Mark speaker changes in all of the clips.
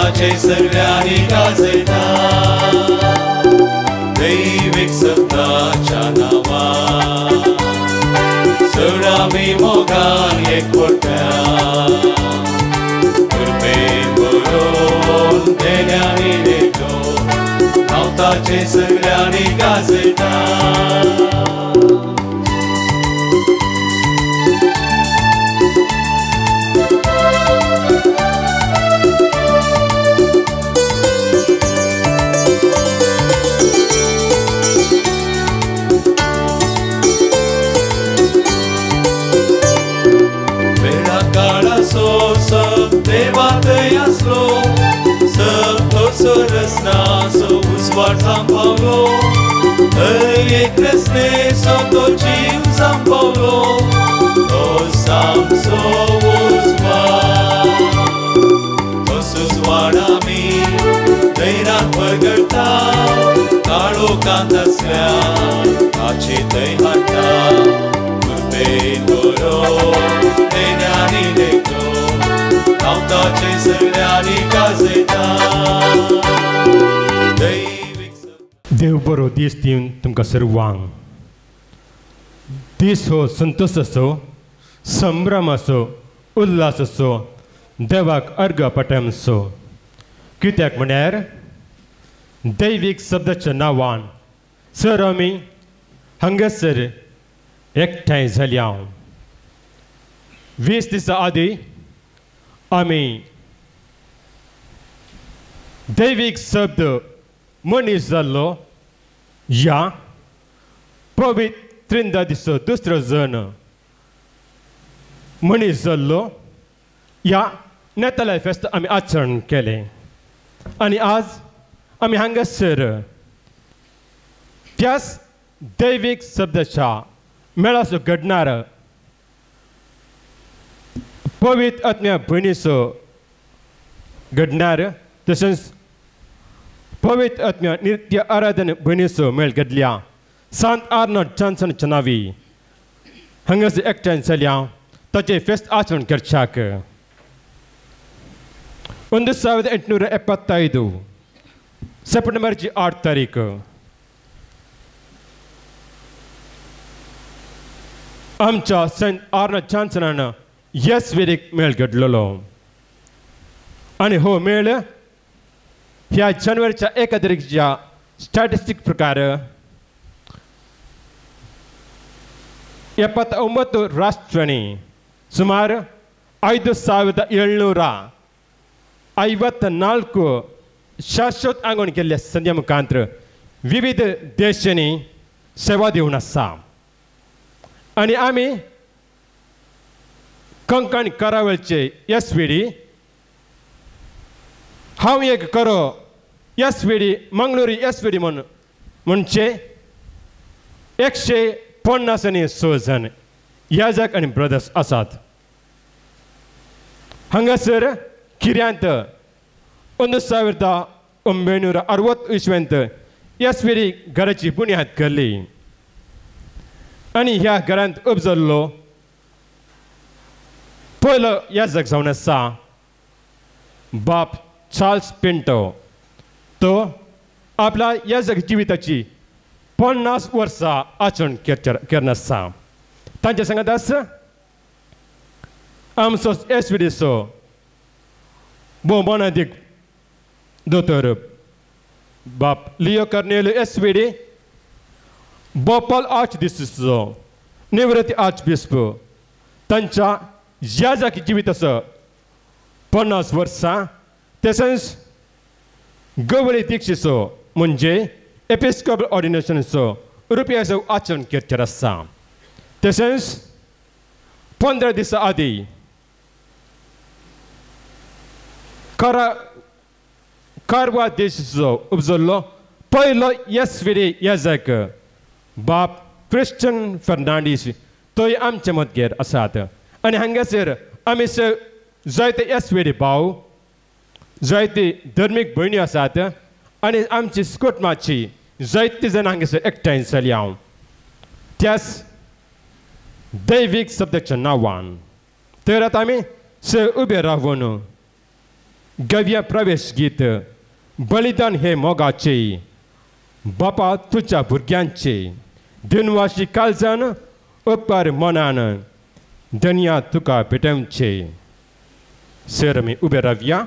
Speaker 1: ताचे सगळ्यांनी गाजयता दैवीक शब्दाच्या नांवान चड आमी मोगान एकवटा कृपेन भरून देण्यांनी लेखो नांव ताचे सगळ्यांनी गाजयता. देवा थंय आसलो सप्तसो रसनासो उजवाड जावन थंय एक रसनेसो तो जीव जावन तो सामसो उजवाड तोच उजवाड आमी धैर्यान परगडटा काळोखांत आसल्यार ताची थंय हाडटा कृपेन भरून देण्यांनी लेखो नांव ताचे सगळ्यांनी गाजयता.
Speaker 2: देव बरो दीस दिवन तुमकां सर्वांक दीस हो संतोष असो, संभ्रम असो, उल्हास असो, देवाक अर्घ पटमसो. कित्याक म्हळ्यार दैवीक शब्दाच्या नांवान सर आमी हांगासर एकठांय जाल्या. 20 दिसां आदीं आमी दैवीक शब्द मनीस जाल्लो ह्या पवित्र त्रिंदादीचो दुसरो जण मनीस जाल्लो ह्या नेतालय फेस्त आमी आचरण केलें आनी आज आमी हांगासर त्याच दैवीक शब्दाच्या मेळाचो घडणार पवित्र आत्म्या भयणीचो घडणार तशेंच पवित्र आत्म्या नित्य आराधन भयणीचो मेळ घडल्या सांत आर्नोल्ड जॉन्सनाच्या नांवी हांगासर एकठांय जाल्या ताचें फेस्त आचरण करच्याक. 1875 सप्टेंबरची 8 तारीख आमच्या संत आर्नोल्ड जॉन्सनान येस वेरीक मेळ घडलेलो आनी हो मेळ ह्या जानेवारीच्या 1 तारखेच्या स्टॅटिस्टीक प्रकार 79 राष्ट्रांनी सुमार 5754 शाश्वत आंगण केल्ल्या संध्या मुखांतर विविध देशांनी सेवा दिवन आसा. आनी आमी कंकण करावळचे एस व्ही डी हांव एक करो S V D Mangaluri S V D म्हूण म्हणचे 150 आनी 6 जाण याजक आनी ब्रदर्स आसात. हांगासर किर्यांत 1960 इसवेंत एस व्ही डी घराची बुन्याद केल्ली आनी ह्या घरांत उपजल्लो पयलो याजक जावन आसा बाप चार्ल्स पिंटो. तो आपल्या याजक जिविताची 50 वर्सां आचरण करून आसा. तांच्या सांगात आसा आमचो एस व्ही डीचो भोवमानादीक दोतोर बाप Leo Cornelio S V D, Bhopal आर्चदिसचो निवृत्ती आर्चबिस्प तांच्या याजक जिविताचो 50 वर्सां तशेंच गवळी दीक्षेचो म्हणजे एपिस्कोपल ऑर्डिनेशनचो रुपयाचो आचरण करचें आसा. तशेंच 15 दिसां आदीं कारवार देशाचो उपजल्लो पयलो एस व्ही डी याजक बाप क्रिश्चन फर्नांडीस तोय आमचे मदगेर आसात. आनी हांगासर आमी जायते एस व्ही डी भाव जायते धर्मीक भयणी आसात आनी आमची स्कुटमाची जायते जाण हांगासर एकठांय जाली हांव त्याच दैवीक शब्दाच्या नांवान. तर आतां आमी उबे रावन गव्या प्रवेश गीत बलिदान हे मोगाचे बापा तुज्या भुरग्यांचे दिनवाशी काळजान उपकार मनान दनया तुका भेटवचे. सर आमी उबे रावया.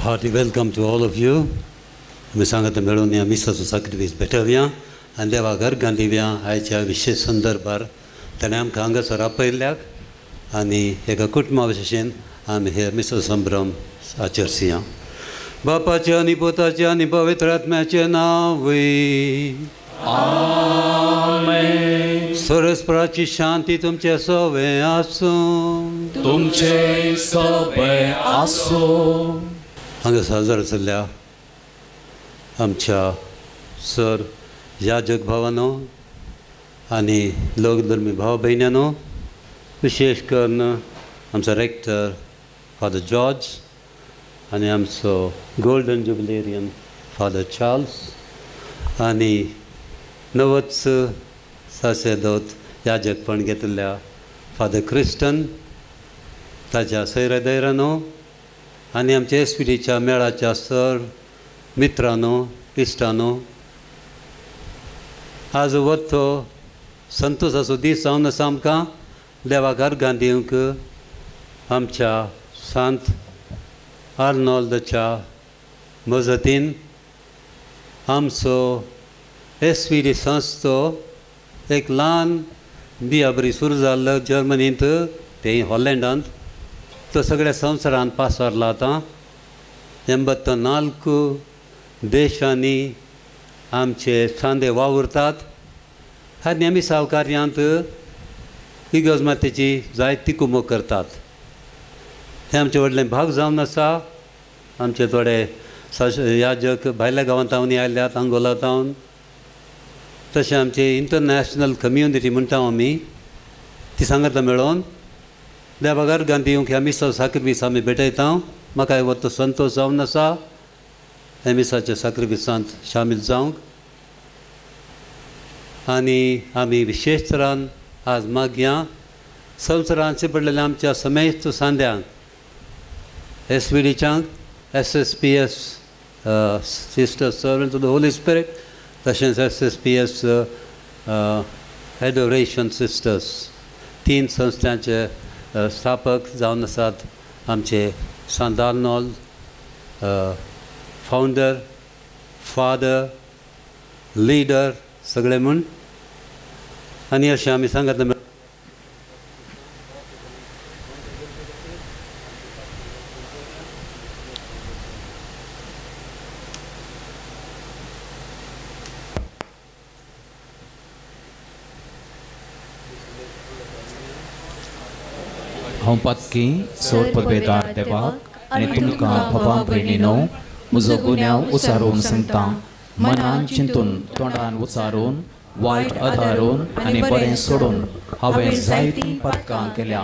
Speaker 3: Hearty welcome to all of you. आमी सांगता मेळून ह्या मिसाचो साक्रिफीस भेटोवया आनी देवाक अर्गां दिवया आयच्या विशेश संदर्भार. ताणें आमकां हांगासर आपयल्ल्याक आनी एका कुटुंबा भशेन आमी हे मिसाचो संभ्रम आचरसया. बापाचें आनी पुताचें आनी पवित्र आत्म्याचें नांव.
Speaker 1: आमेन.
Speaker 3: सरस्पराची शांती तुमचे सवे आसूं.
Speaker 1: तुमचे सवे आसूं.
Speaker 3: हांगा साजर आशिल्ल्या आमच्या सर याजक भावानो आनी लोकधर्मी भाव भयण्यानो, विशेश करून आमचो रेक्टर फादर जॉर्ज आनी आमचो गोल्डन जुबिलेरियन फादर चार्ल्स आनी नवोच सासेदोत याजकपण घेतिल्ल्या फादर क्रिस्टन, ताच्या सैरादैरानो आनी आमच्या एस पी डीच्या मेळाच्या सर मित्रांनो, इश्टानो, आज वतो संतोषाचो दीस जावन आसा. आमकां देवाक अर्गां दिवंक आमच्या सांत आर्नोल्दाच्या मजतीन आमचो एस पी डी संस्थो एक ल्हान बिया बरी सुरू जाल्लो जर्मनींत, तें हॉलँडांत, तो सगळ्या संवसारांत पासारला. आतां 84 देशांनी आमचे सांदे वावुरतात आनी आमी सावकार्यांत इगर्ज मातेची जायती कुमक करतात. हें आमचें व्हडलें भाग जावन आसा. आमचे थोडे याजक भायल्या गांवांत आयल्यात, अंगोला तावन, तशें आमचे इंटरनॅशनल कम्युनिटी म्हणटा आमी, ती सांगता मेळोवन देवाक अर्गां दिवंक ह्या मिसाचो साक्रिफीस आमी भेटयता. म्हाका हो संतोश जावन आसा ह्या मिसाच्या साक्रिफिसांत शामील जावंक. आनी आमी विशेश तरान आज मागया संवसारांत शिंपडलेल्या आमच्या समेस्त सांद्यांक, एस वी डीच्यांक, S S P S sister servant of the Holy Spirit, तशेंच S S P S adoration sisters, तीन संस्थांचे स्थापक जावन आसात आमचे सांत आर्नोल्द, फावंडर, फादर, लिडर सगळे म्हूण. आनी अशें आमी सांगत
Speaker 4: हांव पातकी सोर पदवेदार देवाक
Speaker 1: आनी तुमकां भावा भयणीनो म्हजो गुन्यांव उचारून सांगता. मनान चिंतून तोंडान उचारून वायट आदारून आनी बरें सोडून हांवें जायतीं पातकां केल्या.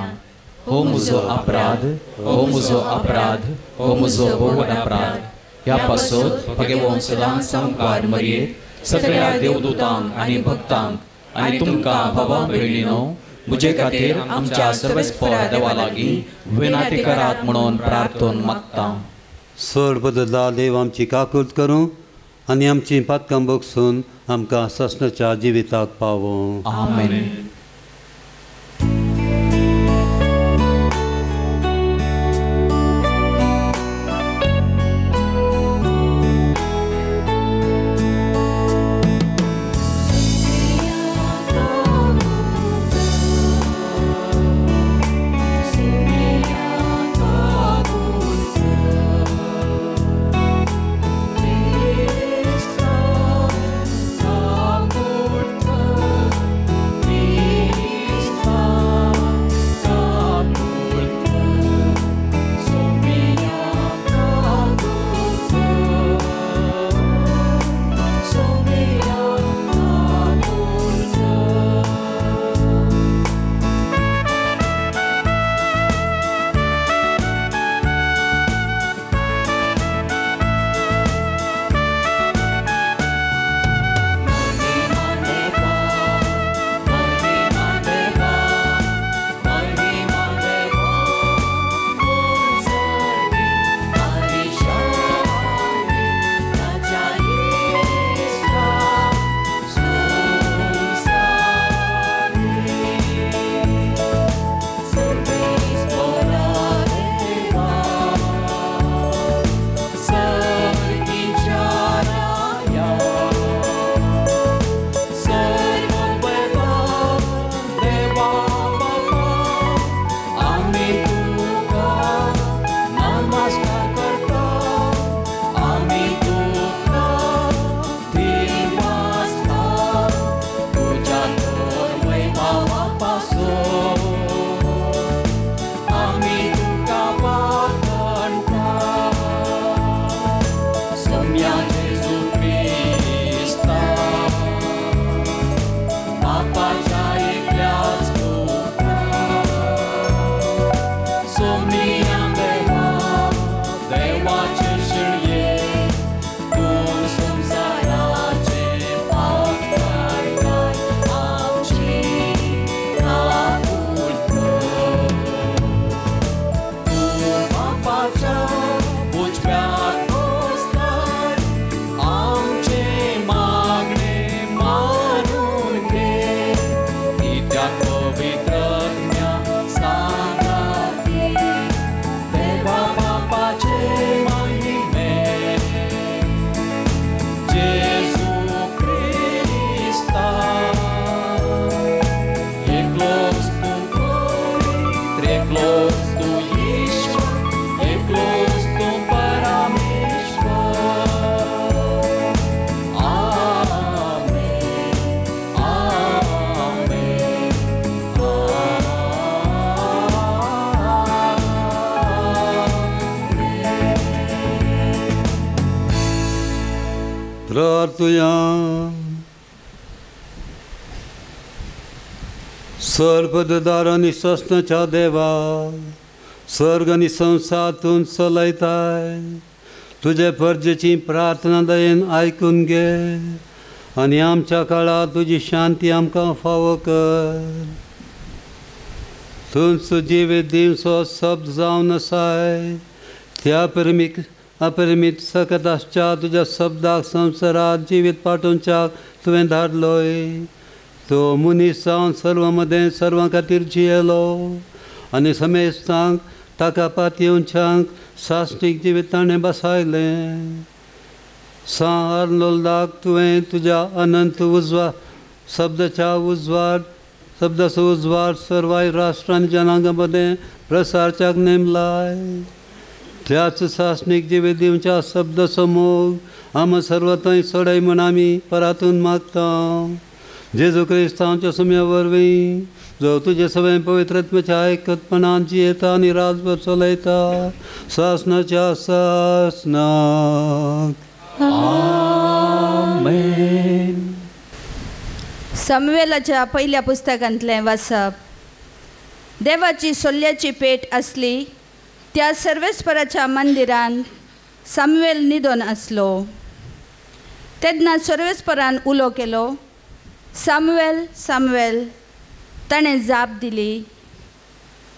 Speaker 1: हो म्हजो अपराध, हो म्हजो अपराध, हो म्हजो भोव अपराध. ह्या पासत भगेवोन सदांच सामकार मरयेत सगळ्या देवदूतांक आनी भक्तांक आनी तुमकां भावा भयणीनो म्हजे खातीर आमच्या सर्वेस्पर देवा लागीं विनंती करात म्हणून प्रार्थन मागता.
Speaker 3: सर्वदा देव आमची काकूत करूं आनी आमची पातकां बगसून आमकां सासणाच्या जिविताक पावों.
Speaker 1: आमेन.
Speaker 3: सर्वदार आनी सासणाच्या देवा, स्वर्ग आनी संवसार तूं चलयताय. तुजे परजेची प्रार्थना दयेन आयकून घे आनी आमच्या काळार तुजी शांती आमकां फावो कर. तूंच जिवीत दिवचो शब्द जावन आसाय. त्या परिमीक अपरिमीत सकत आसच्या तुज्या शब्दाक संवसारात जिवीत पाठोवच्याक तुवें धाडलोय. तो मनीस जावन सर्व मदें सर्वां खातीर जियेलो आनी समेस्तांक ताका पातयेवच्यांक सासणीक जिवीत ताणें बसायलें. सां आर्नोल्दाक तुवें तुज्या अनंत उजवा शब्दाच्या उजवाड शब्दाचो उजवाड सर्वाय राष्ट्रां आनी जनांगां मदें प्रसारच्याक नेमलाय. त्याच सासणीक जिवीत दिवच्या शब्दाचो मोग आम सर्व थंय सोडय म्हूण आमी परातून मागता. जेजू क्रिस्तांच्या सुम्या वरवीं जो तुजे सगळें पवित्रत्वाच्या एकत्पणान जियेता आनी राजभर चलयता सासनाच्या सासनाक.
Speaker 1: आमेन.
Speaker 4: सामुएलाच्या पहिल्या पुस्तकांतलें वाचप. देवाची सोल्ल्याची पेट आसली त्या सर्वेस्पराच्या मंदिरांत सामुएल न्हिदोन आसलो. तेन्ना सर्वेस्परान उलो केलो, सामुएल सामुएल. ताणें जाप दिली,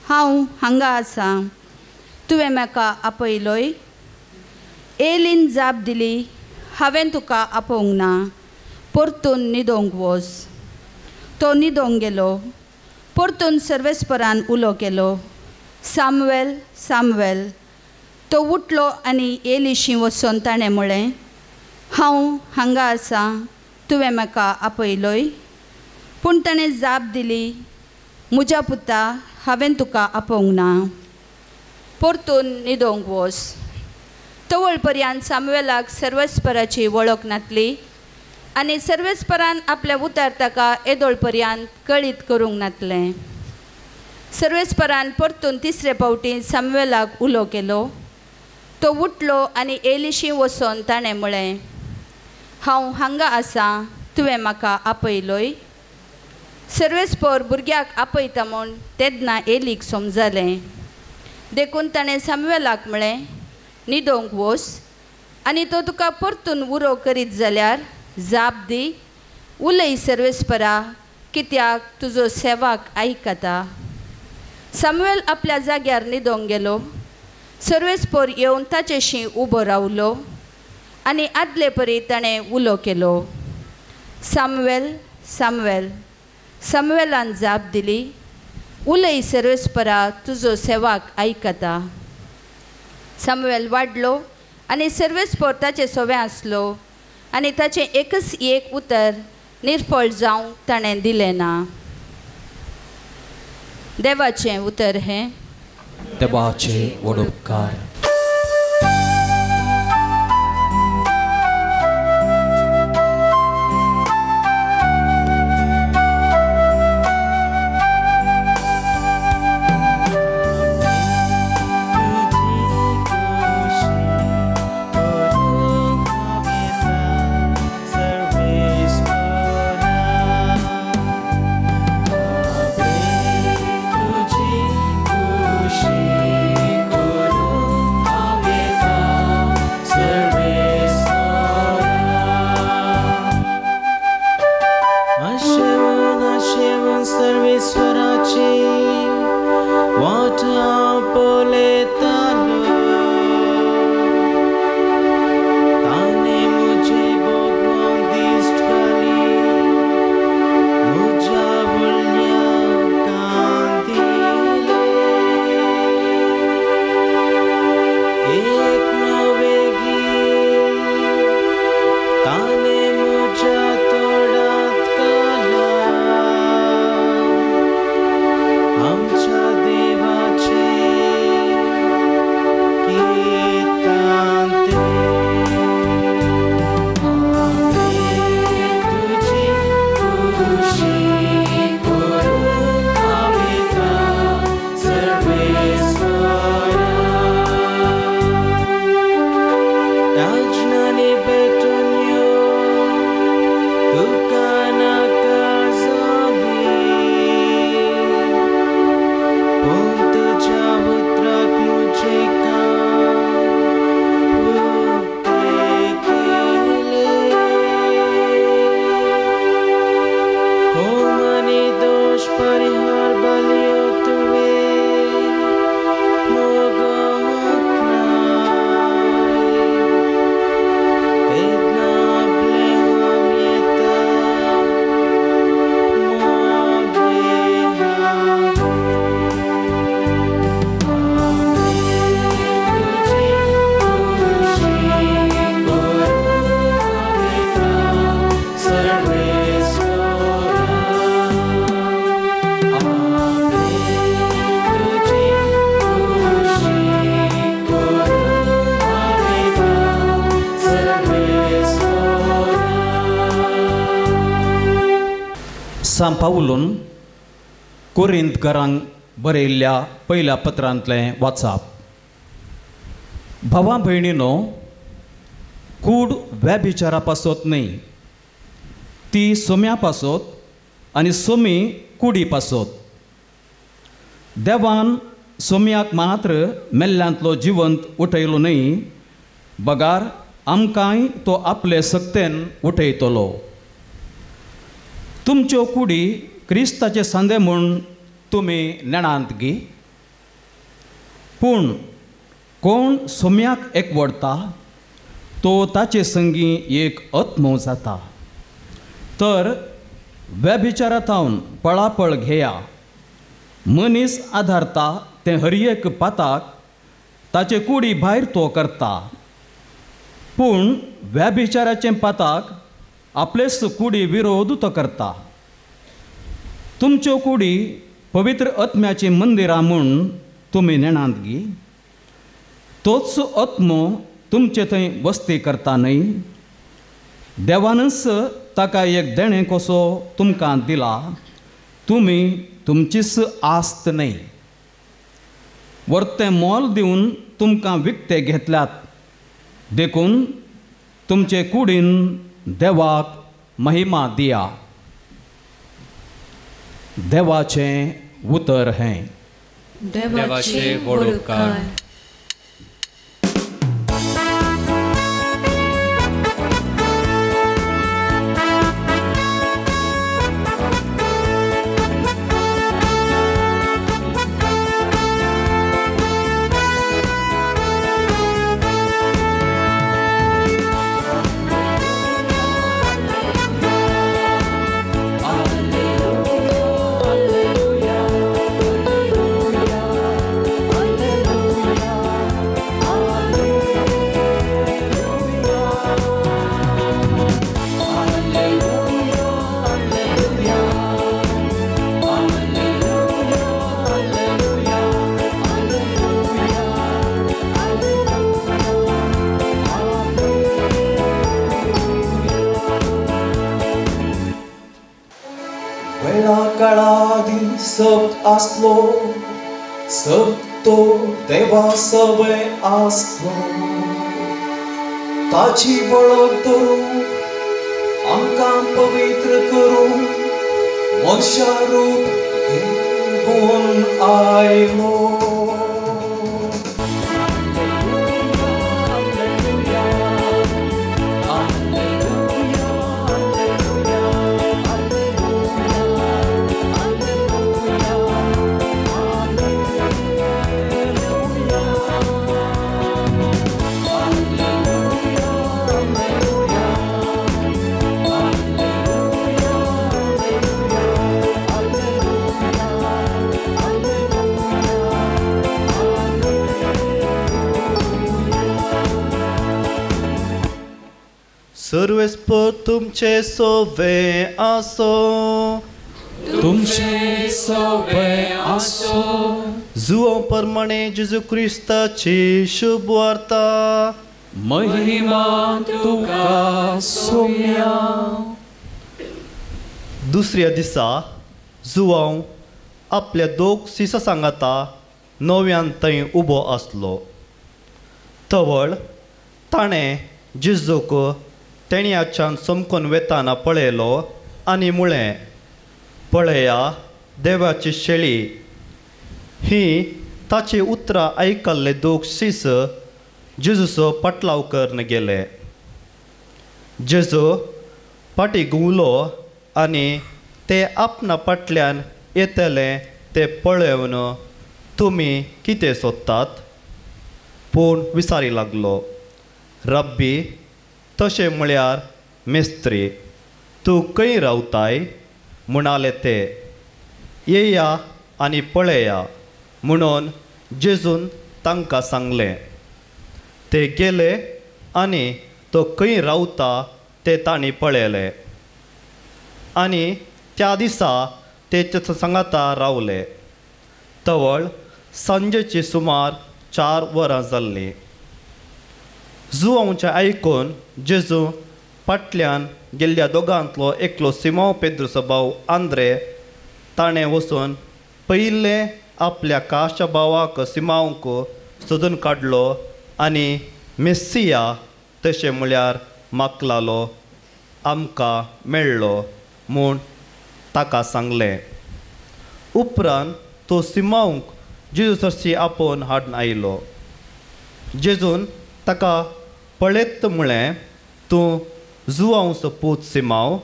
Speaker 4: हांव हांगा आसा, तुवें म्हाका आपयलोय. एलीन जाप दिली, हांवें तुका आपोवंक ना, परतून न्हिदोंक वच. तो न्हिदोंक गेलो. परतून सर्वेस्परान उलो केलो, सामुएल सामुएल. तो उठलो आनी एलीशी वचून ताणें म्हळें, हांव हांगा आसा, तुवें म्हाका आपयलोय. पूण ताणें जाप दिली, म्हज्या पुता, हांवें तुका आपोवंक ना, परतून न्हिदोंक वच. तवळ पर्यंत सामुएलाक सर्वेस्पराची वळख नातली आनी सर्वेस्परान आपल्या उतार ताका येदोळ पर्यंत कळीत करूंक नातलें. सर्वेस्परान परतून तिसरे फावटी सामुएलाक उलो केलो. तो उठलो आनी एलीशी वचून ताणें म्हळें, हांव हांगा आसा, तुवें म्हाका आपयलोय. सर्वेस्पर भुरग्याक आपयता म्हूण तेन्ना एलीक समजलें. देखून ताणें सामुएलाक म्हळें, न्हिदोंक वच आनी तो तुका परतून उरो करीत जाल्यार जाप दी, उलय सर्वेस्परा, कित्याक तुजो सेवाक आयकता. सामुएल आपल्या जाग्यार न्हिदोंक गेलो. सर्वेस्पर येवन ताचेशी उबो रावलो आनी आदले परी ताणें उलो केलो, सामुएल सामुएल. सामुएलान जाप दिली, उलय सर्वेस्परा, तुजो सेवाक आयकता. सामुएल वाडलो आनी सर्वेस्पर ताचे सोवे आसलो आनी ताचें एकच एक उतर निर्फळ जावंक ताणें दिलें ना. देवाचें उतर हें.
Speaker 1: देवाचे व्हड उपकार.
Speaker 5: सांत पावलून
Speaker 1: कोरिंतकारांक बरयल्ल्या पयल्या पत्रांतलें वाचप. भावा भयणीनो, कूड व्यभिचारा पासत न्हय, ती सोम्या पासत आनी सोमी कुडी पासत. देवान सोम्याक मात्र मेल्ल्यांतलो जिवंत उठयलो न्हय, बगार आमकांय तो आपले सक्तेन उठयतलो. तुमच्यो कुडी क्रिस्ताचे सांदे म्हूण तुमी नेणांत गी? पूण कोण सोम्याक एकवडता तो ताचे संगी एक आत्मो जाता. तर व्यभिचारा थावन पळापळ घेया. मनीस आधारता तें हर एक पाताक ताचे कुडी भायर तो करता, पूण व्यभिचाराचें पाताक आपलेच कुडी विरोध तो करता. तुमच्यो कुडी पवित्र आत्म्याचीं मंदिरां म्हूण तुमी नेणांत गी? तोच आत्मो तुमचे थंय वस्ती करता न्हय? देवानच ताका एक देणें कसो तुमकां दिला, तुमी तुमचीच आस्त न्हय. वर्तें मोल दिवन तुमकां विकते घेतल्यात, देखून तुमचे कुडीन देवाक महिमा दिया. देवाचें उतर हें.
Speaker 5: देवाचें व्हड उपकार.
Speaker 1: सब्द आसलो, सब्द तो देवा सवे आसलो. ताची वळख धरूंक आमकां पवित्र करूंक मनशा रूप घेवन आयलो.
Speaker 6: सर्वेस्पर तुमचे सोवे आसो,
Speaker 1: तुमचे सोवे आसो.
Speaker 6: जुवां प्रमाणे जेजू क्रिस्ताची शुभ वार्ता.
Speaker 1: महिमा तुका सोम्या.
Speaker 6: दुसऱ्या दिसा जुवांव आपल्या दोग सिसा सांगाता नव्यान थंय उबो आसलो. तवळ ताणें जेजूक तेणयाच्यान समकून वेताना पळयलो आनी म्हळें, पळया देवाची शेळी. ही ताची उतरां आयकल्ले दोग शीस जेजूचो पाटलाव करून गेले. जेजू फाटी घुंवलो आनी ते आपणा फाटल्यान येतले ते पळोवन तुमी कितें सोदतात पूण विचारी लागलो, रब्बी तशें म्हळ्यार मिस्त्री, तूं खंय रावताय? म्हणाले ते, येया आनी पळया म्हणून जेजून तांकां सांगलें. ते गेले आनी तो खंय रावता ते तांणी पळयलें आनी त्या दिसा ते सांगाता रावले. तवळ सांजेची सुमार 4 वरां जाल्लीं. जुवांचें आयकून जेजू फाटल्यान गेल्ल्या दोगांतलो एकलो सिमांव पेद्रूचो भाव आंद्रे ताणें वचून पयलें आपल्या काशा भावाक सिमांवक सोदून काडलो आनी मेस्सिया तशें म्हळ्यार माकलालो आमकां मेळ्ळो म्हूण ताका सांगलें. उपरांत तो सिमांवक जेजू सरशी आपोवन हाडून आयलो. जेजून ताका पळयत म्हळें, तूं जुवांवचो पूत सिमांव,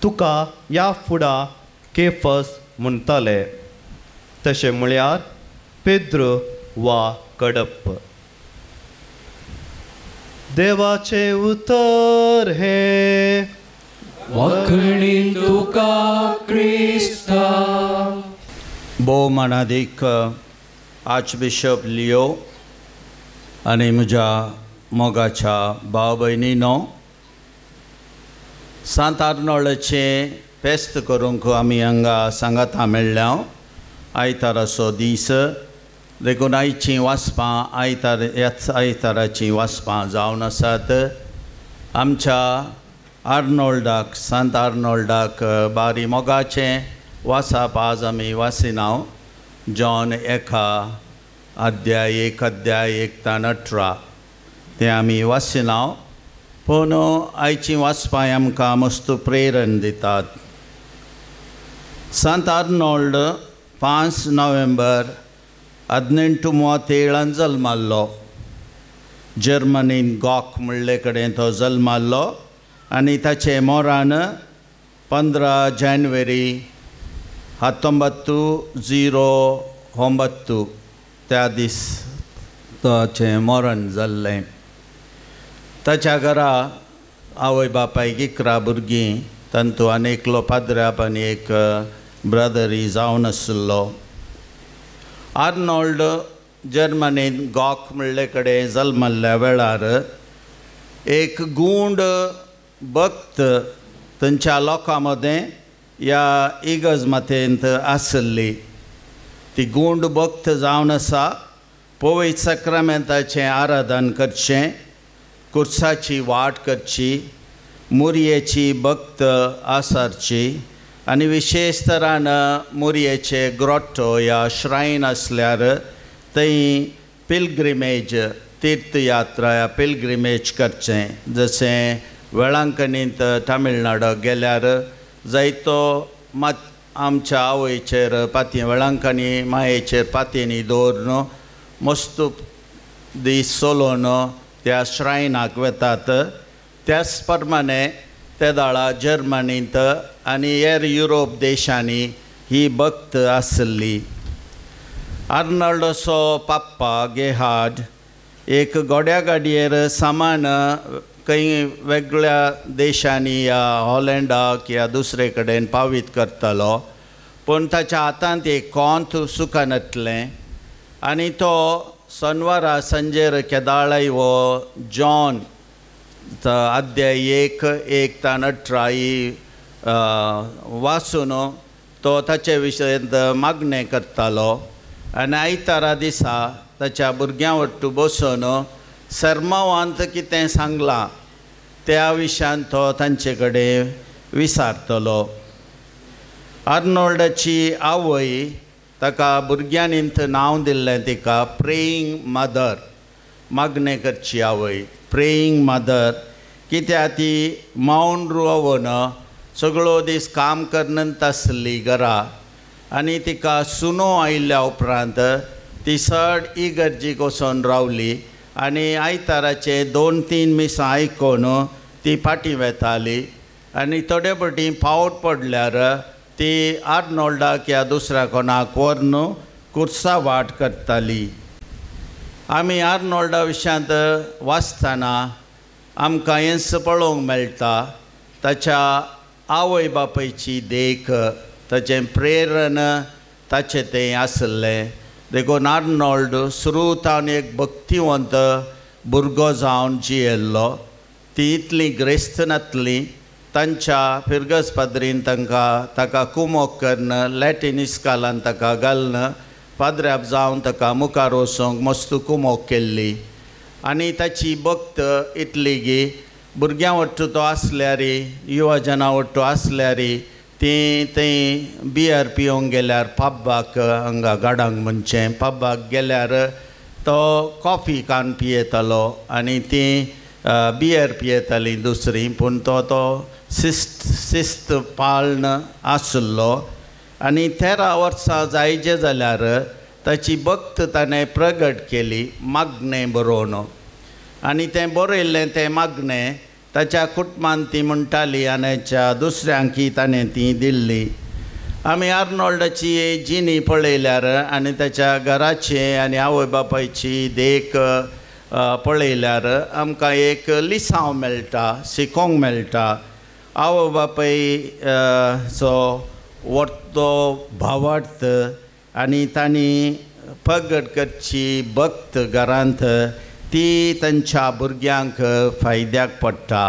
Speaker 6: तुका ह्या फुडा केफस म्हणटाले, तशें म्हळ्यार पेद्र वा कडप्प. देवाचें उतर हें.
Speaker 5: वाखणी तुका क्रिस्ता.
Speaker 7: भोवमानादीक आर्चबिशप लियो आनी म्हज्या मोगाच्या भाव भयणीनो, सांत आर्नोल्डाचें फेस्त करूंक आमी हांगा सांगाता मेळ्ळ्या. आयताराचो दीस देखून आयचीं वाचपां आयतार ह्याच आयताराचीं वाचपां जावन आसात. आमच्या आर्नोल्डाक, सांत आर्नोल्डाक बारी मोगाचें वाचप आज आमी वाचिनाव. जॉन 1 अध्याय 1 अध्याय 1 तान 18 तें आमी वाचिनाव. पूण आयचीं वाचपां आमकां मस्त प्रेरण दितात. सांत आर्नोल्ड 5 नोव्हेंबर 1837 जल्माल्लो. जर्मनीन गॉक म्हणले कडेन तो जल्माल्लो आनी ताचें मोरान 15 जानेवारी 1909 त्या दीस ताचें मरण जाल्लें. ताच्या घरा आवय बापायक 11 भुरगीं, तांतू आनी एकलो पाद्र्याप आनी एक ब्रदरी जावन आशिल्लो. आर्नोल्ड जर्मनीन गॉक म्हणले कडेन जल्मल्ल्या वेळार एक गूंड भक्त थंयच्या लोकां मदें ह्या इगर्ज मातेंत आसली. ती गूंड भक्त जावन आसा पवित्र साक्रामेंताचें आराधन करचें, कुर्साची वाट करची, मुरयेची भक्त आसारची आनी विशेश तरान मुरयेचे ग्रोटो या श्रायन आसल्यार थंय पिलग्रिमेज, तीर्थयात्रा या पिलग्रिमेज करचें. जशें वेळांकणींत तामिळनाडूक गेल्यार जायतो मात आमच्या आवयचेर पाती वेळांकणी मायेचेर पातयेंनी दवरून मस्त दीस चलोवन त्या श्रायनाक वेतात. त्याच प्रमाणे ते दाळा जर्मनींत आनी हेर युरोप देशांनी ही भक्त आसली. आर्नोल्डाचो पप्पा गेहार्ड एक घोड्या गाडयेर सामान खंय वेगळ्या देशांनी या हॉलंडाक या दुसरे कडेन पावीत करतालो, पूण ताच्या हातांत एक कोंत सुकनातलें आनी तो सोनवारा संजेर केदाळाय वो जॉन अध्याय 1 1 तान 18 ही वाचून तो ताचे विशयांत मागणें करतालो आनी आयतारा दिसा ताच्या भुरग्यां वट्टू बसून सरमावांत कितें सांगलां त्या विशयान तो तांचे कडेन विचारतलो. आर्नोल्डाची आवय ताका भुरग्यांनी नांव दिल्लें तिका प्रेयींग मदर, मागणें करची आवय, प्रेयींग मदर. कित्याक ती मौन रोवन सगळो दीस काम करनंत आसली घरा आनी तिका सुनो आयिल्ल्या उपरांत ती चड इगर्जीक वचोन रावली आनी आयताराचे 2-3 मिसां आयकून ती फाटीं वेताली आनी थोडे फावटी पावट पडल्यार ती आर्नोल्डाक या दुसऱ्या कोणाक व्हरून कुर्सा वाट करताली. आमी आर्नोल्डा विशयांत वाचतना आमकां हेंच पळोवंक मेळटा, ताच्या आवय बापायची देख, ताचें प्रेरण ताचें तें आसलें. देखून आर्नोल्ड सुरू तावन एक भक्तिवंत भुरगो जावन जियेल्लो. ती इतली ग्रेस्त नातली, तांच्या फिरगज पाद्रीन तांकां ताका कुमोक करून लॅटीन इस्कालान ताका घालून पाद्र्याप जावन ताका मुखार वचोंक मस्त कुमोक केल्ली आनी ताची भक्त इतली गी भुरग्यां वट्टू तो आसल्यारी, युवा जनां वट्टू आसल्यारी ती थंय बियर पिवंक गेल्यार पब्बाक हांगा गाडांक म्हणचें पब्बाक गेल्यार तो कॉफी कान पियेतालो आनी ती बियर पियेताली दुसरी पूण तो तो शिस्त शिस्त पाळन आशिल्लो आनी 13 वर्सां जायचे जाल्यार ताची भक्त ताणें प्रगट केली मागणें बरोवन आनी तें बरयल्लें तें मागणें ताच्या कुटुंबान ती म्हणटाली आनी दुसऱ्यांकी ताणें ती दिल्ली. आमी आर्नोल्डाची जिणी पळयल्यार आनी ताच्या घराचे आनी आवय बापायची देख पळयल्यार आमकां एक लिसांव मेळटा, शिकोंक मेळटा. आवय बापाय चो वर्तो भावार्थ आनी तांणी प्रगट करची भक्त घरांत ती तांच्या भुरग्यांक फायद्याक पडटा.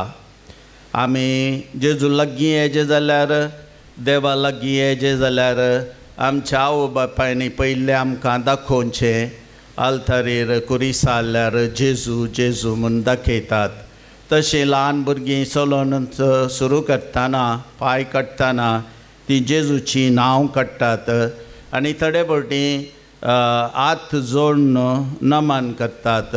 Speaker 7: आमी जेजू लागीं येजे जाल्यार देवा लागीं येजे जाल्यार आमच्या आवय बापायनी पयलें आमकां दाखोवचें आल्तारीर कुरिसा जाल्यार जेजू जेजू म्हूण दाखयतात. तशें ल्हान भुरगीं चलोवन सुरू करतना पांय काडटना ती जेजूची नांव काडटात आनी थोडे फावटी हात जोडून नमन करतात.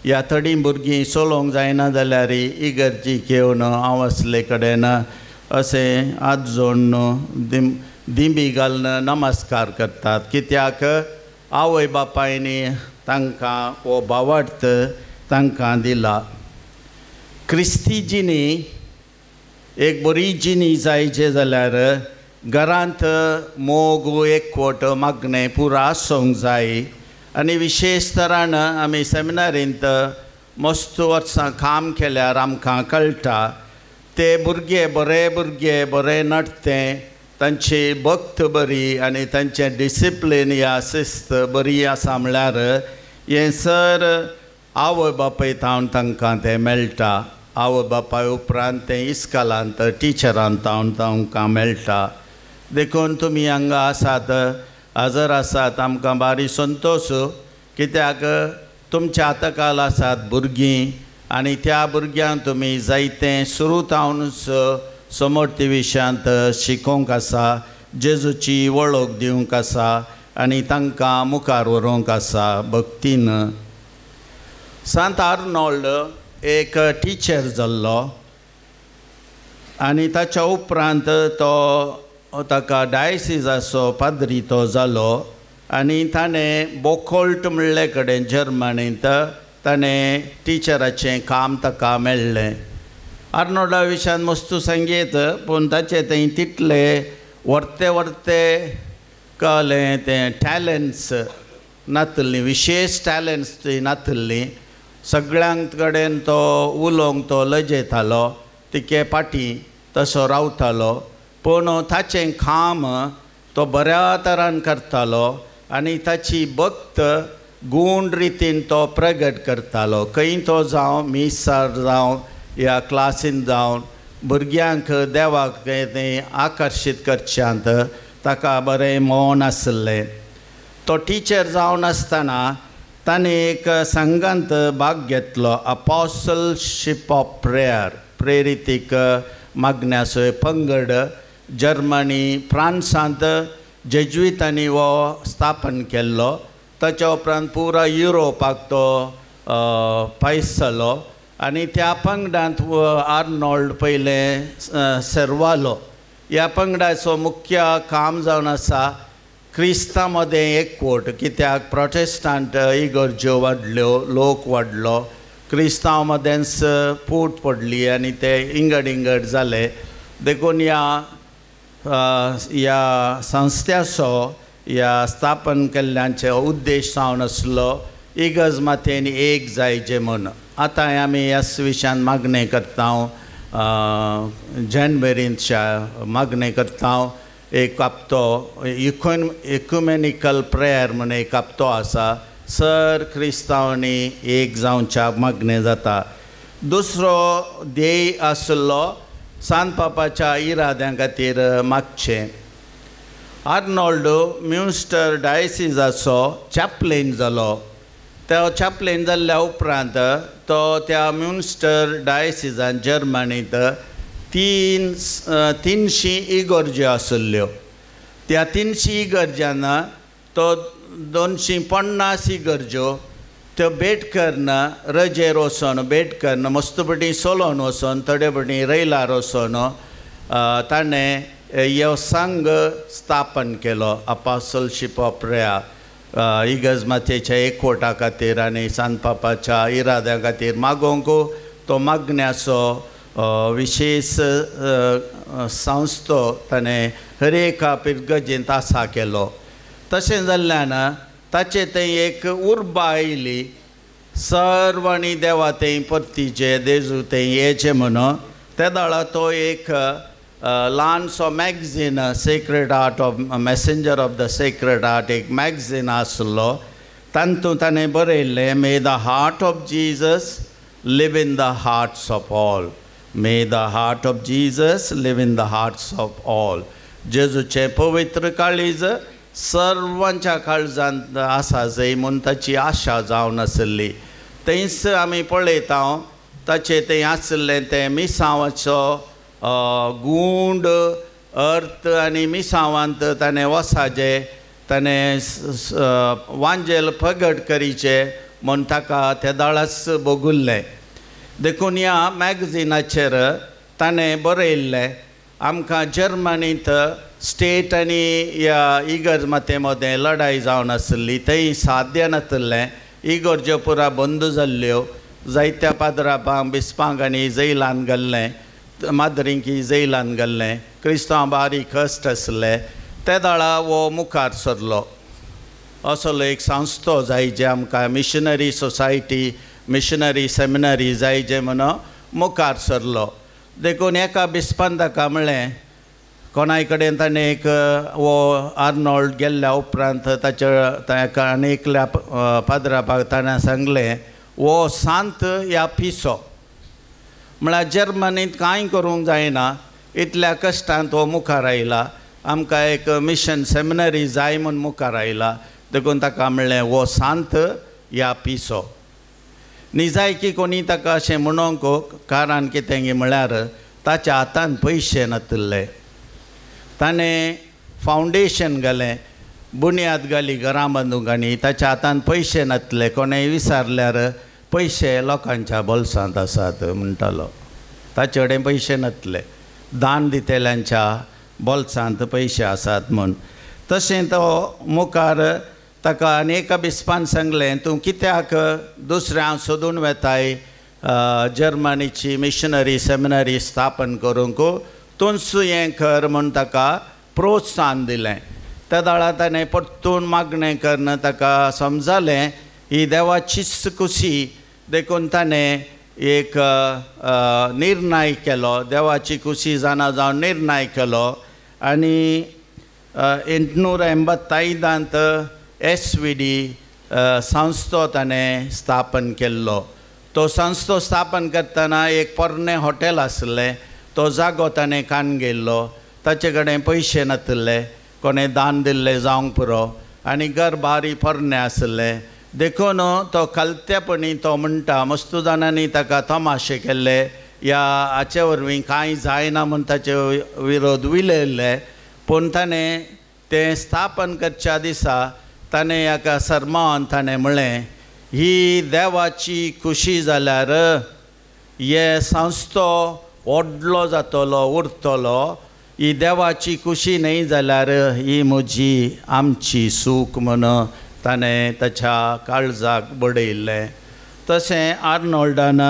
Speaker 7: ह्या थोडीं भुरगीं चलोवंक जायना जाल्यार इगर्जी घेवन हांव आसले कडेन अशें हात जोडून दिंबी घालून नमस्कार करतात. कित्याक आवय बापायनी तांकां हो भावार्थ तांकां दिला. क्रिस्ती जिणी एक बरी जिणी जायचे जाल्यार घरांत मोग एकवट मागणें पुरा आसूंक जाय. आनी विशेश तरान आमी सेमिनारींत मस्त वर्सां काम केल्यार आमकां कळटा ते भुरगे बरे भुरगे बरे नडटे तांची भक्त बरी आनी तांचें डिसिप्लीन ह्या शिस्त बरी आसा म्हळ्यार हें सर आवय बापाय थावन तांकां तें मेळटा. आवय बापाय उपरांत तें इस्कालांत टिचरान थावन तांकां मेळटा. देखून तुमी हांगा आसात हजर आसात आमकां बारी संतोश कित्याक तुमच्या हाताखाल आसात भुरगीं आनी त्या भुरग्यांक तुमी जायतें सुरू थावनूच समर्थी विशयांत शिकोवंक आसा, जेजूची वळख दिवंक आसा आनी तांकां मुखार व्हरूंक आसा भक्तीन. सांत आर्नोल्ड एक टिचर जाल्लो आनी ताच्या उपरांत तो ताका डायसिसाचो पाद्री तो जालो आनी ताणें बोकोल्ट म्हणले कडेन जर्मनींत ताणें टिचराचें काम ताका मेळ्ळें. आर्नोल्डा विशयान मस्तू सांगयत पूण ताचें थंय तितले व्हरते व्हरते कळ्ळें तें टॅलंट्स नातल्लीं, विशेश टॅलंट्स थंय नातल्लीं. सगळ्यां कडेन तो उलोवंक तो लजेतालो, तिके फाटीं तसो रावतालो पूण ताचें काम तो बऱ्या तरान करतालो आनी ताची भक्त गूण रितीन तो प्रगट करतालो. खंय तो जावं मिसार जावं ह्या क्लासीन जावन भुरग्यांक देवाक तें आकर्शीत करच्यांत ताका बरें मन आसलें. तो टिचर जावन आसतना ताणें एक संघांत भाग घेतलो, अपोसलशीप ऑफ प्रेयर, प्रेरितीक मागण्याचो पंगड जर्मनी फ्रांसांत जेज्वितांनी हो स्थापन केल्लो. ताच्या उपरांत पुरा युरोपाक तो पयस जालो आनी त्या पंगडांत आर्नोल्ड पयलें सेर्वालो. ह्या पंगडाचो मुख्य काम जावन आसा क्रिस्तां मदें एकवट, कित्याक प्रोटेस्टंट इगर्ज्यो वाडल्यो, लोक वाडलो, क्रिस्तांव मदेंच फूट पडली आनी ते इंगड इंगड जाले. देखून ह्या ह्या संस्थ्याचो ह्या स्थापन केल्ल्यांचो उद्देश जावन आसलो इगर्ज मातेन एक जायचे म्हूण. आतां आमी ह्या विशयान मागणें करता, जानेवारींतच्या मागणें करता. एक हप्तो इक्युमेनिकल प्रेयर म्हूण एक हप्तो आसा, सर क्रिस्तांवांनी एक जावच्या मागणें जाता. दुसरो ध्येय आसलो सांत पापाच्या इराद्यां खातीर मागचें. आर्नोल्ड म्युन्स्टर डायसिसाचो चॅपलेन जालो. तो चॅपलेन जाल्ल्या उपरांत तो त्या म्युन्स्टर डायसिसान जर्मनींत 300 इगर्ज्यो आसल्ल्यो. त्या 300 इगर्ज्यान तो 250 इगर्ज्यो त्यो भेट करून रजेर वचोन भेट करून मस्त पटी सोलोन वचोन थोडे पटी रैलार वचोन ताणें ह्यो संघ स्थापन केलो अपासलशीप ऑफ प्रेयर इगर्ज मातेच्या एकवटा खातीर आनी सांत पापाच्या इराद्या खातीर मागोवंक तो मागण्याचो विशेश संस्थो ताणें हर एका पिरगजेंत आसा केलो. तशें जाल्ल्यान ताचे थंय एक उर्बा आयली सर्वांनी देवा थंय परतीचे देजू थंय येचें म्हणून. ते दाळा तो एक ल्हानसो magazine sacred heart of messenger of the sacred heart एक मॅगझीन आसलो तातूंत ताणें बरयल्लें may the heart of Jesus live in the hearts of all. May the heart of Jesus live in the hearts of all. जेजूचें पवित्र काळीज सर्वांच्या काळजांत आसा जंय म्हूण ताची आशा जावन आसली. थंयच आमी पळयता ताचें थंय आशिल्लें तें मिसांवाचो गूंड अर्थ आनी मिसांवांत ताणें वसाचें ताणें वांजेल प्रगट करीचें म्हूण ताका ते दाळाच भोगुल्लें. देखून ह्या मॅगझिनाचेर ताणें बरयल्लें आमकां जर्मनींत स्टेट आनी ह्या इगर्ज माते मदें लडाय जावन आसली थंय साध्य नासलें. इगर्ज्यो पुरा बंद जाल्ल्यो जायत्या पाद्रापांक बिस्पांक आनी जैलान घाल्लें माद्रिंकी जैलान घाल्लें क्रिस्तांव बारीक कश्ट आसले. ते दाळा हो मुखार सरलो असलो एक संस्थो जाय जे आमकां मिशनरी सोसायटी मिशनरी सेमिनरी जाय जे म्हणून मुखार सरलो. देखून एका बिस्पान ताका म्हणलें कोणाय कडेन ताणें एक हो आर्नोल्ड गेल्ल्या उपरांत ताच्या ताका आनी एकल्या पाद्रापाक ताणें सांगलें हो सांत ह्या पिसो म्हळ्यार जर्मनींत कांय करूंक जायना इतल्या कश्टांत हो मुखार आयला आमकां एक मिशन सेमिनरी जाय म्हूण मुखार आयला. देखून ताका म्हणलें हो सांत ह्या पिसो. निजायकी कोणी ताका अशें म्हणोंक कारण कितें म्हळ्यार ताच्या हातान पयशे नातिल्ले. ताणें फावंडेशन घालें बुन्याद घाली घरां बांदूंक आनी ताच्या हातान पयशे नातले. कोणेंय विचारल्यार पयशे लोकांच्या बोल्सांत आसात म्हणटालो. ताचे कडेन पयशे नातले दान दितल्यांच्या बोल्सांत पयशे आसात म्हूण. तशें तो मुखार ताका आनी एका बिस्पान सांगलें तूं कित्याक दुसऱ्यांक सोदून वेताय जर्मनीची मिशनरी सेमिनरी स्थापन करूंक तूंच हें कर म्हूण ताका प्रोत्साहन दिलें. त्या दाळा ताणें परतून मागणें करून ताका समजालें ही देवाचीच कुशी. देखून ताणें एक निर्णय केलो देवाची कुशी जाणा जावन निर्णय केलो आनी 1885 SVD संस्थो ताणें स्थापन केल्लो. तो संस्थो स्थापन करतना एक पोरणें हॉटेल आसलें तो जागो ताणें कान घेयल्लो. ताचे कडेन पयशे नातिल्ले कोणें दान दिल्लें जावंक पुरो आनी घर बारी पोरणें आसलें. देखून तो कलतेपणी तो म्हणटा मस्त जाणांनी ताका तमाशे केल्ले ह्या हाचे वरवीं कांय जायना म्हूण ताचे विरोध उलयल्ले. पूण ताणें तें स्थापन करच्या दिसा ताणें एका सरमान ताणें म्हणलें ही देवाची खुशी जाल्यार हे संस्थो व्हडलो जातलो उरतलो ही देवाची खुशी न्हय जाल्यार ही म्हजी आमची सूख म्हूण ताणें ताच्या काळजाक बडयल्लें. तशें आर्नोल्डान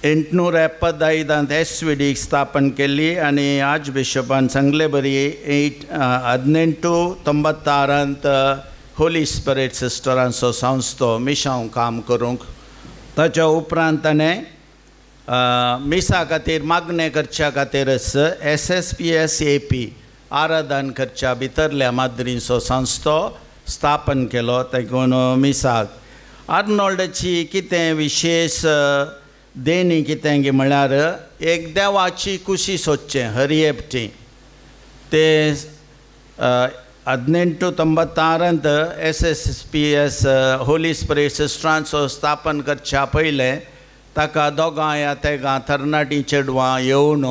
Speaker 7: 1875 SVD स्थापन केली आनी आर्चबिशपान सांगले बरी 1896 होली स्पिरीट सिस्टरांचो संस्थो मिशांव काम करूंक. ताच्या उपरांत ताणें मिसा खातीर मागणें करच्या खातीरच SSPS AP आराधन करच्या भितरल्या माद्रींचो संस्थो स्थापन केलो. देखून मिसाक आर्नोल्डाची कितें विशेश देणी कितें म्हळ्यार एक देवाची कुशी सोदचें हरएपटी ते 1896 SSPS Holi spirit सिस्टरांचो स्थापन करच्या पयलें ताका दोगां या तेगां तरणाटीं चेडवां येवन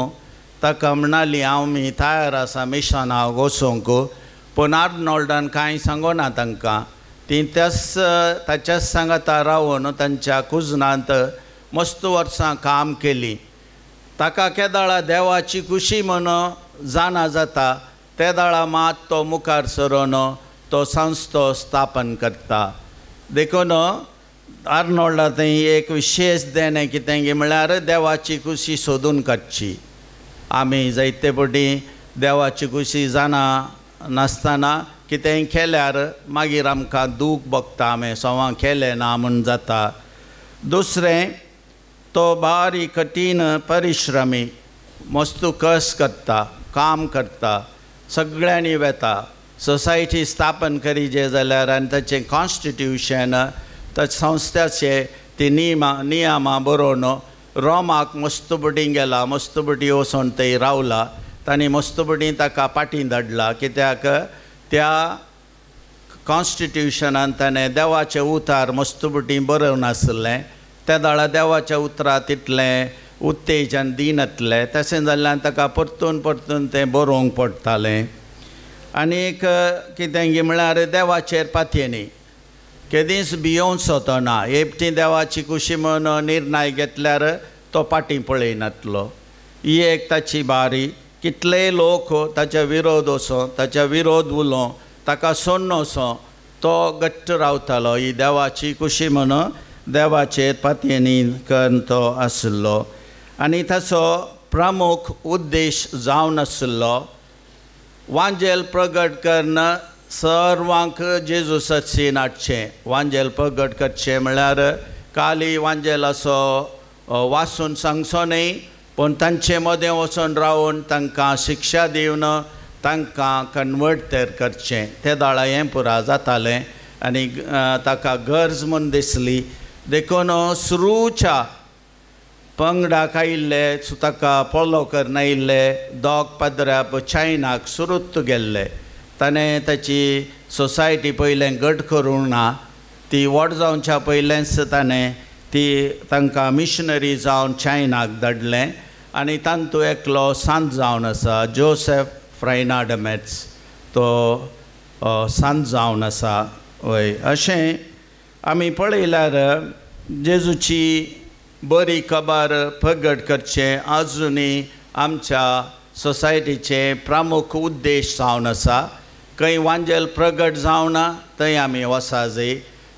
Speaker 7: ताका म्हणाली हांव मी तयार आसा मिशनाक वचोंक. पूण आर्नोल्डान कांय सांगना तांकां. तीं त्याच ताच्याच सांगाता रावन तांच्या कुजनांत मस्त वर्सां काम केलीं. ताका केदाळा देवाची खुशी म्हण जाणा जाता तेदाळा मात तो मुखार सरून तो संस्थो स्थापन करता. देखून आर्नोल्डा थंय एक विशेश देणें कितें म्हळ्यार देवाची खुशी सोदून काडची. आमी जायते फावटी देवाची खुशी जाणा नासतना कितेंय केल्यार मागीर आमकां दूख भोगता, आमी सवां केलें ना म्हूण जाता. दुसरें, तो बारीक कठीण परिश्रमी, मस्त कस करता, काम करता, सगळ्यांनी वेता. सोसायटी स्थापन करीजे जाल्यार आनी ताचें कॉन्स्टिट्युशन ताचे संस्थाचे ती नियमां बरोवन रोमाक मस्त बटी गेला, मस्त बटी वचोन थंय रावला. तांणी मस्त बटी ताका पाटी धाडला कित्याक त्या कॉन्स्टिट्युशनान ताणें देवाचें उतार मस्त बटी बरोवन आसलें. त्या दाळा देवाच्या उतरां तितलें उत्तेजन दिनातलें, तशें जाल्ल्यान ताका परतून परतून तें बरोवंक पडटालें. आनी एक कितें म्हळ्यार देवाचेर पातयेनी केदींच भियोवचो तो ना. एकटी देवाची खुशी म्हूण निर्णय घेतल्यार तो पाटी पळयनातलो. ही एक ताची बारी. कितलेय लोक ताच्या विरोध वचो, ताच्या विरोध उलोवं, ताका सोडून वचो, तो घट्ट रावतालो. ही देवाची खुशी म्हूण देवाचेर पातयेनी करून तो आशिल्लो. आनी ताचो प्रमुख उद्देश जावन आशिल्लो वांजेल प्रगट करून सर्वांक जेजू सत्सीन हाडचें. वांजेल प्रगट करचें म्हळ्यार काली वांजेल असो वाचून सांगचो न्हय, पूण तांचे मदें वचून रावन तांकां शिक्षा दिवन तांकां कन्वर्ट तर करचें. ते दाळा हें पुरा जातालें आनी ताका गरज म्हूण दिसली. देखून सुरूच्या पंगडाक आयिल्ले, ताका फोलो करून आयिल्ले दोग पाद्र्याप चायनाक सुरूत गेल्ले. ताणें ताची सोसायटी पयलें घट करूंक ना, ती व्हड जावच्या पयलेंच ताणें ती तांकां मिशनरी जावन चायनाक धाडलें. आनी तांतू एकलो सांत जावन आसा, जोसेफ फ्रायनाडमेट्स, तो सांत जावन आसा. वय, अशें आमी पळयल्यार जेजूची बरी खबर प्रगट करचें आजुनूय आमच्या सोसायटीचे प्रमुख उद्देश जावन आसा. खंय वांजेल प्रगट जावना थंय आमी वचा जाय,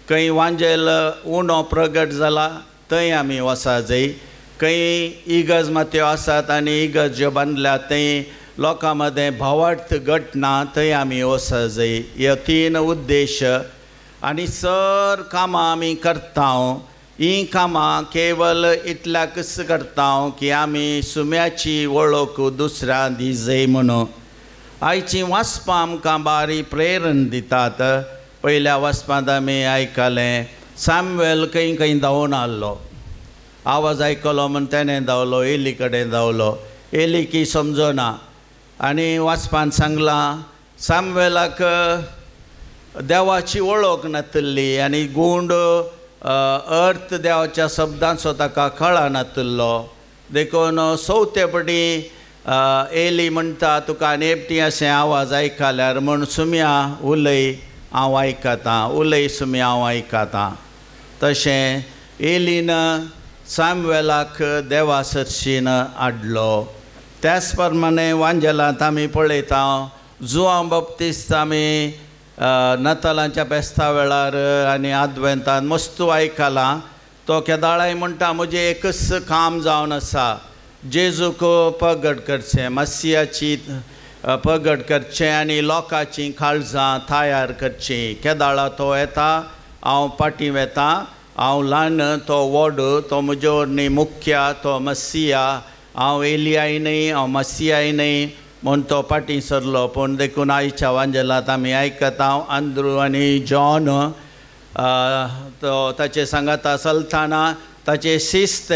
Speaker 7: खंय वांजेल उणो प्रगट जाला थंय आमी वचा जाय, खंय इगर्ज मात्यो आसात आनी इगर्ज ज्यो बांदल्या थंय लोकां मदें भावार्थ घटना थंय आमी वचा जाय. ह्यो तीन उद्देश आनी सर कामां आमी करता. हीं कामां केवल इतल्याकच करता की आमी सुम्याची वळख दुसऱ्या दिजय म्हणून. आयचीं वाचपां आमकां बारी प्रेरण दितात. पयल्या वाचपांत आमी आयकलें सॅम्युएल खंय खंय धांवून आहलो, आवाज आयकलो म्हूण तेणें धांवलो, एली कडेन धांवलो, एली की समजना. आनी वाचपान सांगलां सॅम्युएलाक देवाची वळख नातिल्ली आनी गूंड अर्थ देवाच्या शब्दांचो ताका कळनातिल्लो. देखून चवथे पटी एली म्हणटा तुका नेपटी अशें आवाज आयकल्यार म्हूण सुम्या उलय हांव आयकतां, उलय सुम्या हांव आयकतां. तशें एलीन सॅम्युएलाक देवा सरशीन हाडलो. त्याच प्रमाणे वांजेलांत आमी पळयता जुआंव बाप्तिस्त आमी नातालांच्या फेस्ता वेळार आनी आदवेंतान मस्तू आयकलां. तो केदाळाय म्हणटा म्हजें एकच काम जावन आसा, जेजूक प्रगट करचें, मसियाची प्रगट करचें आनी लोकांची काळजां तयार करचीं. केदाळा तो येता हांव फाटीं वेता, हांव ल्हान तो व्हड, तो म्हजे वरवीं मुख्य, तो मसिया, हांव एलियाय न्हय, हांव मसियाय न्हय म्हूण तो फाटीं सरलो. पूण देखून आयच्या वांजेलांत आमी आयकता आंद्रू आनी जॉन तो ताचे सांगाता चलतना ताचे शिस्त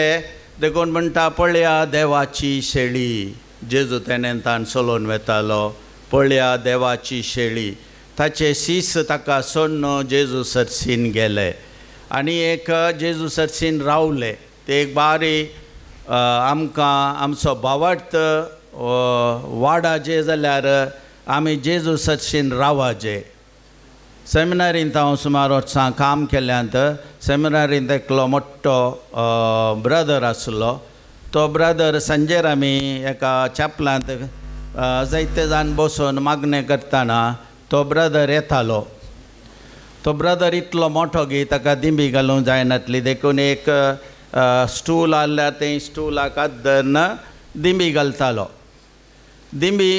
Speaker 7: देखून म्हणटा पळया देवाची शेळी. जेजू तेणेंतान चलोवन वेतालो, पळया देवाची शेळी. ताचे शीस ताका सोडून जेजू सरसीन गेले आनी एक जेजू सरसीन रावले. ते एक बारी आमकां आमचो भावार्थ वाडाजे जाल्यार आमी जेजू सचशीन रावाजे. सेमिनारींत हांव सुमार वर्सां काम केल्यांत. सेमिनारींत एकलो मोठो ब्रदर आसलो. तो ब्रदर सांजेर आमी एका चॅपलांत जायते जाण बसून मागणें करतना तो ब्रदर येतालो. तो ब्रदर इतलो मोठो की ताका दिंबी घालूंक जायनातली, देखून एक स्टूल आहल्यार तें स्टुलाक हात धरून दिंबी घालतालो. दिंबी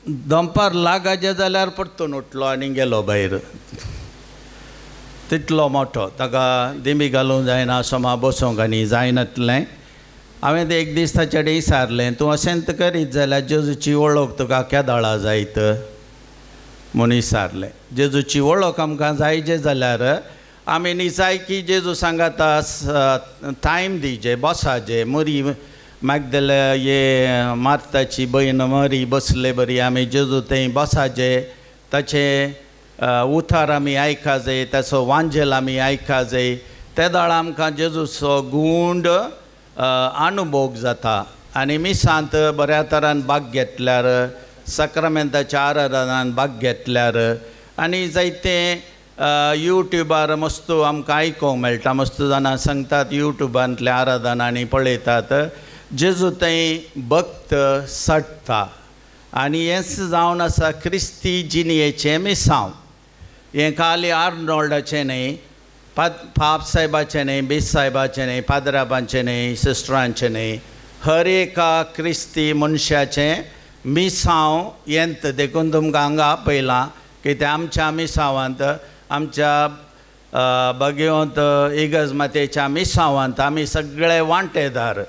Speaker 7: दंपार लागाचे जाल्यार परतून उठलो आनी गेलो भायर. तितलो मोठो ताका दिंबी घालूंक जायना, सोमा बसूंक आनी जायनातलें. हांवें एक दीस ताचे कडेन विचारलें, तूं अशेंच करीत जाल्यार जेजूची वळख तुका केदळा जायत म्हूण विचारलें. जेजूची वळख आमकां जायचे जाल्यार आमी निजाय की जेजू सांगाता टायम दिजे, बसाजे. मरी मागदेले ये मार्ताची भयण मरी बसले बरी आमी जेजू थंय बसाजे, ताचे उतार आमी आयकाजे, ताचो वांजेल आमी आयकाजे. ते दाळ आमकां जेजूचो गुंड अनुभोग जाता. आनी मिसांत बऱ्या तरान भाग घेतल्यार, साक्रामेंताच्या आराधनान भाग घेतल्यार आनी जायते यूट्यूबार मस्त आमकां आयकूंक मेळटा. मस्त जाणां सांगतात यूट्यूबांतलें आराधना आनी पळयतात. जेजू थंय भक्त सडटा आनी हेंच जावन आसा क्रिस्ती जिणयेचें मिसांव. हें खाली आर्नोल्डाचें न्हय, पाप साहेबाचें न्हय, बीस साहेबाचें न्हय, पाद्राबांचें न्हय, सिस्टरांचें न्हय, हर एका क्रिस्ती मनशाचें मिसांव येंत. देखून तुमकां हांगा आपयलां की तें आमच्या मिसांवांत, आमच्या बगेवंत इगर्ज मातेच्या मिसांवांत आमी सगळे वांटेदार.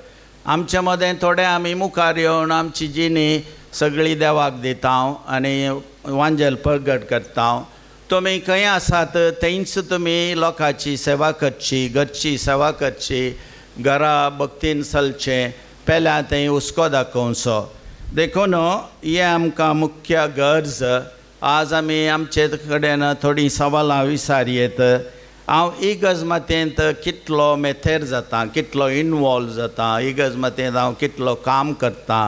Speaker 7: आमच्या मदें थोडे आमी मुखार येवन आमची जिणी सगळी देवाक दिता आनी वांजेल प्रगट करता. तुमी खंय आसात थंयच तुमी लोकांची सेवा करची, घरची सेवा करची, घरा भक्तीन चलचें, पेल्या थंय हुस्को दाखोवचो. देखून हें आमकां मुख्य गरज. आज आमी आमचे कडेन थोडीं सवालां विचारयेत. हांव इगर्ज मातयेंत कितलो मेथेर जाता, कितलो इनवॉल्व जाता, इगर्ज मातयेंत हांव कितलो काम करता,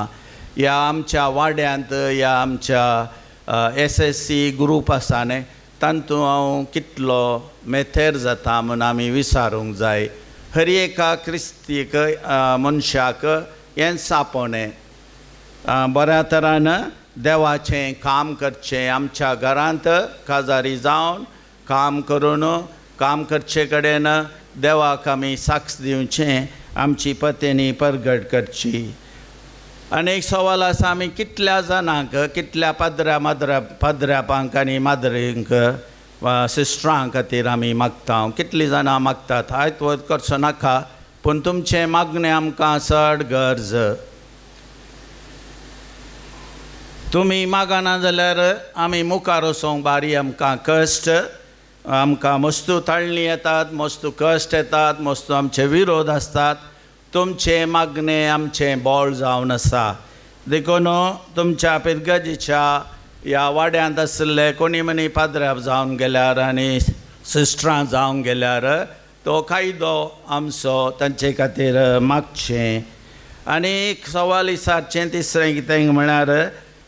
Speaker 7: ह्या आमच्या वाड्यांत, ह्या आमच्या एस एस सी ग्रूप आसा न्ही तातूंत हांव कितलो मेथेर जाता म्हूण आमी विचारूंक जाय. हर एका क्रिस्तीक मनशाक हेंच आपोवणें बऱ्या तरान देवाचें काम करचें. आमच्या घरांत काजारी जावन काम करून काम करचे कडेन देवाक आमी साक्ष दिवचें, आमची पत्नी परगट करची. आनी एक सवाल आसा, आमी कितल्या जाणांक, कितल्या पाद्र्या माद्र्या पाद्र्यापांक आनी माद्रींक वा सिस्टरां खातीर आमी मागता, कितलीं जाणां मागतात. आयत वत करचो नाका, पूण तुमचें मागणें आमकां चड गरज. तुमी मागना जाल्यार आमी मुखार वचोंक बारी आमकां कश्ट, आमकां मस्तू ताळणी येतात, मस्तू कश्ट येतात, मस्तू आमचे विरोध आसतात. तुमचें मागणें आमचें बोळ जावन आसा. देखून तुमच्या पिरगजीच्या ह्या वाड्यांत आशिल्ले कोणी मनी पाद्र्याब जावन गेल्यार आनी सिस्टरां जावन गेल्यार तो कायदो आमचो तांचे खातीर मागचें. आनी एक सवाल विचारचें तिसरें कितें म्हळ्यार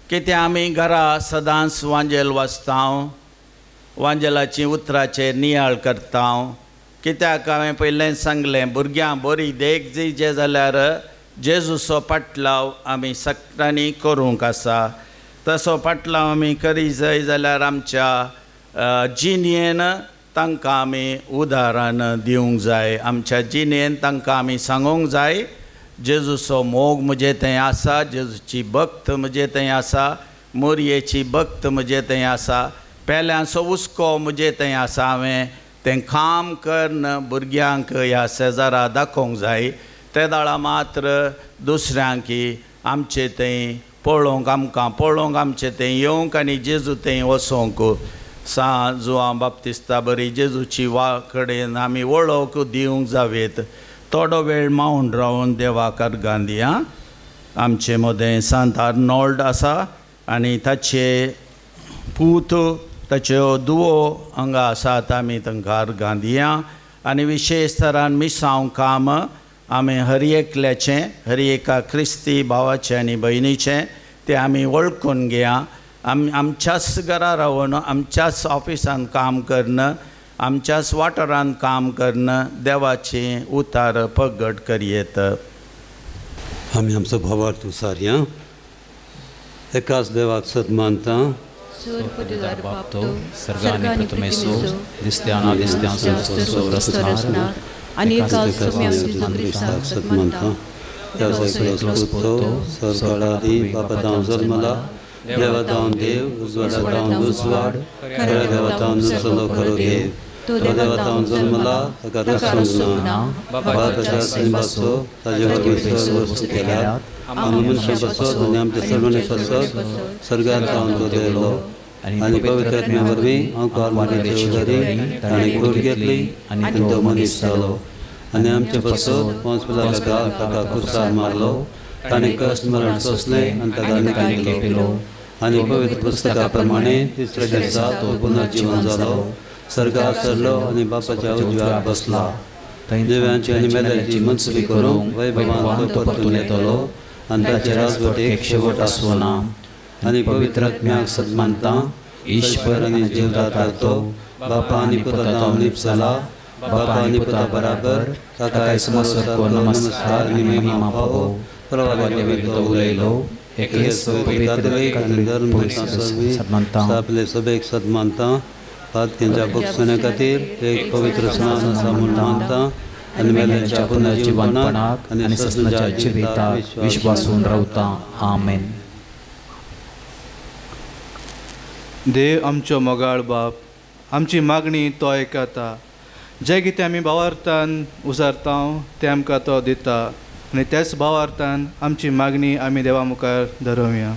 Speaker 7: कितें आमी घरा सदांच वांजेल वाचता, वांजेलाची उतराचेर नियाळ करता. कित्याक हांवें पयलेंच सांगलें, भुरग्यांक बरी देख दिवचे जाल्यार जेजूचो पाटलाव आमी सगळ्यांनी करूंक आसा. तसो पाटलाव आमी करी जाय जाल्यार आमच्या जिणेन तांकां आमी उदाहरण दिवंक जाय. आमच्या जिणेन तांकां आमी सांगूंक जाय जेजूचो मोग म्हजे थंय आसा, जेजूची भक्त म्हजे थंय आसा, मोरयेची भक्त म्हजे थंय आसा, पेल्यांचो हुस्को म्हजे थंय आसा. हांवें तें काम करून भुरग्यांक ह्या शेजारा दाखोवंक जाय. ते दाळा मात्र दुसऱ्यांक आमचे थंय पळोवंक, आमकां पळोवंक आमचे थंय येवंक आनी जेजू थंय वचोंक. सां जुआंव बाप्तिस्ता बरी जेजूची वा कडेन आमी वळख दिवंक जावेत. थोडो वेळ मावन रावन देवाक अर्गां दिया. आमचे मदें सांत आर्नोल्ड आसा आनी ताचे पूत, ताच्यो दुवो हांगा आसात. आमी तांकां अर्गां दिया आनी विशेश तरान मिसांव काम आमी हर एकल्याचें, हर एका क्रिस्ती भावाचें आनी भयणीचें तें आमी वळखून घेया. आमी आमच्याच घरा रावन, आमच्याच ऑफिसान काम करून, आमच्याच वाठारांत काम करून देवाचें उतार प्रगट करयेत.
Speaker 3: आमी आमचो भावार्थ उसारया. एकाच देवाक सत मानता, सत मानता, बापा जल्मला, देवातावन देव, उजवाडातावन उजवाड, खऱ्या देवातावन नुसलो खरो देव, तो देवातावन जल्मला, ताका रसूंक ना, बापाच्या सिंबाचो ताजे वरवीं सर्व वस्तू केल्यात, आमी मनशां पासत आनी आमच्या सर्वांनी पासत स्वर्गांत तो देवलो आनी पवित्र आत्म्या वरवीं अंकार मारिल्ले उदारी ताणें कूड घेतली आनी तो मनीस जालो आनी आमचे पासत पोंस पिलाताक ताका कुर्सार मारलो, ताणें कश्ट मरण सोंसलें आनी ताका निकाल केलो आनी पवित्र पुस्तका प्रमाणे तिसऱ्या दिसा तो पुनर्जीवन जालो, स्वर्गार सरलो आनी बापाच्या उजव्याक बसला. देव्यांची आनी मेल्यांची मनसुबी करूंक वैभवान तो परतून येतलो आनी ताचे राजवटेक शेवट आसूं ना. आनी पवित्र आत्म्याक सत मानता, ईश्वर आनी जीवदाता तो बापा आनी पुता निपसला, बापा आनी पुता बराबर ताका समस्वतो नमस्कार आनी महिमा पावो. प्रवाद्या उलयलो आपले सभेक सत मानता, पातक्यांच्या बक्षण्या खातीर एक पवित्र स्नान आसा म्हूण मानता आनी मेल्यांच्या पुनर्जीवनाक आनी ससनाच्या जिविताक
Speaker 1: विश्वासून रावता. आमेन.
Speaker 8: देव आमचो मोगाळ बाप, आमची मागणी तो आयकता. जें कितें आमी भावार्थान उसारता तें आमकां तो दिता आनी त्याच भावार्थान आमची मागणी आमी देवा मुखार धरोवया.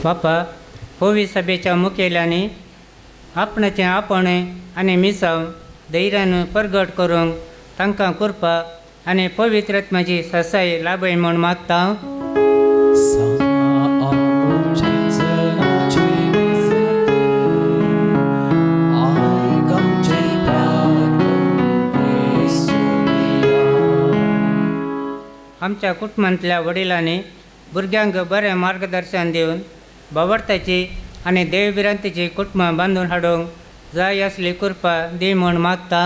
Speaker 9: बापा, पवी सभेच्या मुखेल्यांनी आपणाचें आपणें आनी मिसांव धैर्यान परगट करूंक तांकां कृपा आनी पवित्र आत्म्याची सासाय लाभय म्हूण मागता. आमच्या कुटुंबांतल्या वडिलांनी भुरग्यांक बरें मार्गदर्शन दिवन भावार्थाची आनी देवभिरांतीची कुटुंबां बांदून हाडूंक जाय असली कृपा दी म्हूण मागता.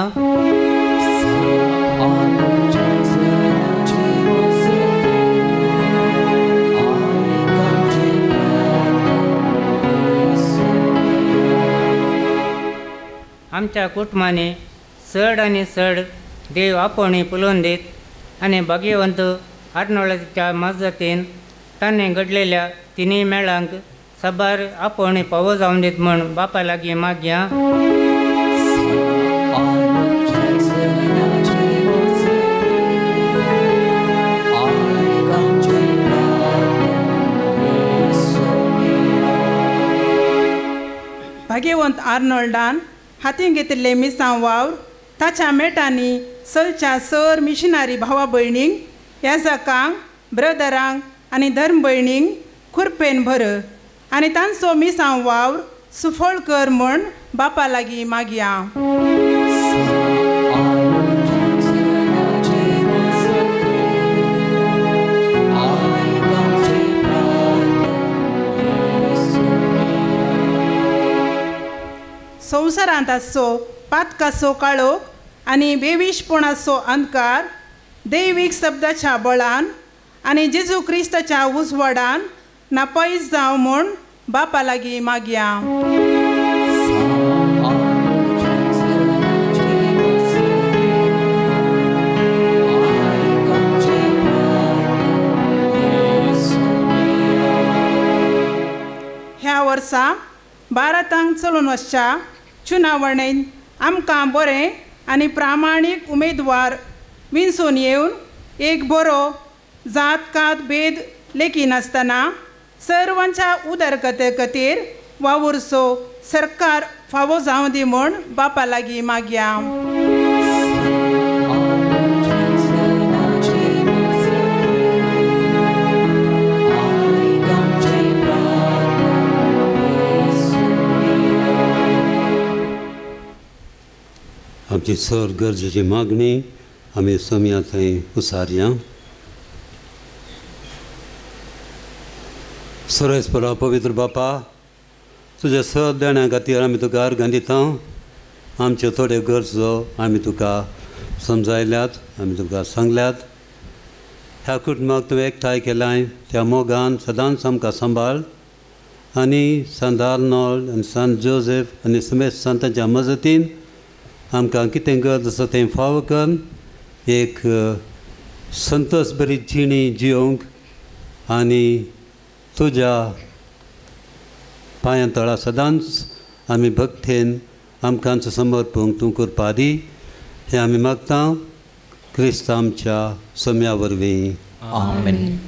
Speaker 9: आमच्या कुटुंबांनी चड आनी चड देव आपोवणी पुलोवन दीत आनी भाग्यवंत आर्नोळाच्या मजतीन ताणें घडलेल्या तिनूय मेळांक साबार आपोवणी पावो जावन दीत म्हूण बापा लागीं मागया.
Speaker 10: भाग्यवंत आर्नोल्डान हातीन घेतिल्ले मिसांव वावर ताच्या मेटांनी सलच्या सर मिशनरी भावा भयणींक, याजकांक, ब्रदरांक आनी धर्म भयणींक खुरपेन भर आनी तांचो मिसांव वावर सुफळ कर म्हूण बापा लागीं मागया. संवसारांत आसचो पातकाचो काळोख आनी बेविशपणाचो अंधकार दैवीक शब्दाच्या बळान आनी जेजू क्रिस्ताच्या उजवाडान नापयस जावं म्हूण बापा लागीं मागया. ह्या वर्सा भारतांत चलून वचच्या चुनावणेन आमकां बरें आनी प्रामाणीक उमेदवार विंचून येवन एक बरो जात कात भेद लेखिनासतना सर्वांच्या उदरगते खातीर वावुरचो सरकार फावो जावं दी म्हूण बापा लागीं मागया.
Speaker 3: आमची चड गरजेची मागणी आमी सोम्या थंय उसारया. सर्वेस्परा पवित्र बापा, तुज्या सद देण्या खातीर आमी तुका अर्गां दिता. आमच्यो थोड्यो गरजो आमी तुका समजायल्यात, आमी तुका सांगल्यात. ह्या कुटुंबाक तुवें एकठांय केलाय त्या मोगान सदांच आमकां सांबाळ आनी सांत आर्नोल्ड आनी सांत जोजेफ आनी समेस्त सांतांच्या मजतीन आमकां कितें गरज आसा तें फावो कर. एक संतोस बरी जिणी जियोंक आनी तुज्या पांयां तळा सदांच आमी भक्तेन आमकां समर्पूंक तूं करपा दी, हें आमी मागता क्रिस्त आमच्या सम्या वरवीं.
Speaker 1: आमेन.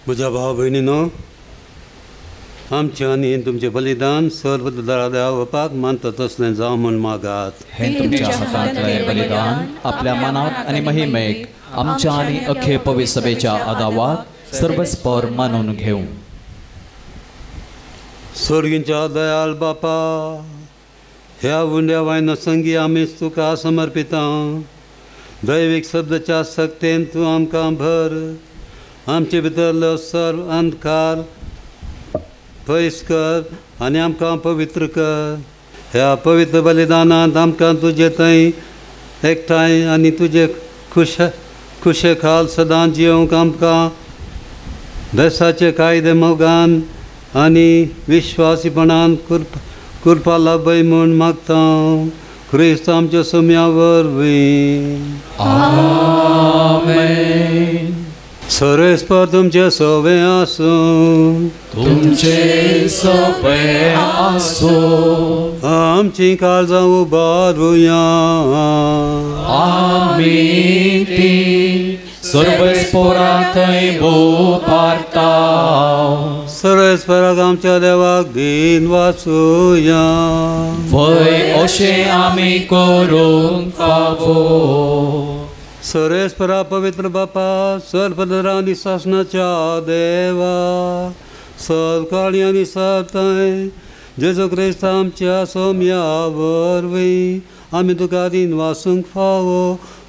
Speaker 3: म्हज्या भाव भयणीनो, आमचें आनी तुमचें बलिदान सर्व देवाक मानता तसलें जावं म्हूण मागात.
Speaker 1: हें तुमच्या हातांतलें बलिदान आपल्या मनाक आनी महिमेक आमच्या आनी अख्खे पवित्र सभेच्या आदावाक सर्वस्पर मानून घेवं.
Speaker 3: स्वर्गींच्या दयाल बापा, ह्या उंड्या वायना संगी आमी तुका समर्पिता. दैवीक शब्दाच्या सक्तेन तूं आमकां भर, आमचे भितरलो सर्व अंधकार पयस कर आनी आमकां पवित्र कर. ह्या पवित्र बलिदानांत आमकां तुजे थंय एकठांय आनी तुजे खुशे खाल सदां जियोंक आमकां देसाचे कायदे मोगान आनी विश्वासीपणान कृपा लाभय म्हूण मागता. क्रिस्त आमच्या सोम्या वरवीं.
Speaker 5: आमेन.
Speaker 3: सर्वेस्पर तुमचे सोवे आसूं.
Speaker 5: तुमचे सोवे आसूं.
Speaker 3: आमची काळजां उबारुया.
Speaker 5: आमी ती सर्वेस्परा थंय उबारता.
Speaker 3: सर्वेस्पराक आमच्या देवाक दीन वाचुया.
Speaker 5: वय अशें आमी करूंक फावो.
Speaker 3: सर्वेस्परा पवित्र बापा, सर्वपदरा आनी सासणाच्या देवा, सर्वकाळी आनी सर्वथंय जेजू क्रिस्त आमच्या सोम्या वरवीं आमी तुका दीन वासूंक फावो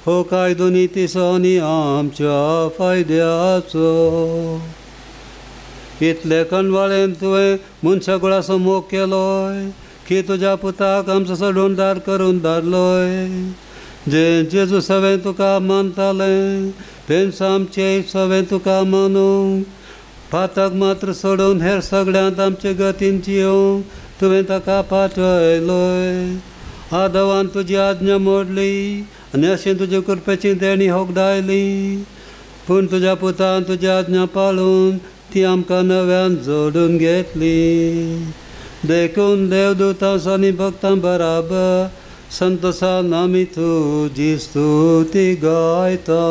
Speaker 3: हो कायदो नितीचो आनी आमच्या फायद्याचो. इतले कणवाळेन तुवें मनशा कुळाचो मोग केलोय की तुज्या पुताक आमचो सोडूनदार करून धाडलोय. जे जेजू सवें तुका मानतालें तेंच आमचे सवें तुका मानूंक पातक मात्र सोडून हेर सगळ्यांत आमचे गतीन जियोंक तुवें ताका पाठयलोय. आदवान तुजी आज्ञा मोडली आनी अशें तुजे कृपेची देणी होगडायली. पूण तुज्या पुतान तुज्या आज्ञा पाळून ती आमकां नव्यान जोडून घेतली. देखून देवदूतां आनी भक्तां बराबर संतोसान आमी तुजी स्तुती गायता.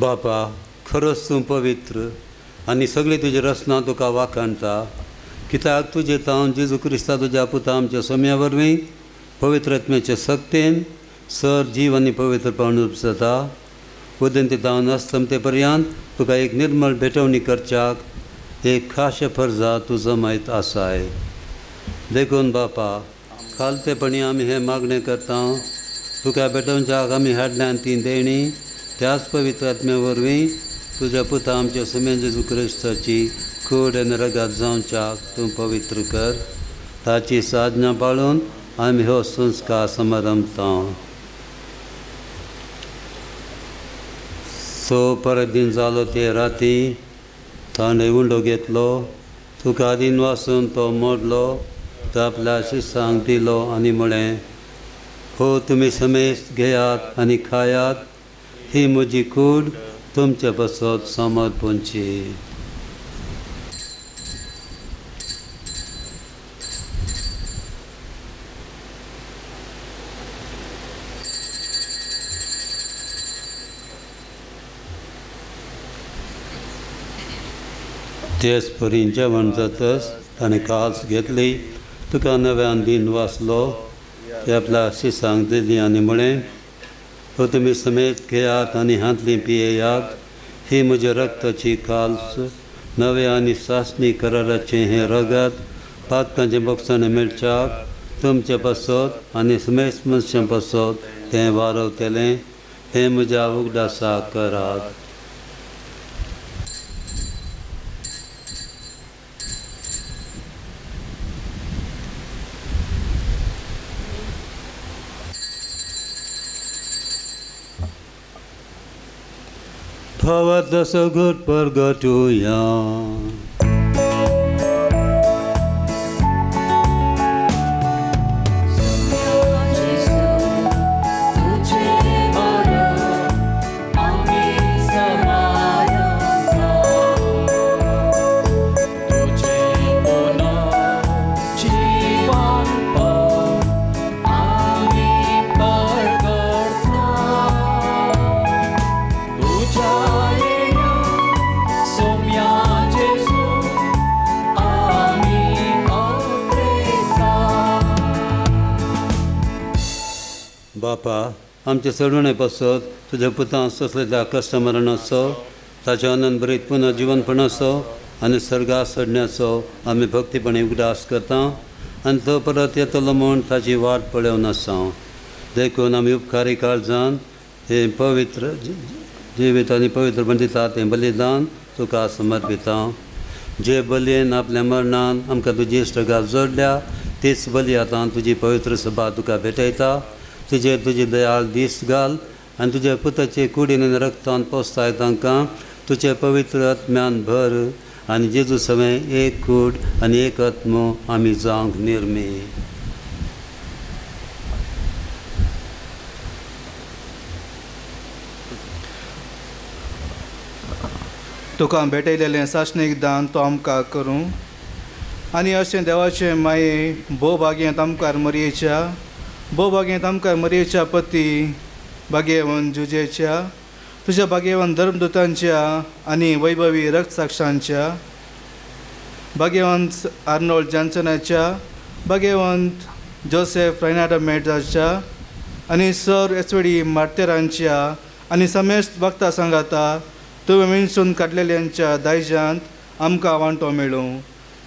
Speaker 3: बापा, खरोच तूं पवित्र आनी सगळी तुजी रचना तुका वाखाणता, कित्याक तुजे तावन जेजू क्रिस्ता तुज्या पुता आमच्या सोम्या वरवीं पवित्र आत्म्याचे सक्तेन सर जीव आनी पवित्रपण उपजता. उदंती तावन अस्तमते पर्यंत तुका एक निर्मळ भेटवणी करच्याक एक खाशे फर्जा तूं जमायत आसाय. देखून बापा, खालतेपणी आमी हें मागणें करता, तुका भेटोवच्याक आमी हाडल्यान ती देणी त्याच पवित्र आत्म्या वरवीं तुज्या पुता आमच्या सुम्या जेजू क्रिस्ताची कूड आनी रगात जावच्याक तूं पवित्र कर. ताची साधना पाळून आमी हो संस्कार समारंभता. सो परत दिन जालो ते राती ताणें उंडो घेतलो, तुका दिन वासून तो मोडलो, तो आपल्या शिसांक दिलो आनी म्हळें, हो तुमी समेस्त घेयात आनी खायात, ही म्हजी कूड तुमचे पासत समर्पणची. तेच परी जेवण जातच ताणें काल्स घेतली, तुका नव्यान दिन वाचलो, ते आपल्या शिसांक दिली आनी म्हळें, हो तुमी समेत घेयात आनी हांतली पियेयात, ही म्हज्या रक्ताची काल्स, नवे आनी सासणी कराराचें हें रगत पातकांचें बोगसाणें मेळच्याक तुमचे पासत आनी समेस्त मनशां पासत तें वारवतलें. हें म्हज्या उगडासाक करात. भवत सगुर परगटुया. बापा, आमचे चडवणे पासत तुज्या पुतान सोंसलेल्या कश्ट मरणाचो, ताच्या आनंद भरीत पुनः जिवनपणाचो आनी सर्गा चडण्याचो आमी भक्तीपणी उगडास करता आनी तो परत येतलो म्हूण ताची वाट पळोवन आसा. देखून आमी उपकारी काळजान हें पवित्र जिवीत आनी पवित्रपण दिता तें बलिदान तुका समर्पिता. जे बलयेन आपल्या मरणान आमकां तुजी इश्टगात जोडल्या तीच बली आतां तुजी पवित्र सभा तुका भेटयता. तुजेर तुजी दयाळ दीस घाल आनी तुज्या पुताचे कुडीन आनी रक्तान पोसताय तांकां तुजे पवित्र आत्म्यान भर आनी जेजू सवें एक कूड आनी एक आत्मो आमी जावंक निर्मी.
Speaker 8: तुका भेटयलेलें सासणीक दान तो आमकां करूं आनी अशें देवाचें माये भोव भाग्यांत आमकार मरयेच्या भोव भागेंत आमकां मरियेच्या पती भाग्यवंत जुजेच्या तुज्या भाग्यवंत धर्मदूतांच्या आनी वैभवी रक्तसाक्षांच्या भाग्यवंत आर्नोल्ड जॉन्सनाच्या भाग्यवंत जोसेफ रैनाडो मेड्राच्या आनी सर एसवडी मार्तेरांच्या आनी समेस्त भक्ता सांगाता तुवें विणसून काडलेल्यांच्या दायजांत आमकां वांटो मेळूं.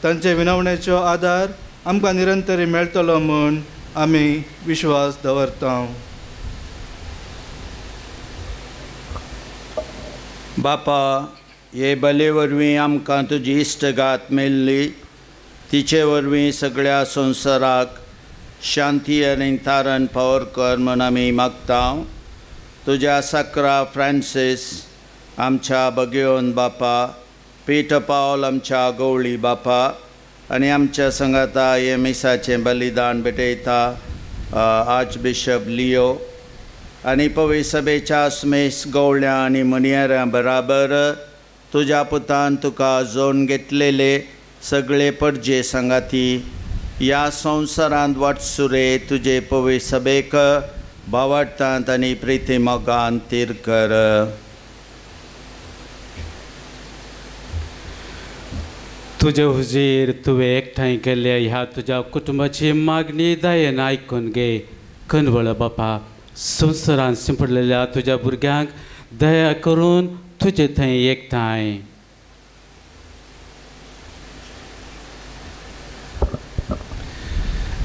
Speaker 8: तांचे विनवणेचो आदार आमकां निरंतर मेळटलो म्हूण आमी विश्वास दवरता.
Speaker 7: बापा, हे बले वरवीं आमकां तुजी इश्टगात मेळ्ळी, तिचे वरवीं सगळ्या संवसाराक शांती आनी तारण पावर कर म्हूण आमी मागता. तुज्या साक्रा फ्रांसीस आमच्या भगेवन बापा, पीटर पावल आमच्या गवळी बापा आनी आमच्या संगाता हे मिसाचें बलिदान भेटयता आर्चबिशप लियो आनी पवी सभेच्या स्मेस गवळ्या आनी मुनियऱ्यां बराबर तुज्या पुतान तुका जोन घेतलेले सगळे परजे सांगाती ह्या संवसारांत वाटसुरे तुजे पवी सभेक भावार्थांत आनी प्रिती मोगान तीर कर.
Speaker 3: तुजे हुजीर तुवें एकठांय केल्ल्या ह्या तुज्या कुटुंबाची मागणी दयेन आयकून घे. कनवळ बापा, संवसारांत शिंपडलेल्या तुज्या भुरग्यांक दया करून तुजे थंय एकठांय.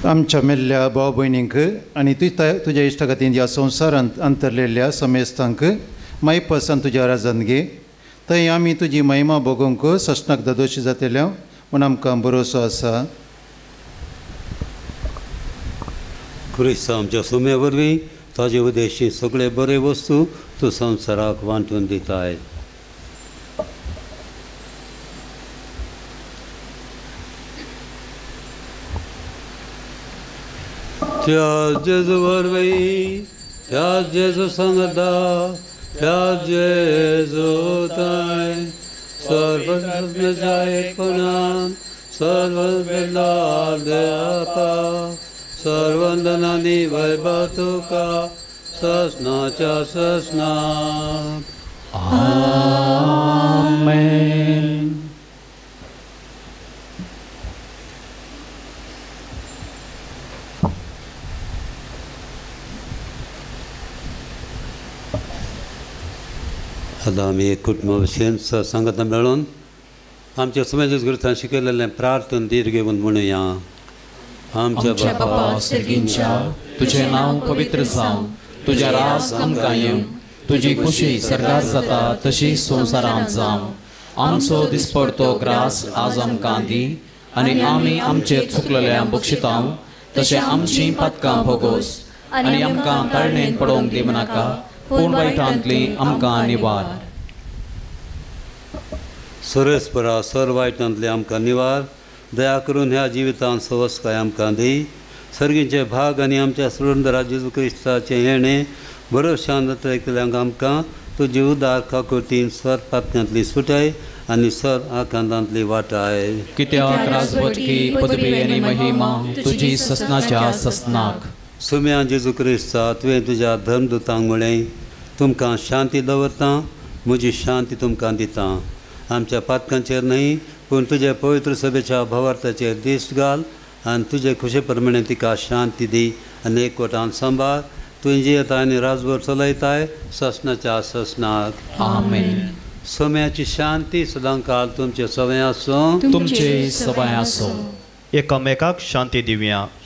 Speaker 11: आमच्या मेल्ल्या भाव भयणींक आनी तुज्या इश्टागतीन ह्या संवसारांत अंतरलेल्या समेस्तांक मायपासान तुज्या राजान घे. थंय आमी तुजी महिमा भोगोवंक ससनाक दादोशी जातल्या म्हूण आमकां भरोसो आसा.
Speaker 3: क्रिस्त आमच्या सुमे वरवीं ताजे उद्देशी सगळे बरे वस्तू तूं संवसाराक वांटून दिताय. त्या जेजू वरवीं, त्या जेजू सांगता, त्या जेजू ताय सर्वज्ञ एकपणान सर्व देवता सर्वंदनानी वैभव तुका ससनाच्या ससना.
Speaker 1: आमेन.
Speaker 3: आतां आमी एक कुटुंबा भशेन सांगाता मेळून आमच्या समाज ग्रंथान शिकयलेलें प्रार्थना धीर घेवन म्हणुया.
Speaker 1: आमच्या बापा सर्गींच्या, तुजें नांव पवित्र जावं, तुजें राज आमकां येवं, तुजी खुशी सर्गार जाता तशी संवसारांत जावं. आमचो दिसपडतो ग्रास आज आमकां दी आनी आमी आमचे चुकलेल्या बक्षितांव तशें आमचीं पातकां भोगोस आनी आमकां ताळणेन पडोवंक दिवं नाका, पूण वायटांतली आमकां निवार.
Speaker 3: सुरेशपरा सर वायटांतली आमकां निवार. दया करून ह्या जिवितांत सवस्काय आमकां दी. सर्गींचे भाग आनी आमच्या सुरंदरा जेजू क्रिस्ताचें येणें भरोशान ऐकल्यांक आमकां तुजी उदार काकुळतीन सर पातकांतली सुटाय आनी सर आकांतांतली वाटाय.
Speaker 1: कित्याक राजवटकी पदवी आनी महिमा तुजी ससनाच्या ससनाक.
Speaker 3: सुम्या जेजू क्रिस्ता, तुवें तुज्या धर्मदूतांक म्हळें, तुमकां शांती दवरता, म्हजी शांती तुमकां दिता. आमच्या पातकांचेर न्हय पूण तुज्या पवित्र सभेच्या भावार्थाचेर दिश्ट घाल आनी तुजे खुशे प्रमाणे तिका शांती दी आनी एकवटान सांबाळ. तुवें जियेता आनी राजभर चलयताय ससनाच्या ससनाक.
Speaker 1: आमेन.
Speaker 3: सोम्याची शांती सदांकाल तुमचे सवय आसूं.
Speaker 1: तुमचे सवय आसूं.
Speaker 6: एकामेकाक शांती दिवया.
Speaker 5: आमची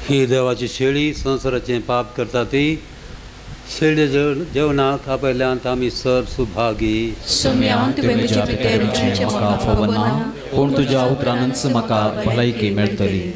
Speaker 3: ही देवाची शेळी संवसाराचें पाप करता ती शेळी जेवणाक आपयल्यान आमी सर सुभागी.
Speaker 1: सोम्या तुवें म्हजे भितर वचचें म्हाका फावना, पूण तुज्या उतरानच म्हाका भलायकी मेळटली.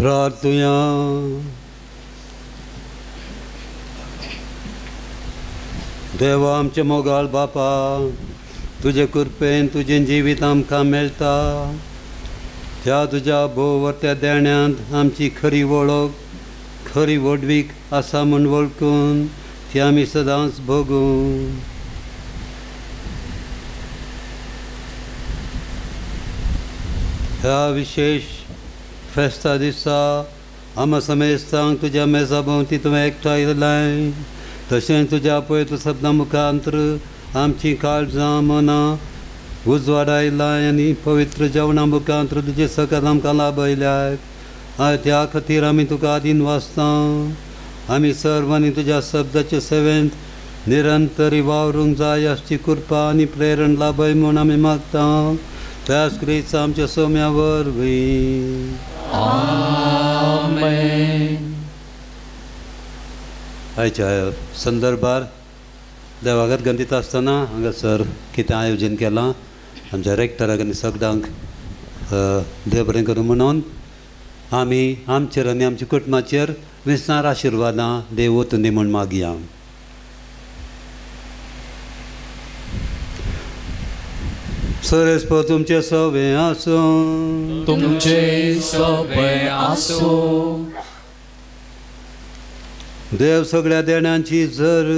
Speaker 3: प्रार्थुया. देवा आमचे मोगाळ बापा, तुजे कृपेन तुजें जिवीत आमकां मेळटा. ह्या तुज्या भोववरत्या देण्यांत आमची खरी वळख, खरी व्हडवीक आसा म्हूण वळखून ती आमी सदांच भोगूं. ह्या विशेश फेस्ता दिसा आमा समेस्तांक तुज्या मेजा भोंवती तुवें एकठांय लाय, तशेंच तुज्या पवित्र शब्दां मुखांतर आमची काळजां मनां उजवाडायलाय आनी पवित्र जेवणा मुखांतर तुजे सकत आमकां लाभयल्याय. त्या खातीर आमी तुका आदीन वाचता. आमी सर्वांनी तुज्या शब्दाचे सेवेंत निरंतरी वावरूंक जाय आसची कृपा आनी प्रेरण लाभय म्हूण आमी मागता. त्याच क्रिस्त आमच्या सोम्या वरवीं.
Speaker 5: आमेन.
Speaker 3: आयच्या संदर्भार देवाघर गंदीत आसतना हांगासर कितें आयोजन केलां आमच्या रेक्टराक आनी सगळ्यांक देव बरें करूं म्हणून आमी आमचेर आनी आमच्या कुटुंबाचेर विसनार आशिर्वादां देव ओतून दी म्हूण मागया. सरेस्पर तुमचें सवें आसूं.
Speaker 5: तुमचें सवें आसूं.
Speaker 3: देव सगळ्या देण्यांची झर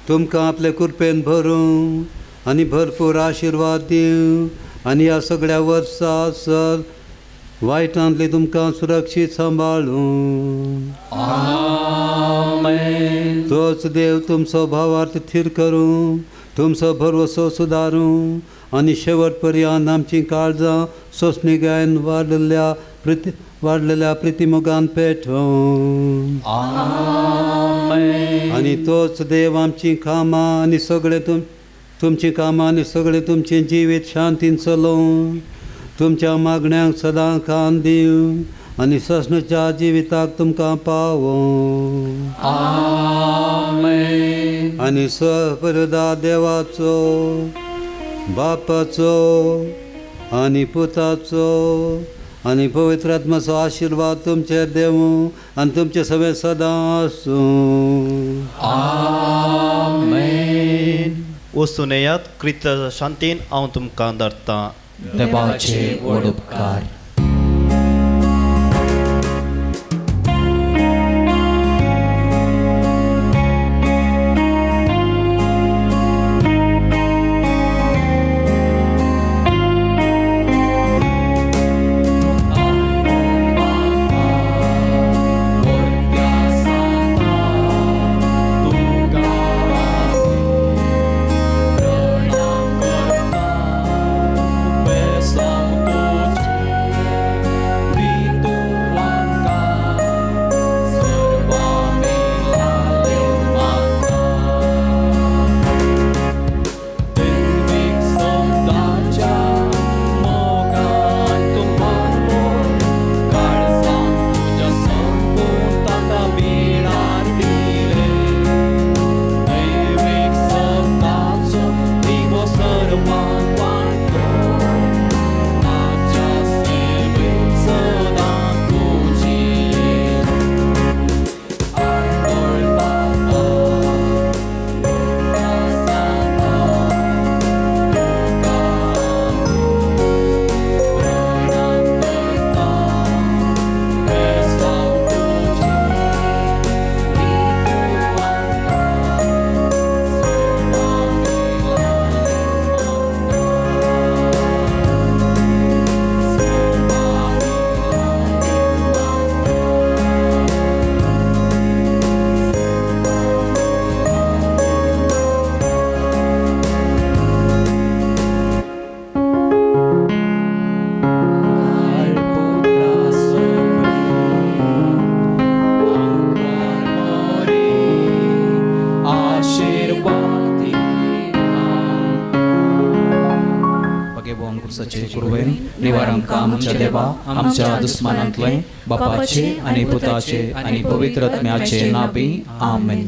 Speaker 3: तुमकां आपले कृपेन भरूं आनी भरपूर आशिर्वाद दिवं आनी ह्या सगळ्या वर्सा सर वायटांतली तुमकां सुरक्षीत सांबाळूं.
Speaker 5: आमेन.
Speaker 3: तोच देव तुमचो भावार्थ थीर करूं, तुमचो भरवसो सुदारूं आनी शेवट पर्यंत आमची काळजां सोंसणीकायेन वाडलेल्या प्रितीमोगान पेटोवं.
Speaker 5: आमेन.
Speaker 3: आनी तोच देव आमचीं कामां आनी सगळें तुमचीं कामां आनी सगळें तुमचें जिवीत शांतीन चलोवं, तुमच्या मागण्यांक सदां कान दिवं आनी ससनाच्या जिविताक तुमकां पावोवं.
Speaker 5: आमेन.
Speaker 3: आनी सहपरदा देवाचो, बापाचो आनी पुताचो आनी पवित्र आत्माचो आशिर्वाद तुमचेर देवूं आनी तुमचे सगळें सदां आसूं.
Speaker 5: आमेन.
Speaker 6: वचून येयात क्रिस्त शांतीन हांव तुमकां धाडटां.
Speaker 1: देवाचे व्हड उपकार. आमच्या देवा आमच्या दुस्मानांतले बापाचे आनी पुताचे आनी पवित्र आत्म्याचे नांवी आमेन.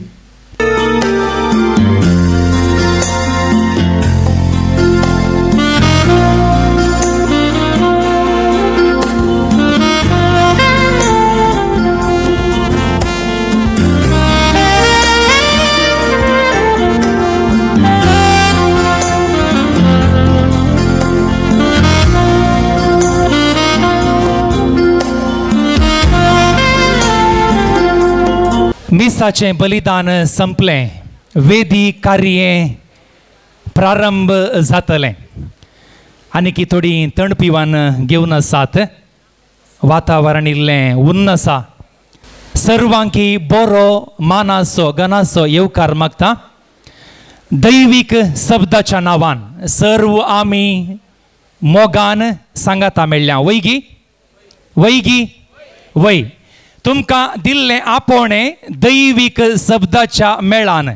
Speaker 1: मिसाचें बलिदान संपलें, वेदी कार्य प्रारंभ जातलें. आनी थोडी तणपिवान घेवन आसात, वातावरण इल्लें उन्न आसा. सर्वांकी बरो मानाचो गणाचो येवकार मागता. दैवीक शब्दाच्या नांवान सर्व आमी मोगान सांगाता मेळ्ळ्या. वैगी वैगी वय तुमकां दिल्लें आपोवणें दैवीक शब्दाच्या मेळान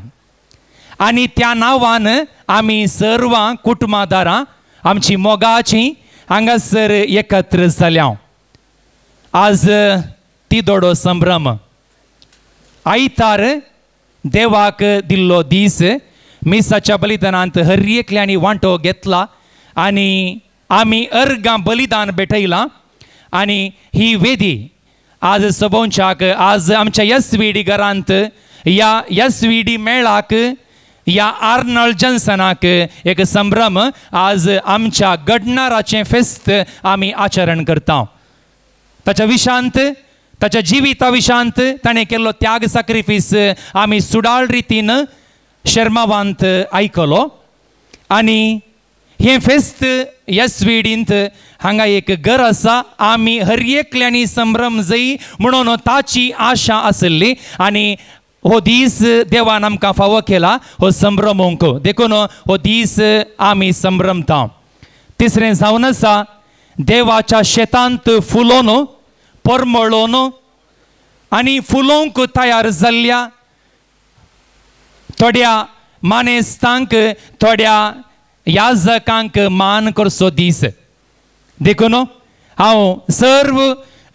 Speaker 1: आनी त्या नांवान आमी सर्वां कुटुंबादारां आमची मोगाची हांगासर एकत्र जाल्या. आज तिदोडो संभ्रम आयतार देवाक दिल्लो दीस. मिसाच्या बलिदानांत हर एकल्यांनी वांटो घेतला आनी आमी अर्गां बलिदान भेटयलां. आनी ही वेदी आज सभोवच्याक आज आमच्या एस व्ही डी घरांत ह्या एस व्ही डी मेळाक ह्या आर्नल्ड जॉन्सनाक एक संभ्रम आज आमच्या घडणाराचें फेस्त आमी आचरण करता. ताच्या विशांत ताच्या जिविता विशांत ताणें केल्लो त्याग साक्रिफीस आमी सुडाळ रितीन शर्मावांत आयकलो. आनी हें फेस्त एस व्ही डींत हांगा एक घर आसा. आमी हर एकल्यांनी संभ्रम जय म्हणून ताची आशा आसली आनी हो दीस देवान आमकां फावो केला हो संभ्रमूंक. देखून हो दीस आमी संभ्रमता. तिसरें जावन आसा देवाच्या शेतांत फुलोवन परमळोवन आनी फुलोवंक तयार जाल्ल्या थोड्या मानेस्तांक थोड्या याजकांक मान करचो दीस. देखून हांव सर्व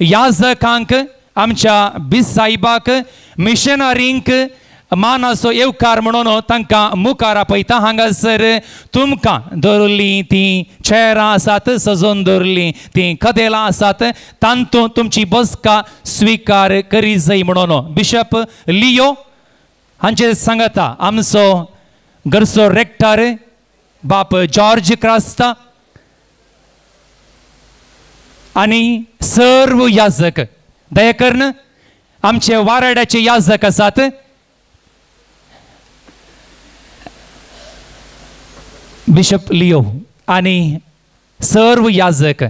Speaker 1: याजकांक आमच्या बीस साहेबाक मिशनरींक मानाचो येवकार म्हणून तांकां मुखार आपयता. हांगासर तुमकां दवरिल्लीं तीं चेरां आसात, सजोवन दवरिल्लीं तीं कदेलां आसात, तांतूं तुमची बसका स्विकार करी जाय म्हणून बिशप लियो हांचे सांगता आमचो घरचो रेक्टर बाप जॉर्ज क्रास्ता आनी सर्व याजक दया करून आमचे वाराड्याचे याजक आसात. बिशप लियो आनी सर्व याजक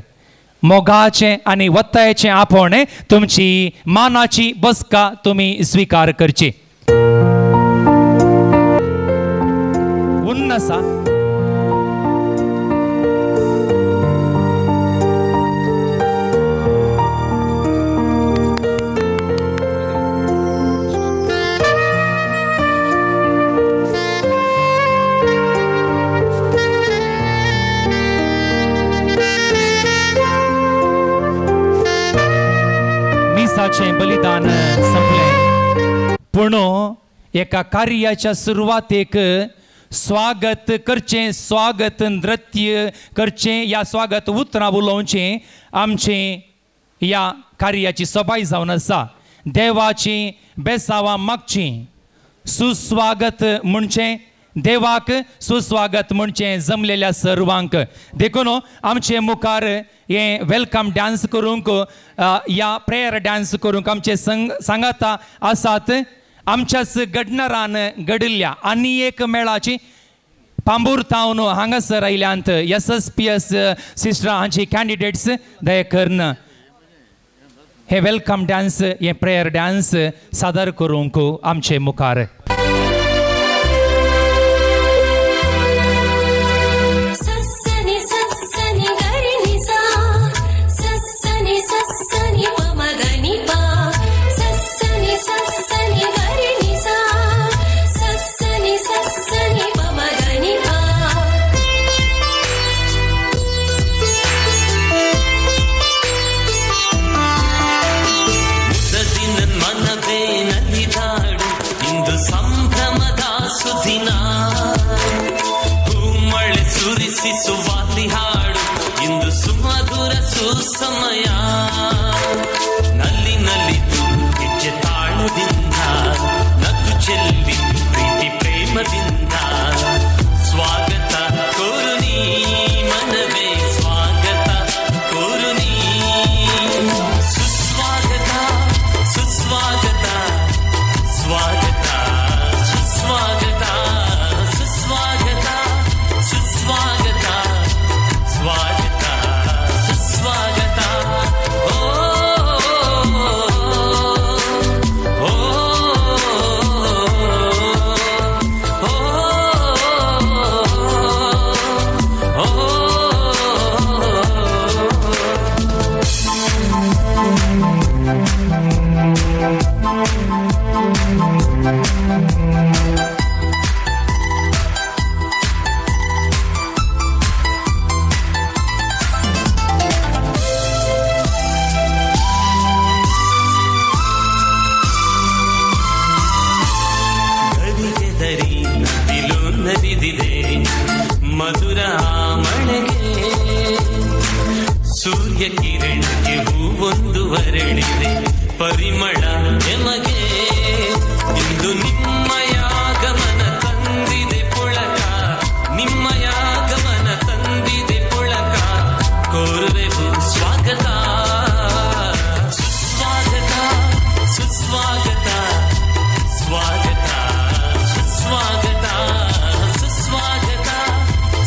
Speaker 1: मोगाचें आनी वत्तायेचें आपोवणें तुमची मानाची बसका तुमी स्विकार करची. उन्न आसा. बलिदान संपलें पूण एका कार्याच्या सुरवातेक स्वागत करचें, स्वागत नृत्य करचें या स्वागत उतरां उलोवचें आमचें ह्या कार्याची सबाय जावन आसा. देवाची बेसावां मागचीं, सुस्वागत म्हणचें देवाक सुस्वागत म्हणचें जमलेल्या सर्वांक. देखून आमचे मुखार हें welcome dance करूंक या प्रेयर डांस करूंक आमचे सांगाता आसात. आमच्याच घडणारान घडिल्ल्या आनी एक मेळाची पांबूर तावन हांगासर आयल्यांत एस एस पी एस सिस्टरां हांची कॅन्डिडेट्स दया करून हे welcome dance हे प्रेयर डांस सादर करूंक आमचे मुखार.
Speaker 12: ಸ್ವಾಗತ ಕೋರುನಿ ಮನವೇ ಸ್ವಾಗತ ಕೋರುನಿ ಸುಸ್ವಾಗತ ಸುಸ್ವಾಗತ. ಮಧುರ ಮಳೆಗೆ ಸೂರ್ಯ ಕಿರಣಕ್ಕೆ ಹೂವೊಂದು ಅರಳಿದೆ ಪರಿಮಳ ಎಮಗೆ ಇಂದು ನಿಮ್ಮಯಾಗಮನ ತಂದಿದೆ ಪುಳಕ ನಿಮ್ಮಯಾಗಮನ ತಂದಿದೆ ಪುಳಕ ಕೋರುವೆವು ಸ್ವಾಗತ ಸುಸ್ವಾಗತ ಸುಸ್ವಾಗತ ಸ್ವಾಗತ ಸುಸ್ವಾಗತ ಸುಸ್ವಾಗತ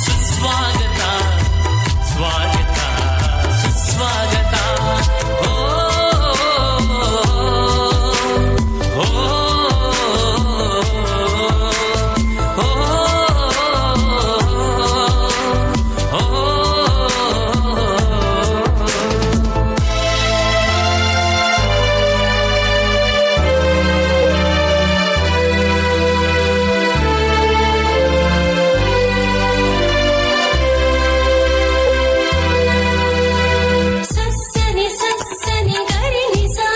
Speaker 12: ಸುಸ್ವಾಗತ ಸ್ವಾಗತ ಸುಸ್ವಾಗತ ಓ ಓ ಓ ಓ.
Speaker 13: ಸಸ್ಸನಿ ಸಸ್ಸನಿ ಗರಿ ನಿಸಾ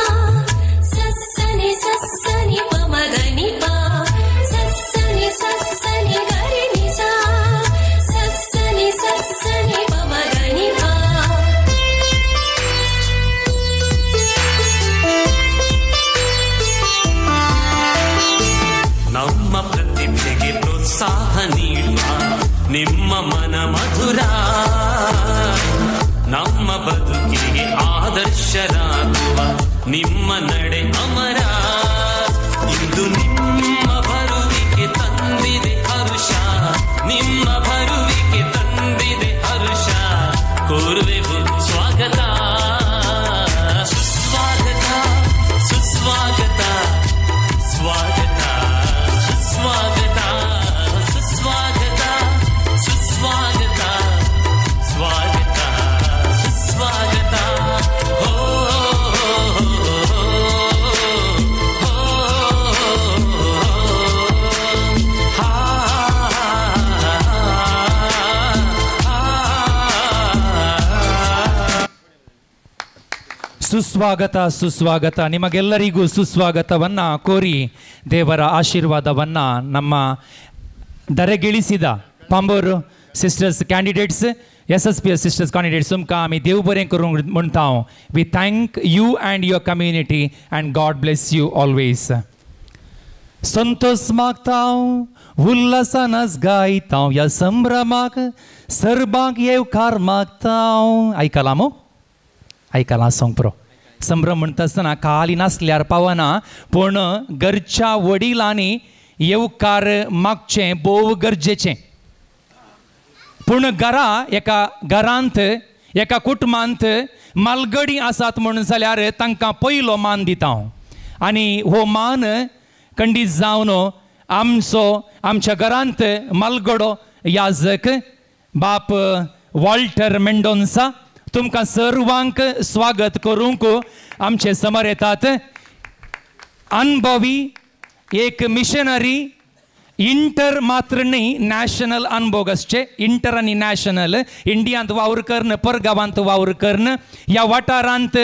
Speaker 13: ಸಸ್ಸನಿ ಸಸ್ಸನಿ ಪಮಗನಿ ಪಾ ಸಸ್ಸನಿ ಸಸ್ಸನಿ ಗರಿ ನಿಸಾ ಸಸ್ಸನಿ ಸಸ್ಸನಿ ಪಮಗನಿ ಪಾ.
Speaker 12: ನಮ್ಮ ಪ್ರತಿಭೆಗೆ ಪ್ರೋತ್ಸಾಹ ನೀಡುವ ನಿಮ್ಮ ಮನ ಮಧುರ ನಮ್ಮ ಬದುಕಿಗೆ ಆದರ್ಶರಾಗುವ ನಿಮ್ಮ ನಡೆ ಅಮರ ಇಂದು ನಿಮ್ಮ ಬರುವಿಕೆ ತಂದಿದೆ ಹರುಷ ನಿಮ್ಮ ಬರುವಿಕೆ ತಂದಿದೆ ಹರುಷ ಕೋರುವೆವು ಸ್ವಾಗತ ಸುಸ್ವಾಗತ ಸುಸ್ವಾಗತ ಸ್ವಾಗತ ಸುಸ್ವಾಗತ ಸುಸ್ವಾಗತ ಸುಸ್ವಾಗತ ಸ್ವಾಗತ ಸುಸ್ವಾಗತ ಓ
Speaker 1: ಸುಸ್ವಾಗತ ಸುಸ್ವಾಗತ ನಿಮಗೆಲ್ಲರಿಗೂ ಸುಸ್ವಾಗತವನ್ನು ಕೋರಿ ದೇವರ ಆಶೀರ್ವಾದವನ್ನು ನಮ್ಮ ದರೆಗಿಳಿಸಿದ Pambor sisters candidates S S P S sisters candidates तुमकां आमी देव बरें करूंक म्हणटा. We thank you and your community and God bless you always. Santosh मागता उल्हासानच गायता ह्या संभ्रमाक सर्बांक येवकार मागता. आयकलां मू? आयकलां सोंग प्रो. संभ्रम म्हणटा आसतना खाली नासल्यार पावना पूण घरच्या वडिलांनी येवकार मागचें भोव गरजेचें. पूण घरा एका घरांत एका कुटुंबांत मालगडी आसात म्हणून जाल्यार तांकां पयलो मान दिता हांव आनी हो मान खंडीत जावन आमचो आमच्या घरांत मालगडो याजक बाप वॉल्टर मेंडोन्सा तुमकां सर्वांक स्वागत करूंक आमचे समोर येतात. अनुभवी एक मिशनरी इंटर मात्र न्ही नॅशनल अनुभव आसचे इंटर आनी नॅशनल इंडियांत वावर कर्ण परगांवांत वावर कर्ण ह्या वाठारांत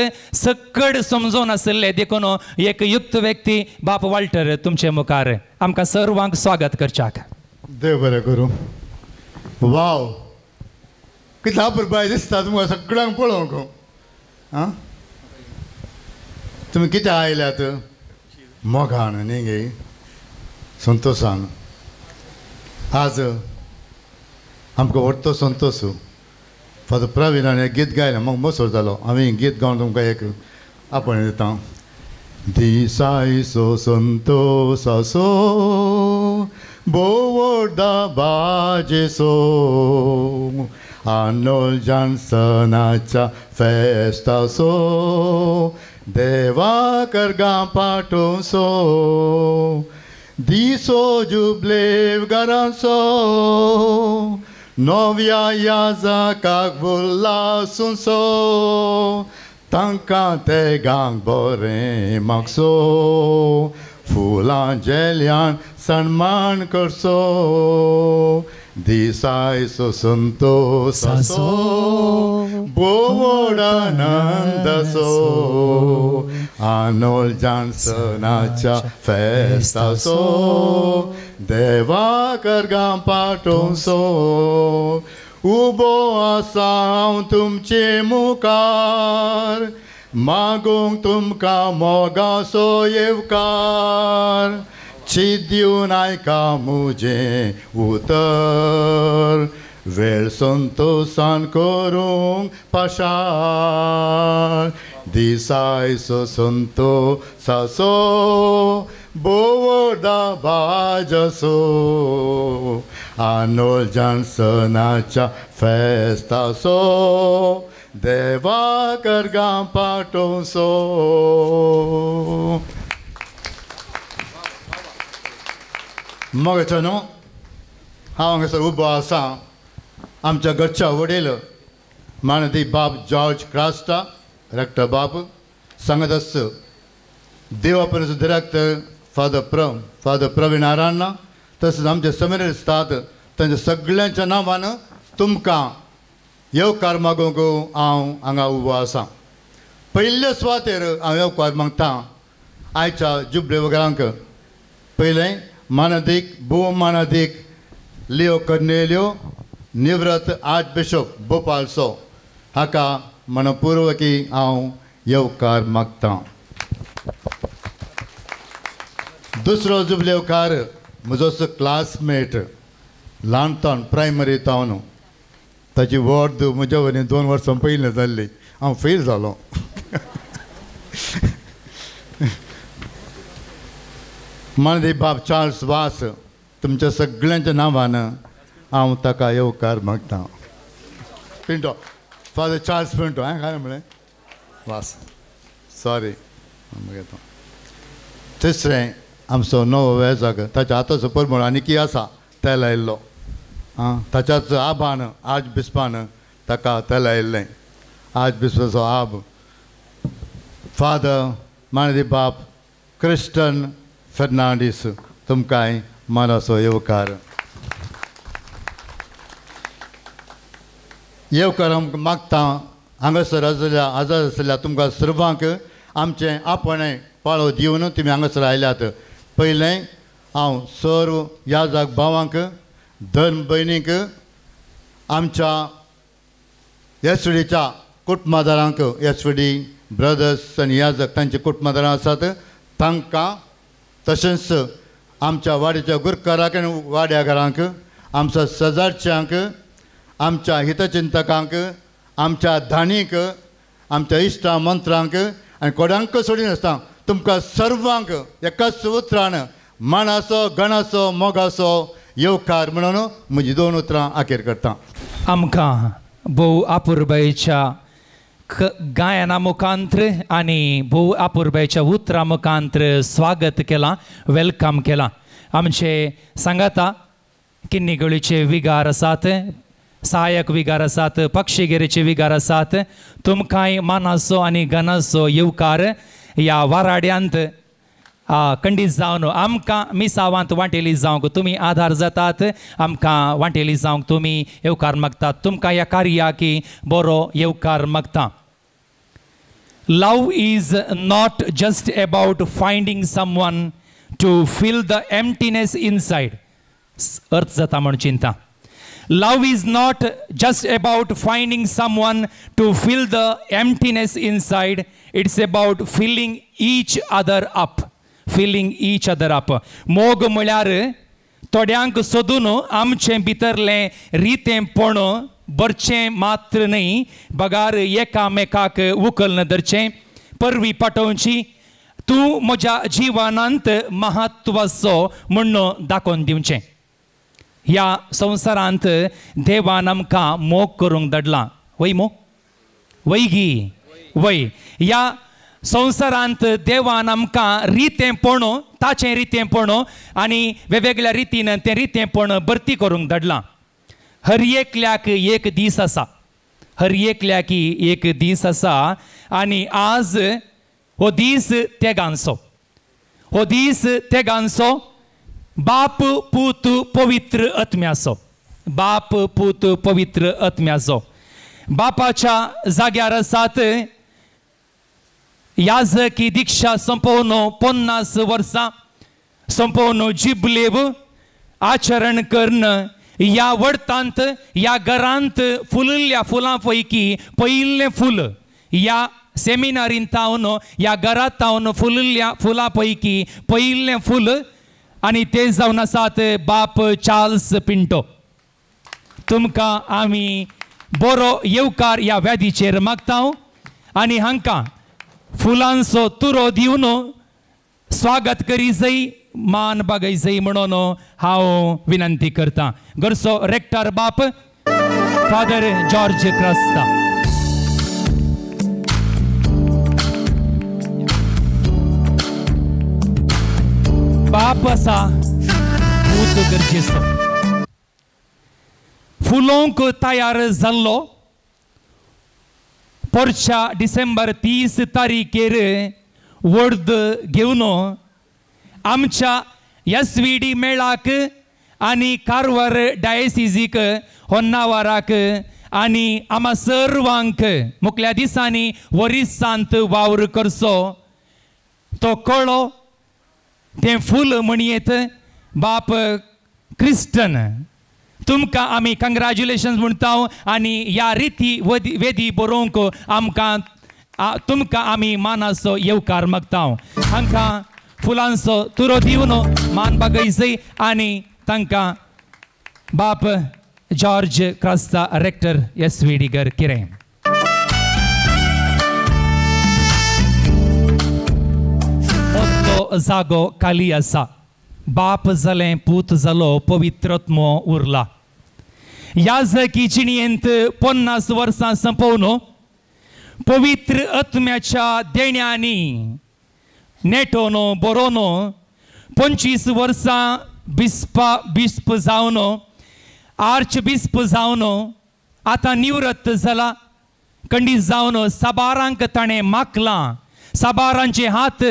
Speaker 1: सकड समजून आशिल्ले देखून एक युक्त व्यक्ती बाप वॉल्टर तुमचे मुखार आमकां सर्वांक स्वागत करच्याक.
Speaker 14: देव बरें करूं. वाव कितला अपुरबाय दिसता तुमकां सगळ्यांक पळोवंक. आं तुमी कित्याक आयल्यात? मोगान न्ही गे संतोशान. आज आमकां व्हडलो संतोश. फादर प्रवीणान एक गीत गायलें म्हाका मोसोर जालो. हांवें गीत गावन तुमकां एक आपण दिता. दिसायसो संतोसासो बोवडा बाजेसो आर्नोल्ड जॉन्सनाच्या फेस्तासो देवा करगां पाटोसो दिसो जुबलेव घरांसो नव्या याजाकाक उल्लासूंसो तांकां तेगांक बरें मागसो फुलां झेल्यान सन्मान करचो दिसायचो संतोसाचो भोव आनंदाचो आनोल जानसनाच्या फेस्ताचो देवा करगां पाटोवचो उबो आसा हांव तुमचे मुखार मागूंक तुमकां मोगाचो येवकार चीत दिवन आयका म्हजें उतर वेळ संतोसान करूंक पाशार दिसायचो संतोसाचो बोवडा बाजसो आनोल जानसनाच्या फेस्ताचो देवा करगां पाटोवचो. मगेचो न्हू हांव हांगासर उबो आसा आमच्या घरच्या वडील मानदी बाब जॉर्ज क्रास्टा रेक्टर बाब सांगत आस देवा परस डिरेक्टर फादर प्रवीण आराण्णा तशेंच आमचे सेमिनरी स्तात तांच्या सगळ्यांच्या नांवान तुमकां येवकार मागूंक हांव हांगा उबो आसा. पयल्या सुवातेर हांव येवकार मागता आयच्या जुबले वगरांक. पयलें मानादीक भोव मानादीक लियो कर्नेलियो निवृत्त आर्चबिशप भोपालचो हाका मनपूर्वकी हांव येवकार मागता. दुसरो जुबलेवकार म्हजो क्लासमेट ल्हानतावन प्रायमरी तावन ताची वर्द म्हज्या वरी 2 वर्सां पयलीं जाल्ली हांव फेल जालो. मानदी बाब चार्ल्स वास तुमच्या सगळ्यांच्या नांवान हांव ताका येवकार मागता. पिंटो फादर चार्ल्स पिंटो हांवें काय म्हळें वास सॉरी मागीर. तिसरें आमचो नवो वेजाक ताच्या हाताचो परमळ आनीकय आसा तेल आयिल्लो आं ताच्याच आबान आज बिस्पान ताका तेल आयिल्लें आज बिस्पाचो आब फादर मानदी बाब क्रिस्टन फेर्नांडीस तुमकांय मानाचो येवकार. येवकार आमकां मागता हांगासर आसल्या आजाद आसल्या तुमकां सर्वांक आमचें आपणें पाळो दिवन तुमी हांगासर आयल्यात. पयलें हांव सर्व याजाक भावांक धर्म भयणींक आमच्या एसडीच्या कुटुंबादारांक एसडी ब्रदर्स आनी याजक तांचे कुटुंबादारां आसात तांकां तशेंच आमच्या वाड्याच्या गुरकाराक आनी वाड्याघरांक आमच्या शेजारच्यांक आमच्या हितचिंतकांक आमच्या धाणीक आमच्या इश्टा मंत्रांक आनी कोणाक सोडिनासतना तुमकां सर्वांक एकाच उतरान मानाचो गणाचो मोगाचो येवकार म्हणून म्हजी 2 उतरां आखेर करता.
Speaker 1: आमकां भोव आपुरबायेच्या गायना मुखांत्र आनी भोव आपुरबायेच्या उतरां मुखांत्र स्वागत केलां, welcome केलां. आमचे सांगाता किन्नीगोळीचे विगार आसात, सहायक विगार आसात, पक्षीगिरीचे विगार आसात. तुमकांय मानाचो आनी गणाचो येवकार ह्या वाराड्यांत खंडीत जावन आमकां मिसावांत वांटेली जावंक तुमी आधार जातात, आमकां वांटेली जावंक तुमी येवकार मागतात. तुमकां ह्या कार्याकी बरो येवकार मागता. Love is not just about finding someone to fill the emptiness inside. अर्थ जाता म्हूण चिंता. Love is not just about finding someone to fill the emptiness inside. It's about filling each other up. Filling each other up. मोग म्हळ्यार थोड्यांक सोदून आमचें भितरलें रितेंपण भरचें मात्र न्हय, बगार एकामेकाक उखल्न धरचें, परवी पाठोवची, तूं म्हज्या जिवनांत महत्वाचो म्हूण दाखोवन दिवचें. ह्या संवसारांत देवान आमकां मोग करूंक धाडला. वय मो वय गी वय. ह्या संवसारांत देवान आमकां रितेंपण, ताचें रितेंपण आनी वेगवेगळ्या रितीन तें रितेंपण भरती करूंक धाडलां. हर एकल्याक एक दीस आसा, हर एकल्याकी एक दीस आसा आनी आज हो दीस तेगांचो, हो दीस तेगांचो, बाप पूत पवित्र आत्म्याचो, बाप पूत पवित्र आत्म्याचो। बापाच्या जाग्यार आसात याजकी दीक्षा संपोवन 50 वर्सां संपोवन जिबलेव आचरण करून ह्या वडतांत ह्या घरांत फुलिल्ल्या फुलां पैकी पयिल्लें फूल, ह्या सेमिनारींत तावन ह्या घरांत तावन फुलिल्ल्या फुलां पैकी पयिल्लें फूल आनी ते जावन आसात बाप चार्ल्स पिंटो। तुमकां आमी बरो येवकार ह्या व्याधीचेर मागता आनी हांकां फुलांचो तुरो दिवन स्वागत करी जाय, मान बागय जाय म्हणून हांव विनंती करता। घरचो रेक्टर बाप फादर जॉर्ज क्रास्ता। बाप आसा पूत गरजेचो, फुलोंक तयार जाल्लो पोरच्या डिसेंबर 30 तारीखेर वर्द घेवन आमच्या एस व्ही डी मेळाक आनी कारवार डायसिजीक होन्नावाराक आनी आमा सर्वांक मुखल्या दिसांनी वरिसांत वावर करचो तो कळो तें फूल म्हणयेत बाप क्रिस्टन। तुमकां आमी कंग्रेच्युलेशन्स म्हणटा आनी ह्या रिती वेदी बरोवंक आमकां तुमकां आमी मानाचो येवकार मागता। हांकां फुलांचो तुरो दिवन मान बागय जाय आनी तांकां बाप George Crasta rector S V D घर किरें। मोटो जागो खाली आसा, बाप जालें पूत जालो पवित्रत्मो उरला। याजकी जिणेंत 50 वर्सां संपोवन पवित्र आत्म्याच्या देण्यांनी नेटोन बरोवन 25 वर्सां बिस्प जावन आर्च बिस्प जावन आतां निवृत्त जाला, कंडीस जावन साबारांक ताणें माकलां, साबारांचे हात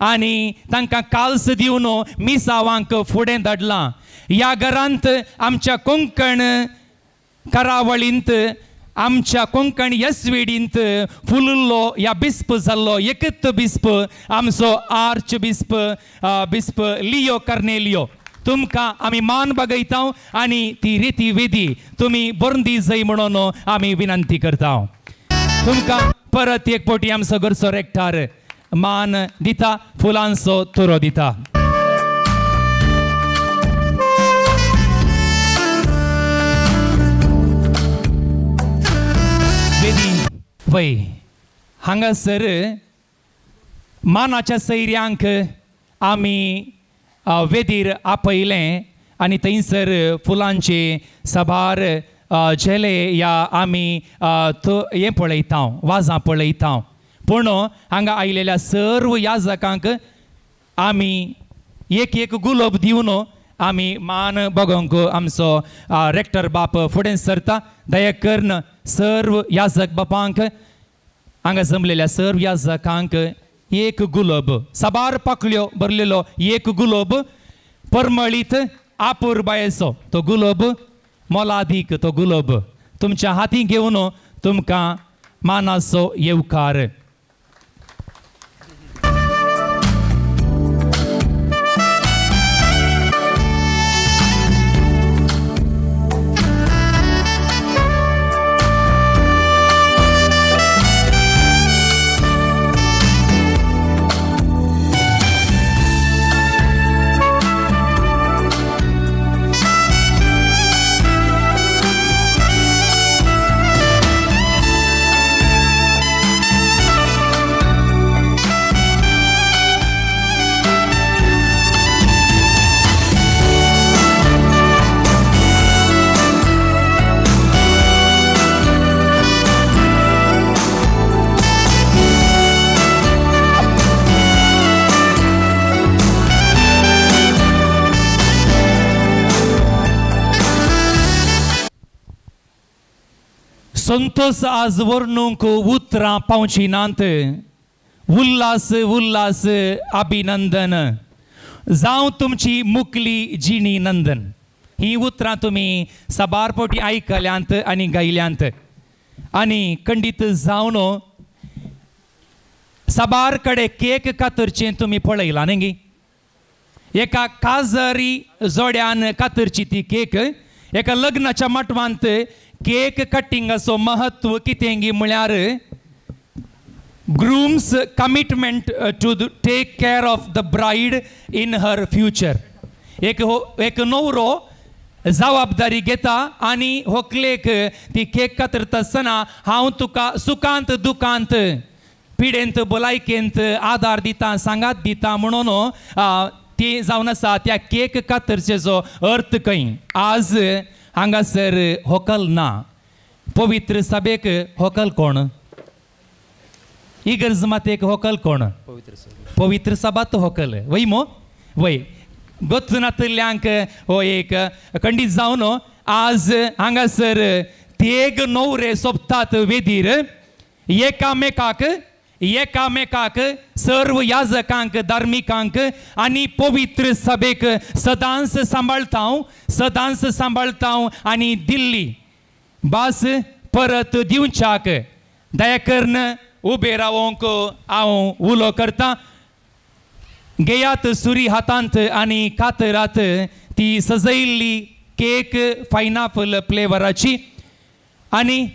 Speaker 1: आनी तांकां काल्स दिवन मिसावांक फुडें धाडलां। ह्या घरांत आमच्या कोंकण करावळींत आमच्या कोंकण एसवीडींत फुलिल्लो ह्या बिस्प जाल्लो एकच बिस्प आमचो आर्च बिस्प बिस्प लियो कर्नेलियो। तुमकां आमी मान बागयता आनी ती रिती वेदी तुमी बरंदी जाय म्हणून आमी विनंती करता। तुमकां परत एक फावटी आमचो घरचो रेक्टर मान दिता, फुलांचो तुरो दिता। वेदी वय हांगासर मानाच्या सैऱ्यांक आमी वेदीर आपयलें आनी थंयसर फुलांचे साबार झेले या आमी हें पळयता, वाजां पळयता। पूण हांगा आयिल्ल्या सर्व याजकांक आमी एक एक गुलाब दिवन आमी मान बगोवंक आमचो रेक्टर बाप फुडें सरता। दया करून सर्व याजक बापांक हांगा जमलेल्या सर्व याजकांक एक गुलाब, साबार पाकळ्यो भरलेलो एक गुलाब, परमळीत आपुरबायेचो तो गुलाब, मोलादीक तो गुलाब तुमच्या हाती घेवन तुमकां मानाचो येवकार।
Speaker 15: संतोष आज वर्णूंक उतरां पावची नात. उल्हास उल्हास अभिनंदन जावं तुमची मुकली जिणी नंदन. ही उतरां तुमी साबार फावटी आयकल्यांत आनी गायल्यांत आनी खंडीत जावन साबार कडेन केक कातरचें तुमी पळयलां न्ही गी. एका काजरी जोड्यान कातरची ती केक. एका लग्नाच्या माटवांत केक कटिंगाचो महत्व कितें गी म्हळ्यार groom's commitment to take care of the bride in her future. एक नवरो जबाबदारी घेता आनी होकलेक ती केक कातरता आसतना हांव तुका सुखांत दुखांत पिडेंत भलायकेंत आदार दिता सांगात दिता म्हणून ती जावन आसा त्या केक कातरचेचो अर्थ खंय. आज हांगासर होकल ना. पवित्र सभेक होकल कोण? इगर्ज मातेक होकल कोण? पवित्र सभात होकल वय मो वय गोत नातल्यांक हो एक खंडीत जावन आज हांगासर तेग नवरे सोपतात वेदीर एकामेकाक एकामेकाक सर्व याजकांक धार्मिकांक आनी पवित्र सभेक सदांच सांबाळता सदांच सांबाळता आनी दिल्ली बास परत दिवच्याक दया करून उबे रावंक हांव उलो करता. घेयात सुरी हातांत आनी कातरात ती सजयल्ली केक पायनॅपल फ्लेवराची आनी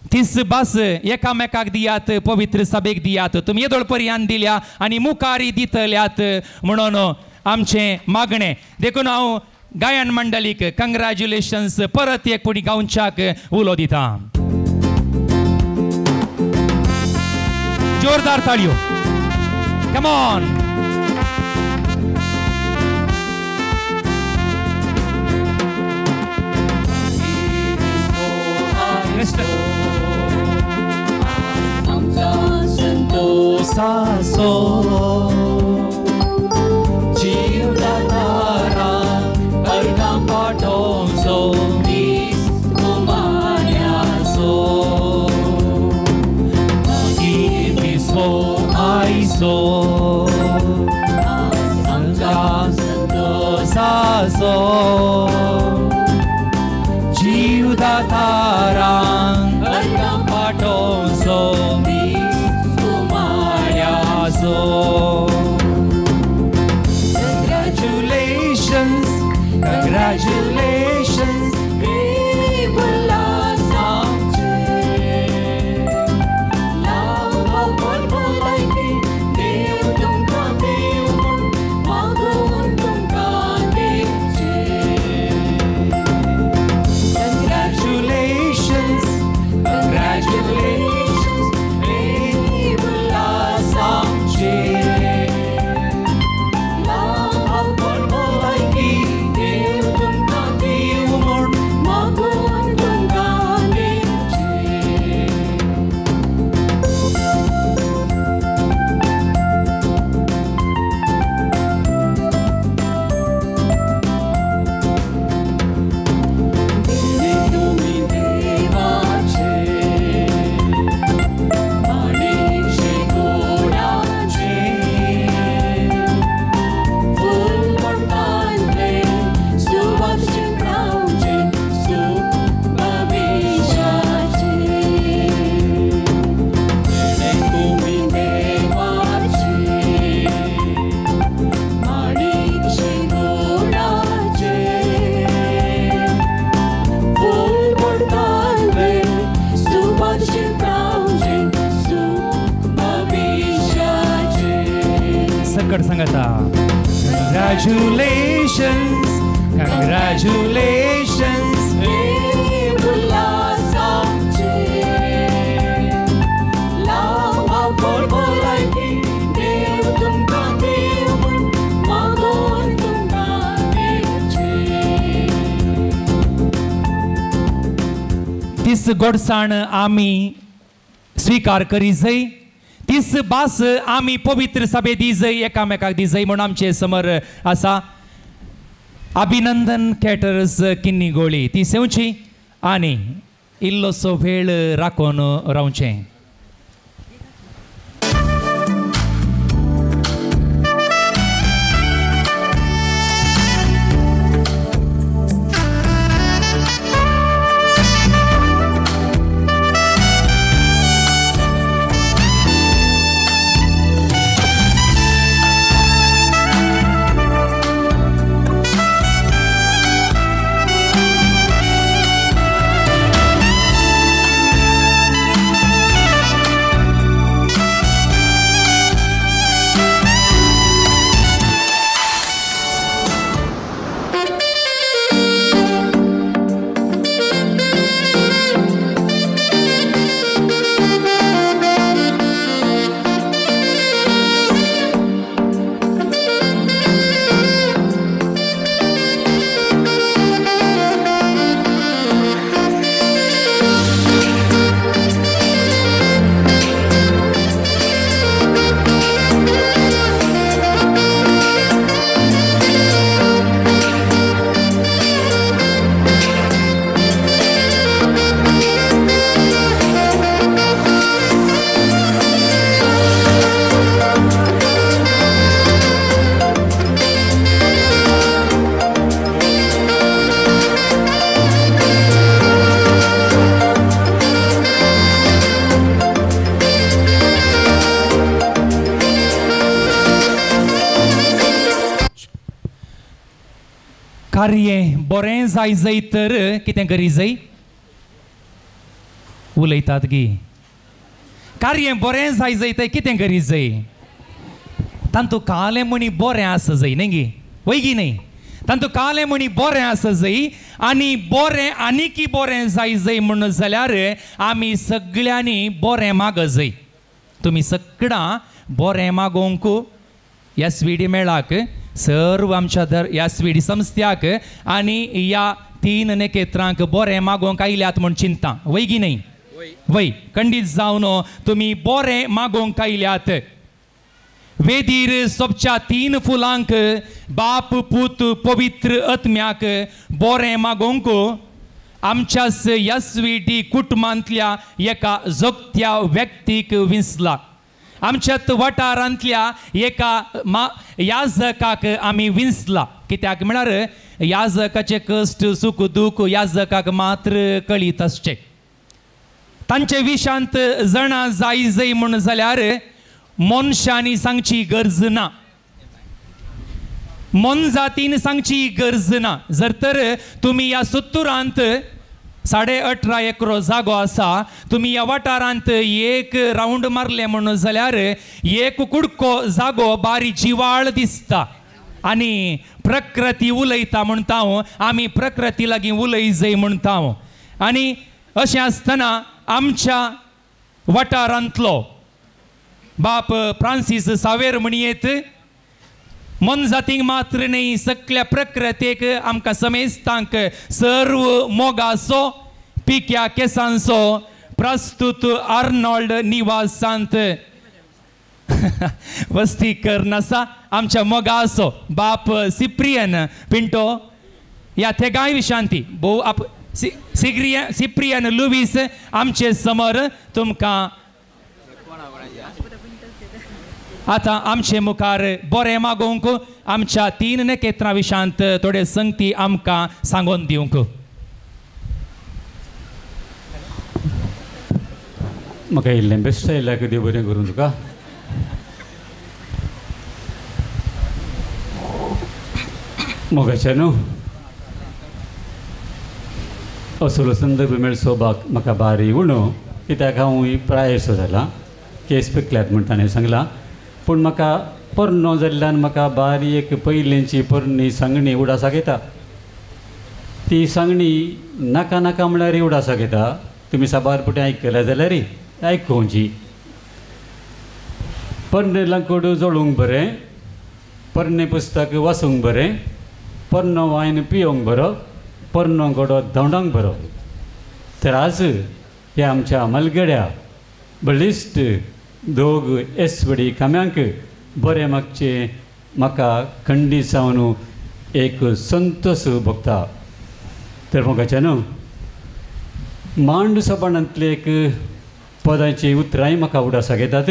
Speaker 15: तीस बास एकामेकाक दियात पवित्र सभेक दियात. तुमी येदोळ पर्यान दिल्या आनी मुखारी दितल्यात म्हणून आमचें मागणें. देखून हांव गायन मंडळीक कंग्रेच्युलेशन्स परत एक पुणी गावच्याक उलो दिता. जोरदार ताळयो. Come on.
Speaker 5: संतोषासो जीवदातारा अर्घां पाठोवचो दीस कुमाऱ्याचो मागीर दिसो आयचो आमच्या संतोषासो जीवदातारा अर्घां पाठोवचो दीस कुमाऱ्याचो. Congratulations, congratulations, Congratulations, congratulations,
Speaker 15: सकट सांगता. Congratulations, congratulations, तीस गोडसाण आमी स्वीकार करी जाय. तीस भास आमी पवित्र सभे दी जाय एकामेकाक दी जाय म्हणून आमचे समर आसा. अभिनंदन कॅटर्स किन्नी गोळी ती सेवची आनी इल्लोसो वेळ राखून रावचें. कार्य बरें जाय जाय तर कितें करी जाय उलयतात गी. कार्य बरें जाय जाय तर कितें करी जाय तांतू कालें म्हणी बरें आसा जाय न्ही गी वय गी न्ही तांतू कालें म्हणी बरें आसा जाय आनी बरें आनीकी बरें जाय जाय म्हणून जाल्यार आमी सगळ्यांनी बरें माग जाय. तुमी सगळां बरें मागोवंक एस वी डी मेळाक सर्व आमच्या दर एस वी डी संस्थ्याक आनी ह्या तीन नेकेत्रांक बरें मागोवंक आयल्यात म्हूण चिंता वय गी न्ही वय खंडीत जावन तुमी बरें मागोवंक आयल्यात. वेदीर सोबच्या तीन फुलांक बाप पूत पवित्र आत्म्याक बरें मागोवंक आमच्याच एस वी डी कुटुंबांतल्या एका जोगत्या व्यक्तीक विंचला. आमच्यात वाठारांतल्या एका याजकाक आमी विंचला. कित्याक म्हळ्यार याजकाचे कश्ट सुख दूख याजकाक मात्र कळीत आसचें. तांचे विशांत जाणा जाय जाय म्हूण जाल्यार मनशांनी सांगची गरज ना, मोनजातीन सांगची गरज ना. जर तर तुमी ह्या सुत्तुरांत 18.5 एकरो जागो आसा, तुमी ह्या वाठारांत एक रावंड मारले म्हणून जाल्यार एक कुडको जागो बारी जिवाळ दिसता आनी प्रकृती उलयता म्हणटा हांव, आमी प्रकृती लागीं उलय जाय म्हणटा हांव. आनी अशें आसतना आमच्या वाठारांतलो बाप फ्रांसीस सावेर म्हणयेत मोनजातींक मात्र न्ही सगळ्या प्रकृतेक आमकां समेस्तांक सर्व मोगाचो पिक्या केसांचो प्रस्तुत आर्नॉल्ड निवासांत वस्ती करनासा आमच्या मोगाचो बाप सिप्रियन पिंटो ह्या थेगाय विशांती भोव आप सिप्रियन लुवीस आमचे समोर तुमकां आतां आमचे मुखार बरें मागोवंक आमच्या तीन नेकेत्रां विशांत थोडे संगती आमकां सांगोन दिवंक.
Speaker 3: म्हाका इल्लें बेश्ट आयल्याक देव बरें करूं तुका. मोगाचें न्हू असलो संदर्भ मेळचो म्हाका बारी उणो कित्याक हांव प्रायसो जाला केस पिकल्यात म्हण ताणें सांगलां. पूण म्हाका पोरणो जाल्ल्यान म्हाका बारी एक पयलींची पोरणी सांगणी उडासाक येता. ती सांगणी नाका नाका म्हळ्यार उडासाक येता. तुमी साबार पुटें आयकल्या जाल्यार आयकोवची. पोरणें लांकूड जळूंक बरें, पोरणें पुस्तक वाचूंक बरें, पोरणो वायन पियोंक बरो, पोरणो घोडो धांवडांक बरो. तर आज ह्या आमच्या मलगड्या बळिश्ट दोग एसवडी खांब्यांक बरें मागचें म्हाका खंडीत जावन एक संतोष भोगता. तर मोगाचें न्हू मांड सभाणांतले एक पदांची उतरांय म्हाका उडासाक येतात.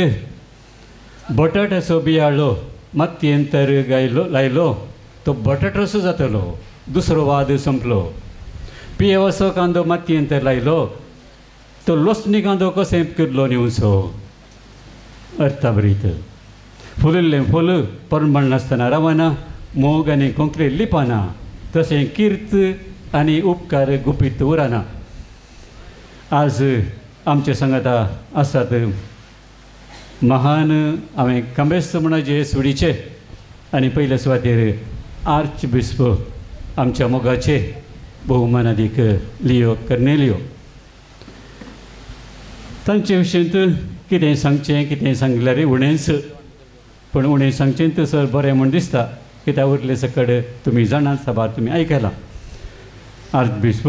Speaker 3: बटाट्याचो बियाळो मातयेन तर गायलो लायलो तो बटाटोसो जातलो, दुसरो वाद संपलो. पियेवाचो कांदो मातयेन तर लायलो तो लोसणी कांदो कशें कितलो निवचो. अर्थाभरीत फुलिल्लें फूल परमळ नासतना रावना, मोग आनी कोंकणी लिपाना, तशें कीर्त आनी उपकार गुपीत उरना. आज आमचे सांगाता आसात महान हांवें कांबेस्त म्हणचे सुडीचे आनी पयले सुवातेर आर्च बिस्प आमच्या मोगाचे बहुमानादीक लियो कर्नेलियो. तांचे विशींत कितें सांगचें कितें सांगल्यार उणेंच, पूण उणें सांगचें तसर बरें म्हूण दिसता कित्याक उरले सकड तुमी जाणात साबार तुमी आयकलां. आर्च बिस्प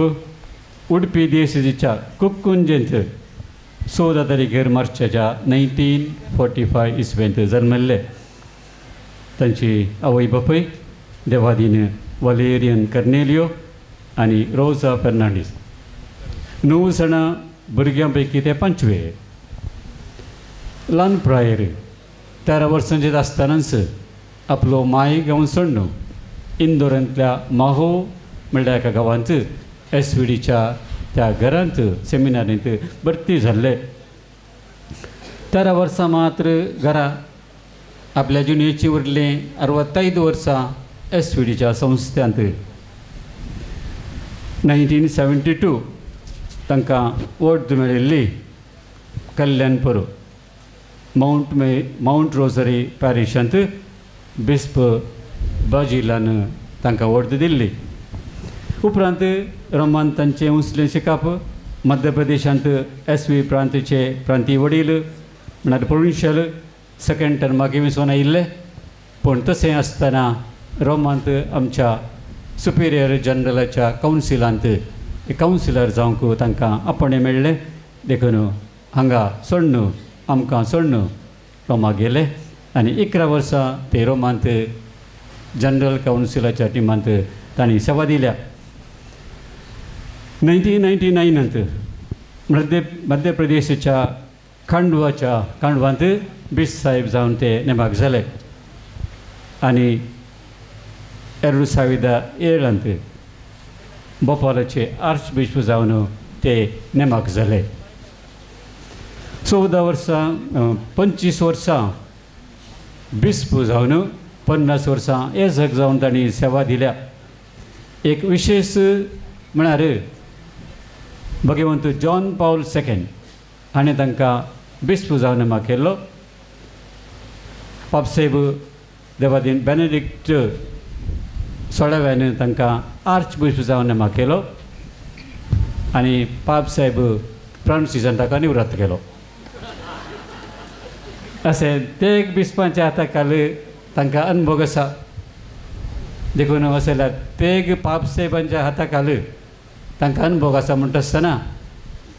Speaker 3: उडपी देशजीच्या कुक्कुंजेंत 14 तारीखेर मार्चाच्या 1945 इसवेंत जल्मल्ले. तांची आवय बापूय देवादीन वालेरियन कर्नेलियो आनी रोजा फेर्नांडीस. 9 जाणां भुरग्यां पैकी ते 5वे. ल्हान प्रायेर 13 वर्सांचेर आसतनाच आपलो माय गांव सोडून इंदोरांतल्या माहो म्हणल्यार एका गांवांत एस व्ही डीच्या त्या घरांत सेमिनारींत भरती जाल्ले. 13 वर्सां मात्र घरा आपल्या जिणेची उरलें 65 वर्सां एस व्ही डीच्या संस्थ्यांत. 1972 तांकां वोट मेळिल्ली कल्याणपूर मावंट रोजरी पॅरिशांत बिस्प बाजिलान तांकां वोट दिल्ली. उपरांत रोमान तांचें उंचलें शिकप मध्य प्रदेशांत एस व्ही प्रांतचे प्रांतीय वडील म्हळ्यार प्रोविन्शियल सेकंड टर्माक विसोन आयिल्ले. पूण तशें आसतना रोमांत आमच्या सुपिरियर जनरलाच्या कावन्सिलांत कावन्सिलर जावंक तांकां आपणें मेळ्ळें. देखून हांगा सोडून आमकां सोडून रोमाक गेले आनी 11 वर्सां ते रोमांत जनरल कावन्सिलाच्या टिमांत तांणी सेवा दिल्या. 1999 मध्य प्रदेशाच्या खांडवांत बिस साहेब जावन ते नेमाक जाले आनी 2007 भोपालाचे आर्च बिशप जावन ते नेमाक जाले. 14 वर्सां 25 वर्सां बिस्प जावन 50 वर्सां एजक जावन तांणी सेवा दिल्या. एक विशेश म्हळ्यार भगवंत जॉन पावल सेकंड हाणें तांकां बिस्प जावन नेमाक केल्लो. पापसाहेब देवादीन बेनेडिक्ट 16व्यान तांकां आर्च बिस्प जावन नेमाक केलो आनी पापसाहेब फ्रांसिसान ताका निवृत्त केलो. अशें ते एक बिस्पांच्या हाता खाल तांकां अनुभव आसा. देखून अशें जाल्यार ते पापसाहेबांच्या हाता खाल तांकां अनुभव आसा म्हणटा आसतना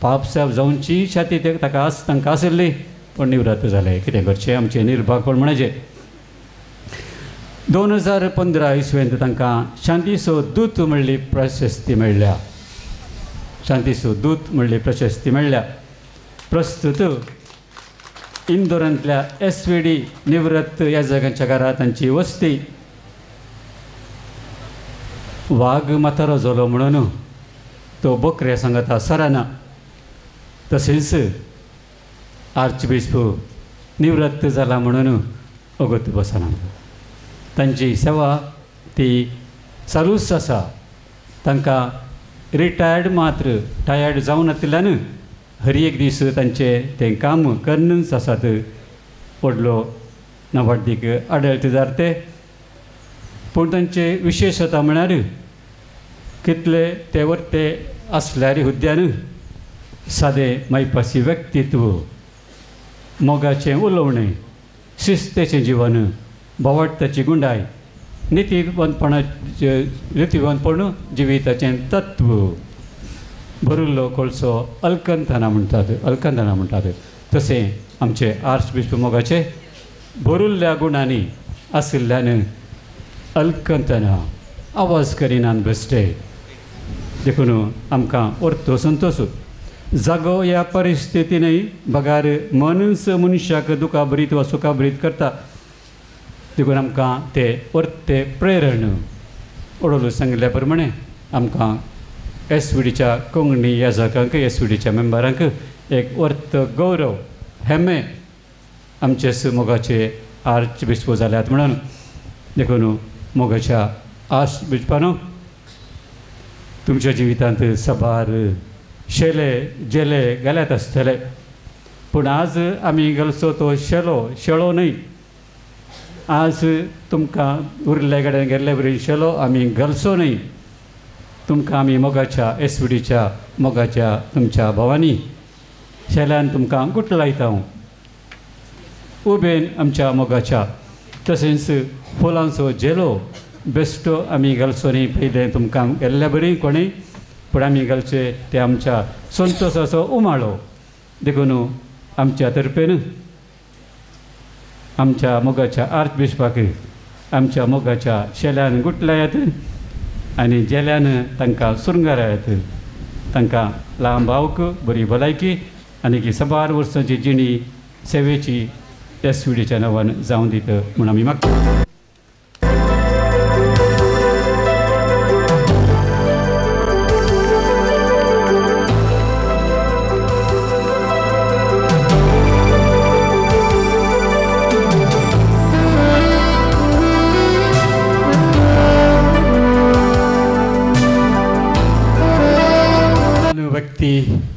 Speaker 3: पापसाहेब जावची छाती ताका तांकां आशिल्ली, पूण निवृत्त जाले. कितें करचें आमचें निर्भागपण म्हणचें. 2015 इसवेंत तांकां शांतीचो दूत म्हणली प्रशस्ती मेळ्ळ्या. शांतीचो दूत म्हणली प्रशस्ती मेळ्ळ्या. प्रस्तुत इंदोरांतल्या एस व्ही डी निवृत्त ह्या जाग्यांच्या घरा तांची वस्ती. वाग म्हातारो जालो म्हणून तो बकऱ्या सांगता सराना. तशेंच आर्च बिस्प निवृत्त जाला म्हणून अगत बसना. तांची सेवा ती चालूच आसा. तांकां रिटायर्ड मात्र टायर्ड जावं नातिल्ल्यान हर एक दीस तांचें तें काम करनूच आसात. व्हडलो नावाडदीक आडळतेदार ते, पूण तांचे विशेशता म्हळ्यार कितले ते वरते आसल्यार हुद्द्यान सादें मायपासी व्यक्तित्व, मोगाचें उलोवणें, शिस्तेचें जिवन, भावार्थाची गुंडाय, नितीवंतपण जिविताचें तत्व, भरिल्लो कोळसो अलकंतना म्हणटात, अलकंतना म्हणटात. तशें आमचे आर्च बिस्प मोगाचे भरिल्ल्या गुणांनी आशिल्ल्यान अलकंतना आवाज करिनात बेश्टे. देखून आमकां अर्थ संतोश. जागो ह्या परिस्थितीनय बगार मनूच मनशाक दुखाभरीत वा सुखाभरीत करता. देखून आमकां ते वर्ते प्रेरण ओडोलू सांगिल्ल्या प्रमाणे आमकां एस व्ही डीच्या कोंकणी याजकांक, एस व्ही डीच्या मेंबरांक एक वर्त गौरव हेमे आमचे मोगाचे आर्च बिस्पो जाल्यात म्हणून. देखून मोगाच्या आर्च बिस्पानो तुमच्या जिवितांत सबार शेले जेले घाल्यात आसतले, पूण आज आमी घालचो तो शेलो शेळो न्हय. आज तुमकां उरिल्ल्या कडेन गेल्ले बरी शेलो आमी घालचो न्हय. तुमकां आमी मोगाच्या एस व्ही डीच्या मोगाच्या तुमच्या भावांनी शेल्यान तुमकां गुट लायता. उबेन आमच्या मोगाच्या तशेंच फुलांचो झेलो बेश्टो आमी घालचो न्हय. पयलें तुमकां गेल्ल्या बरी कोणूय, पूण आमी घालचे ते आमच्या संतोशाचो उमाळो. देखून आमच्या तर्फेन आमच्या मोगाच्या आर्च बिस्पाक आमच्या मोगाच्या शेल्यान गुटलायात आनी जेल्यान तांकां सुरंगारायात. तांकां लांब आवक, बरी भलायकी आनी सबार वर्सांची जिणी सेवेची एस व्ही डीच्या नांवान जावं दित म्हूण आमी मागता.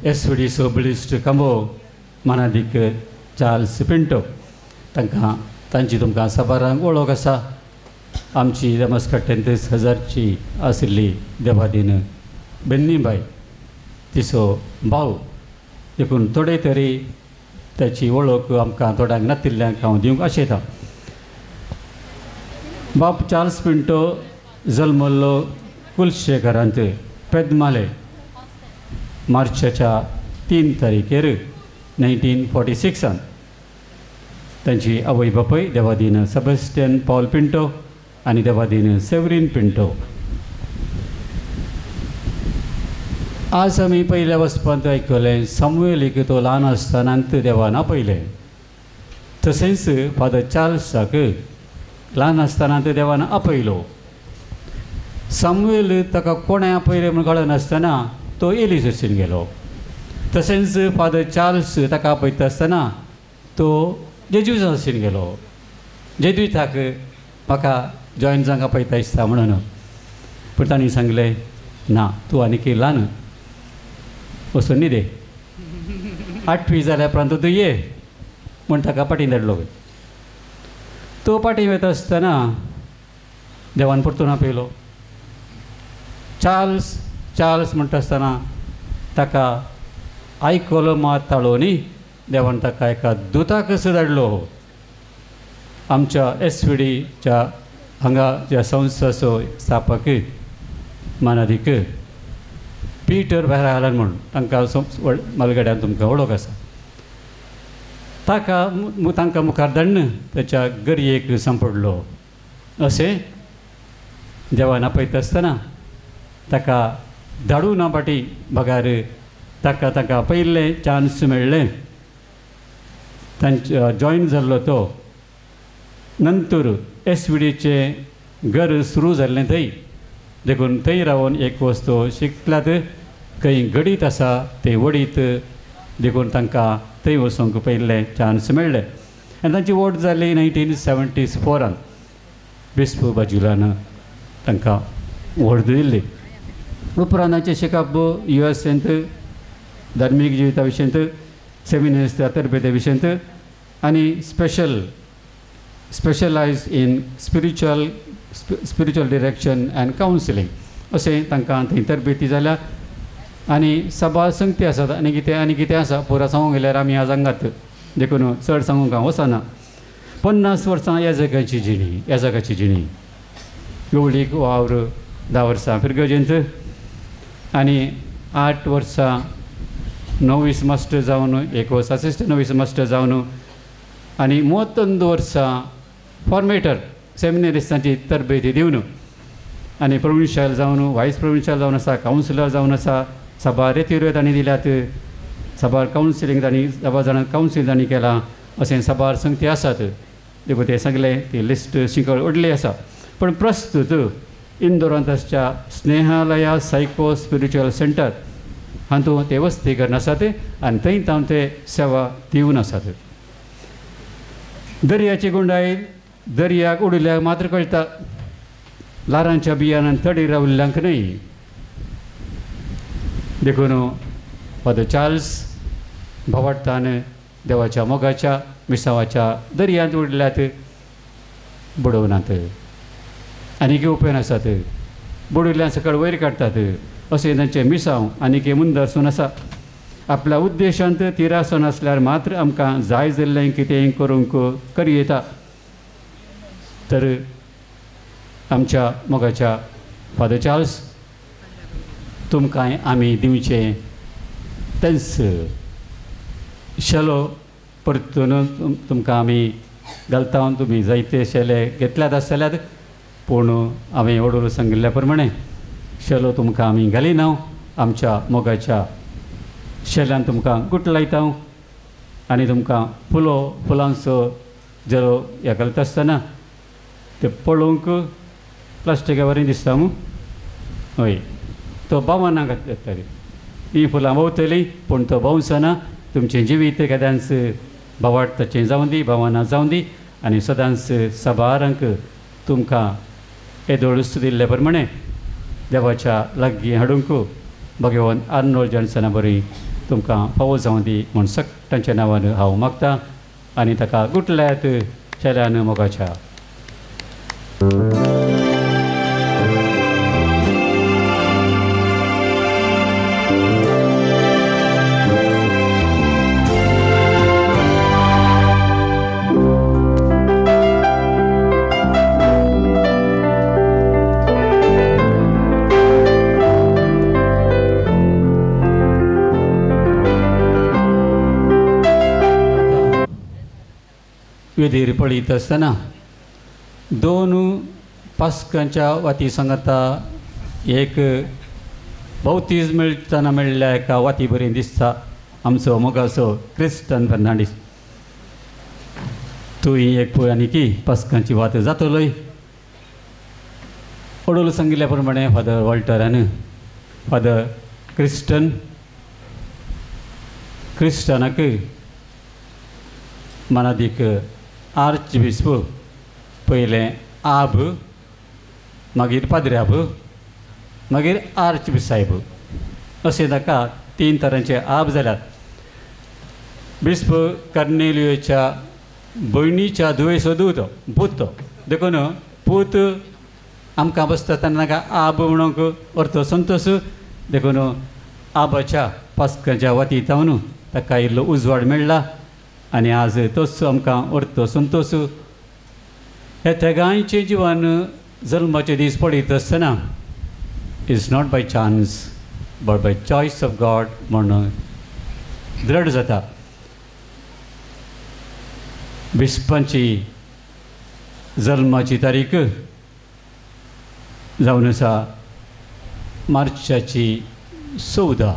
Speaker 3: एस व्ही डीचो बळिश्ट खांबो मानादीक चार्ल्स पिंटो तांकां तांची तुमकां साबारांक वळख आसा. आमची दमसकट्ट्यांत हजारची आशिल्ली देवादीन बेन्नीबाय तिचो भाव, देखून थोडे तरी ताची वळख आमकां थोड्यांक नातिल्ल्यांक हांव दिवंक आशेतां. बाब चार्ल्स पिंटो जल्मल्लो कुलशेखरांत पेदमाले मार्चाच्या 3 तारखेर 1946. तांची आवय बापूय देवादीन सेबास्टियन पॉल पिंटो आनी देवादीन सेवरीन पिंटो. आज आमी पयल्या वचपांत आयकलें सामुएलीक तो ल्हान आसतना देवान आपयलें, तशेंच फादर चार्ल्साक ल्हान आसतना देवान आपयलो. सामुएल ताका कोणें आपयलें म्हूण कळनासतना तो एली चर्चीन गेलो. तशेंच फादर चार्ल्स ताका आपयता आसतना तो जेजूचा चर्चीन गेलो. जेजुताक म्हाका जॉयन जावंक आपयता दिसता म्हणून, पूण तांणी सांगलें ना, तूं आनीक ल्हान, वचून न्ही दे, 8वी जाल्या उपरांत तूं ये म्हूण ताका पाटीं धाडलो. तो पाटीं वता आसतना देवान परतून आपयलो. चार्ल्स चार्ल्स म्हणटा आसतना ताका आयकलो मात ताळो न्ही, देवान ताका एका दुताक कसो धाडलो. आमच्या एस व्ही डीच्या हांगा ज्या संस्थाचो स्थापक मानादीक पीटर भायर म्हूण तांकां मालगड्यान तुमकां वळख आसा. ताका तांकां मुखार धाडून ताच्या गरयेक सांपडलो. अशें देवान आपयता आसतना ताका धाडूं ना फाटी बगार ताका ताका पयलें चान्स मेळ्ळें. तांचे जॉयन जाल्लो तो नंतर एस व्ही डीचें घर सुरू जाल्लें थंय, देखून थंय रावन एक वस्तू शिकल्यात खंय घडीत आसा तें वडीत, देखून तांकां थंय वचूंक पयलें चान्स मेळ्ळें. आनी तांची वोट जाली 1974 बिस्पू बाजुलान तांकां व्हड दिल्ली. उपरांत तांचें शिकप यू एस एंत धार्मीक जिविता विशयंत, सेमिनार्स तरबेते विशयंत आनी specialise in spiritual direction and counselling अशें तांकां थंय तरबेती जाल्या. आनी सभा संगती आसात आनी कितें आनी कितें आसा पुरा सांगूंक गेल्यार आमी आज हांगात, देखून चड सांगूंक हांव वचना. 50 वर्सां ह्या जगाची जिणी, ह्या जगाची जिणी गवळीक वावर 10 वर्सां फिरगजेंत आनी 8 वर्सां नोवीस मास्टर जावन, 1 वर्स असिस्टंट नोवीस मास्टर जावन आनी 31 वर्सां फॉर्मेटर सेमिनरिस्टांची तरबेती दिवन आनी प्रोविन्शियल जावन, वायस प्रोविन्शियल जावन आसा, कावन्सिलर जावन आसा. सभा रेतिरो तांणी दिल्यात.
Speaker 16: साबार कावन्सिलींग तांणी साबार जाणां कावन्सिलींग तांणी केलां अशें साबार संगती आसात देखून ते सगळे ती लिस्ट शिंकळ व्हडली आसा. पूण प्रस्तुत इंदोरांत आसच्या स्नेहालया सायको स्पिरिच्युअल सेंटर हातूंत ते वस्ती करून आसात आनी थंय तावन ते सेवा दिवन आसात. दर्याची गुंडाय दर्याक उडयल्यार मात्र कळटा, ल्हारांच्या बियाणान तडी राविल्ल्यांक न्हय. देखून फादर चार्ल्स भावार्थान देवाच्या मोगाच्या मिसावाच्या दर्यांत उडल्यात बुडोवनात आनीक उपेन आसात, बुडिल्ल्यान सकयल वयर काडटात अशें तांचें मिसांव आनीक मुंदरसून आसा. आपल्या उद्देशांत तिरासन आसल्यार मात्र आमकां जाय जाल्लें कितेंय करूंक करयेता. तर आमच्या मोगाच्या फादर चार्ल्स तुमकां आमी दिवचें तेंच शेलो परतून तुमकां आमी घालता. तुमी जायते शेले घेतल्यात आसतल्यात पूण हांवें वडूल सांगिल्ल्या प्रमाणे शेलो तुमकां आमी घालिना. आमच्या मोगाच्या शेल्यान तुमकां गुट लायता आनी तुमकां फुलो फुलांचो झरो ह्या घालता आसतना ते पळोवंक प्लास्टिका वरी दिसता मू हय तो बावना घातली ही फुलां भोंवतलीं पूण तो भोंवचना. तुमचें जिवीत केदांच भावार्थाचें जावं दी, भावना जावं दी आनी सदांच साबारांक तुमकां येदोळूच दिल्ले प्रमाणे देवाच्या लागीं हाडूंक भगवान आर्नोल्ड जॉन्सना बरी तुमकां फावो जावं दी म्हूण सगळ्यांच्या नांवान हांव मागता आनी ताका गुटल्यात शेल्यान मोगाच्या. वेदीर पळयत आसतना दोन पास्कांच्या वाती सांगाता एक भोवतीज मेळटना मेळ्ळ्या एका वाती बरी दिसता आमचो मोगाचो क्रिस्टन फर्नांडीस. तूं एक पळय आनी की पास्कांची वात जातलोय. ओडोल सांगिल्ल्या प्रमाणे फादर वॉल्टरान फादर क्रिस्टन क्रिस्टनाक मनादीक आर्च बिस्प पयलें आब मागीर पाद्र्याब मागीर आर्च सायब अशें ताका तीन तरांचे आब जाल्यात. बिस्प कर्नेलियोच्या भयणीच्या धुवेचो दूत पूत तो देखून पूत आमकां बसता तेन्ना ताका आब म्हणूंक अर्थ संतोश. देखून आबाच्या पास्काच्या वाती जावन ताका इल्लो उजवाड मेळ्ळा आनी आज तोच आमकां अर्थ संतोश. हे तेगांयचें जिवन जल्माचे दीस पळयत आसतना is not by chance but by choice of God म्हूण दृढ जाता. बिस्पांची जल्माची तारीख जावन आसा मार्चाची 14.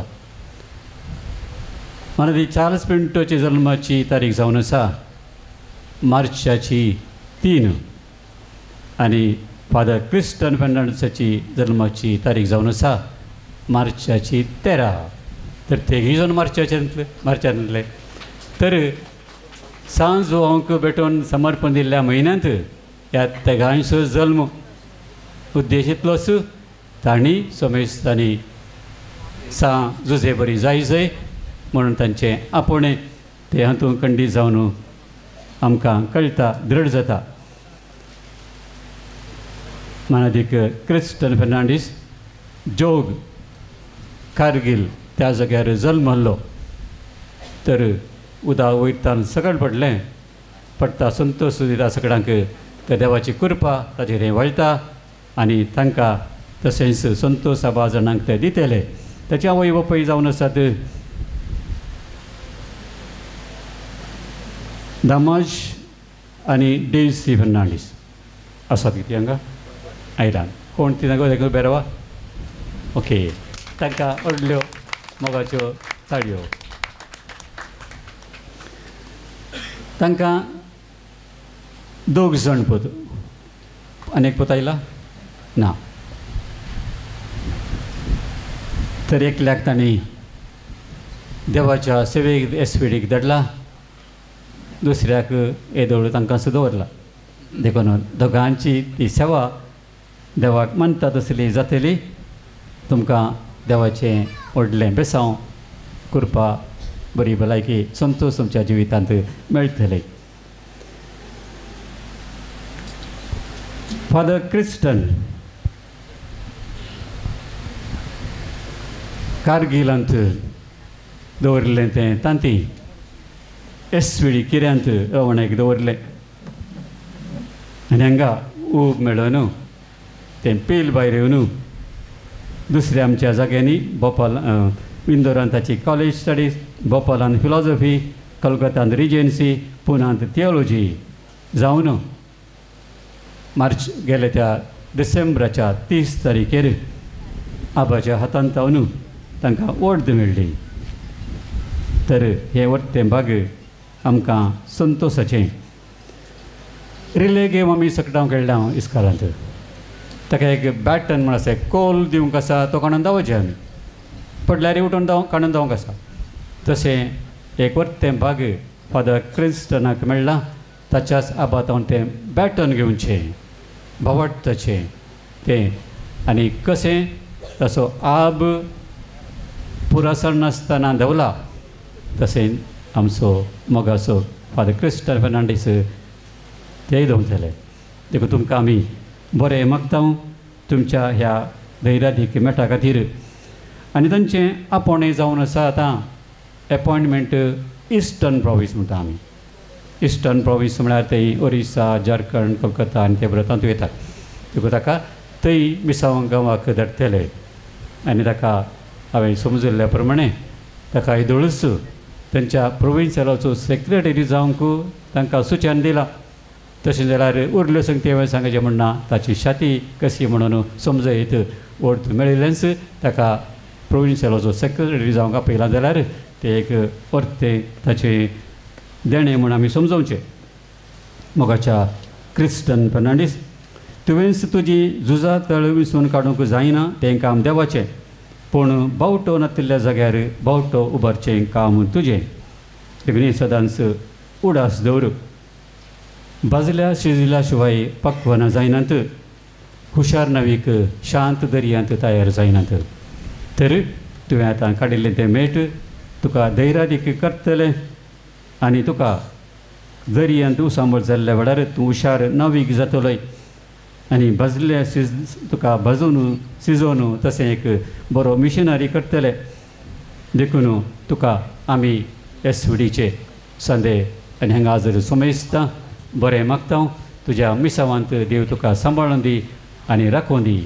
Speaker 16: मानवी चार्ल्स पिंटोची जल्माची तारीख जावन आसा मार्चाची 3 आनी फादर क्रिस्टन फर्नांडीसाची जल्माची तारीख जावन आसा मार्चाची 13. तर तेगूय जावन मार्चांतले तर सांज जुवांक भेटोवन समर्पण दिल्ल्या म्हयन्यांत ह्या तेगांचो जल्म उद्देशीतलोच तांणी सोमेस्तांनी सां जुजे बरी जाय जाय म्हणून तांचें आपोवणें ते हातूंत खंडीत जावन आमकां कळटा, दृढ जाता. मानादीक क्रिस्टन फर्नांडीस जोग कारगील त्या जाग्यार जल्मल्लो. तर उदक वयतान सकयल पडलें पडटा संतोश दिता सगळ्यांक त्या देवाची कृपा ताचेर वळटा आनी तांकां तशेंच संतोश साबा जाणांक ते दितले. ताचे आवय बापूय जावन आसात दामाज आनी डेसी फर्नांडीस आसात कितें हांगा आयलान कोण ती तांकां बेरवा ओके तांकां व्हडल्यो मोगाच्यो ताळयो. तांकां दोग जाण पूत आनी एक पूत आयला ना तर एकल्याक तांणी देवाच्या सेवेक एसपीडीक धाडला दुसऱ्याक येदोळ तांकां सुद्दां दवरला देखून दोगांची ती सेवा देवाक मानता तसली जातली तुमकां देवाचें व्हडलें बेसांव कृपा बरी भलायकी संतोश तुमच्या जिवितांत मेळटले. फादर क्रिस्टन कारगिलांत दवरलें तें तांती एसविडी किऱ्यांत रवणाक दवरलें आनी हांगा ऊब मेळोन तें पेल भायर येवन दुसऱ्या आमच्या जाग्यांनी भोपाल इंदोरांत ताची कॉलेज स्टडीज भोपालांत फिलॉजॉफी कलकत्तांत रिजन्सी पुनांत थियोलॉजी जावन मार्च गेले त्या डिसेंबराच्या 30 तारखेर आबाच्या हातांत जावन तांकां वोर्द मेळ्ळी. तर हें वट्टें भाग आमकां संतोशाचें. रिले गेम आमी सकटां खेळ्ळा इस्कालांत ताका एक बॅटन म्हण आसा कोल दिवंक आसा तो काडून धांवचें आमी पडल्यार उठून धांव काडून धांवंक आसा. तशें एक वट्टें भाग फादर क्रिस्टनाक मेळ्ळा ताच्याच आबातावन तें बॅटन घेवचें भवाटचें तें आनी कशें तसो आब पुरासण नासतना धांवला तशें आमचो मोगाचो फादर क्रिस्टन फेर्नांडीस तेय धांवतले. देखून तुमकां आमी बरें मागता तुमच्या ह्या धैर्यादीक मेटा खातीर आनी तांचें आपोवणें जावन आसा आतां एपॉयंटमेंट इस्टर्न प्रोविन्स म्हणटा आमी. इस्टर्न प्रोविन्स म्हळ्यार थंय ओरिसा झारखंड कोलकाता आनी ते बरोबर तातूंत येतात. देखून ताका थंय मिसांव गांवाक धाडटले आनी ताका हांवें समजल्ल्या प्रमाणे ताका येदोळूच तांच्या प्रोविन्सलाचो सेक्रेटरी जावंक तांकां सुचन दिलां. तशें जाल्यार उरल्यो संगती हांवें सांगचें म्हणना ताची छाती कशी म्हणून समजयत ओर्द मेळिल्लेंच ताका प्रोविन्सलाचो सेक्रेटरी जावंक आपयला जाल्यार तें एक अर्थे ताचें देणें म्हूण आमी समजोवचें. मोगाच्या क्रिस्टन फेर्नांडीस तुवेंच तुजी झुजा तळ विसून काडूंक जायना तें काम देवाचें पूण बावटो नातिल्ल्या जाग्यार बावटो उबारचें काम तुजें. देखून सदांच उडास दवर भाजल्या शिजल्या शिवाय पक्वनां जायनात हुशार नवीक शांत दर्यांत तयार जायनात. तर तुवें आतां काडिल्लें तें मेट तुका धैर्यादीक करतलें आनी तुका दर्यांत उसांबळ जाल्ल्या वेळार तूं हुशार नवीक जातलोय आनी भाजले शिज तुका भाजून शिजोवन तशें एक बरो मिशनरी करतले. देखून तुका आमी एसवीडीचे संदे आनी हांगा हाजर सोमेस्ता बरें मागता तुज्या मिसावांत देव तुका सांबाळून दी आनी राखून दी.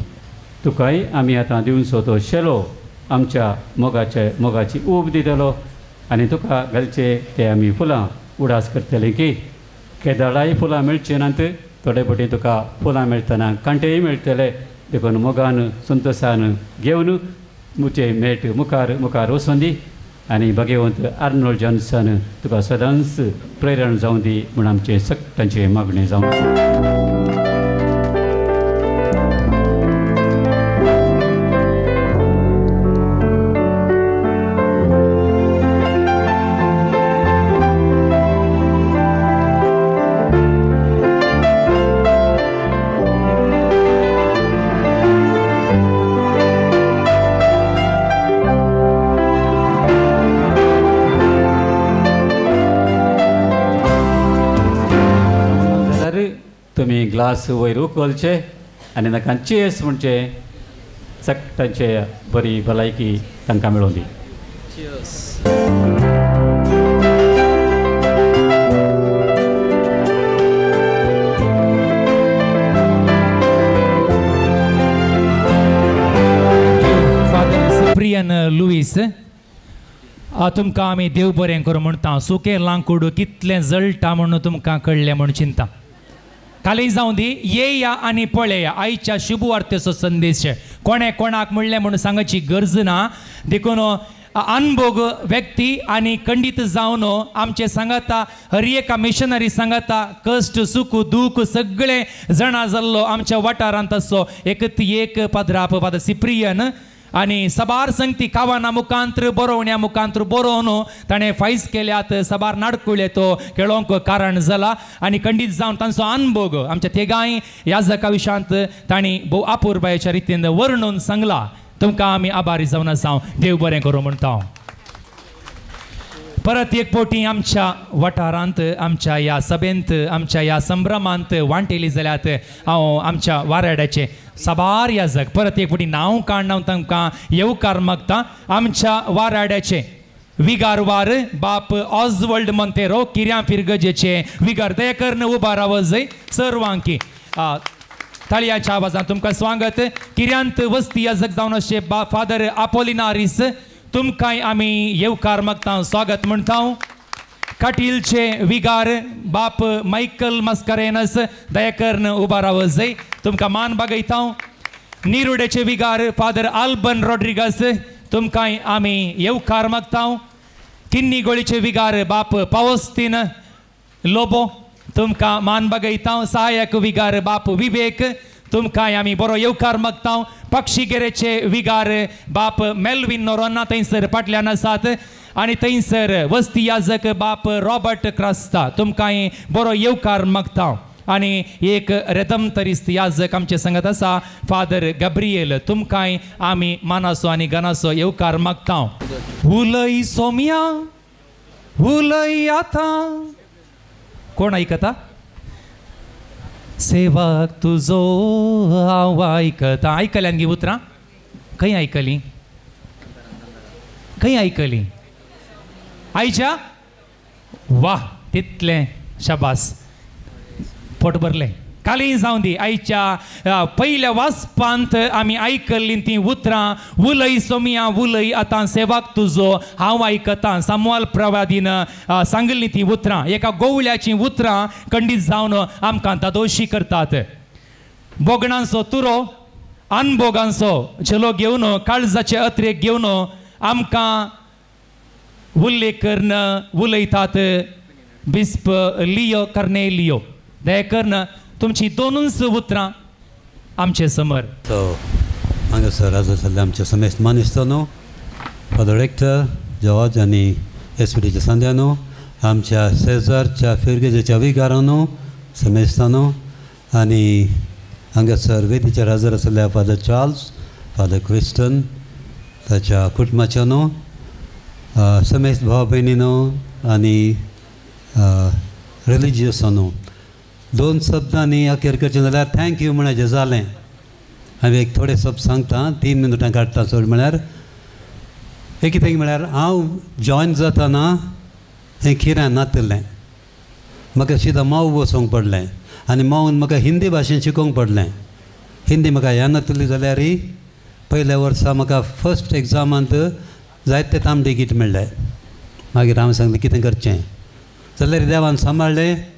Speaker 16: तुकाय आमी आतां दिवचो तो शेलो आमच्या मोगाचे मोगाची ऊब दितलो आनी तुका घालचे ते आमी फुलां उडास करतले की केदाळाय फुलां मेळचे नात थोडे फावटी तुका फुलां मेळटना कांटेय मेळटले. देखून मोगान संतोशान घेवन मुचे मेट मुखार मुखार वचून दी आनी भगवंत आर्नोल्ड जॉन्सन तुका सदांच प्रेरण जावं दी म्हूण आमचें सगळ्यांचें मागणें जावं. ग्लास वयर उखलचे आनी तांकां चेस म्हणचे तांचे बरी भलायकी तांकां मेळोवन दी.
Speaker 15: फादर सिप्रियन लुईस तुमकां आमी देव बरें करूं म्हणटा. सुकें लांकूड कितलें जळटा म्हणून तुमकां कळ्ळें म्हूण चिंता. कालय जावं दी येया आनी पळया आयच्या शुभवार्तेचो संदेश कोणें कोणाक म्हणलें म्हणून सांगची गरज ना. देखून अनभोग व्यक्ती आनी खंडीत जावन आमचे सांगाता हर एका मिशनरी सांगाता कश्ट सुख दूख सगळे जाणा जाल्लो आमच्या वाठारांत आसो एक एक पाद्राप फादर सिप्रियन आनी सबार संगती कावाना मुखांत्र बरोवण्या मुखांत्र बरोवन ताणें फायज केल्यात सबार नाडकुळे तो खेळोंक कारण जाला आनी खंडीत जावन तांचो अनभोग आमच्या तेगांय याजका विशांत तांणी भोव अपुरबायेच्या रितीन वर्णून सांगला. तुमकां आमी आभारी जावन आसा. देव बरें करूं म्हणटा. परत एक पोटी आमच्या वाठारांत आमच्या ह्या सभेंत आमच्या ह्या संभ्रमांत वांटेली जाल्यात हांव आमच्या वाराड्याचे साबार याजक परत एक फावटी नांव काडून तांकां येवकार मागता. आमच्या वाराड्याचे विगारवार बाप ऑजवर्ल्ड मोंतेरो किर्या फिरगजेचे विगार दयाकਰਨ उबा राव जय सर्वांकी ताळयांच्या आवाजान तुमकां स्वागत. किर्यांत वस्ती याजक जावन अशे फादर आपोलिनारीस तुमकांय आमी येवकार मागता स्वागत म्हणटा. काटीलचे विगार बाप मायकल मस्करेनस दयाकਰਨ उबा राव जय तुमकां मान बागयता. निरुडेचे विगार फादर आल्बन रॉड्रिगस तुमकांय आमी येवकार मागता. किन्नी गोळीचे विगार बाप पावस्तीन लोबो तुमकां मान बागयता. सहायक विगार बाप विवेक तुमकांय आमी बरो येवकार मागता. पक्षीगेरेचे विगार बाप मेल्विन नोरोन्ना थंयसर फाटल्यान आसात आनी थंयसर वस्ती याजक बाप रॉबर्ट क्रास्ता तुमकांय बरो येवकार मागता. आनी एक रेदमतरिस्त याजक आमचे संगत आसा फादर गब्रियल तुमकांय आमी मानासो आनी गनासो येवकार मागता. उलय सोम्या उलय आतां कोण आयकता? सेवक तुजो हांव आयकता. आयकल्यान गी उतरां खंय आयकली? खंय आयकली? आयच्या वा तितलें शाबास पोट भरलें. काली जावं दी. आयच्या पयल्या वाचपांत आमी आयकल्लीं तीं उतरां उलय सोमिया उलय आतां सेवाक तुजो हांव आयकतां सामुआल प्रवादीन सांगिल्लीं तीं उतरां एका गोवळ्याचीं उतरां खंडीत जावन आमकां दादोशी करतात. बोगणांचो तुरो अनभोगांचो झेलो घेवन काळजाचे अत्रेक घेवन आमकां उल्लेख करून उलयतात बिस्प लियो कर्नेलियो. दया करून तुमची दोनूच उतरां आमचे समोर.
Speaker 3: सो हांगासर आज आसले आमचे समेस्त मानेस्तानो फादर रेक्टर जॉर्ज आनी एस पी डीच्या सांद्यानो आमच्या शेजारच्या फिरगेजेच्या विगारानो समेस्तानो आनी हांगासर वेदीचेर हजर आसल्या फादर चार्ल्स फादर क्रिस्टन ताच्या कुटुंबाच्यानो समेस्त भाव भयणीनो आनी रिलिजियसानो दोन शब्दांनी अखेर करचें जाल्यार thank you म्हळ्यार जालें. हांवें एक थोडे शब्द सांगता 3 मिनटां काडटा चड म्हळ्यार एक कितें म्हळ्यार हांव जॉयन जाताना हें किऱ्यान नातिल्लें म्हाका शिदा माव बसोवंक पडलें आनी मावन म्हाका हिंदी भाशेन शिकोवंक पडलें. हिंदी म्हाका येनातिल्ली जाल्यार पयल्या वर्सा म्हाका फर्स्ट एग्जामांत जायते तांबडे गीत मेळ्ळे. मागीर हांवें सांगलें कितें करचें जाल्यार देवान सांबाळ्ळें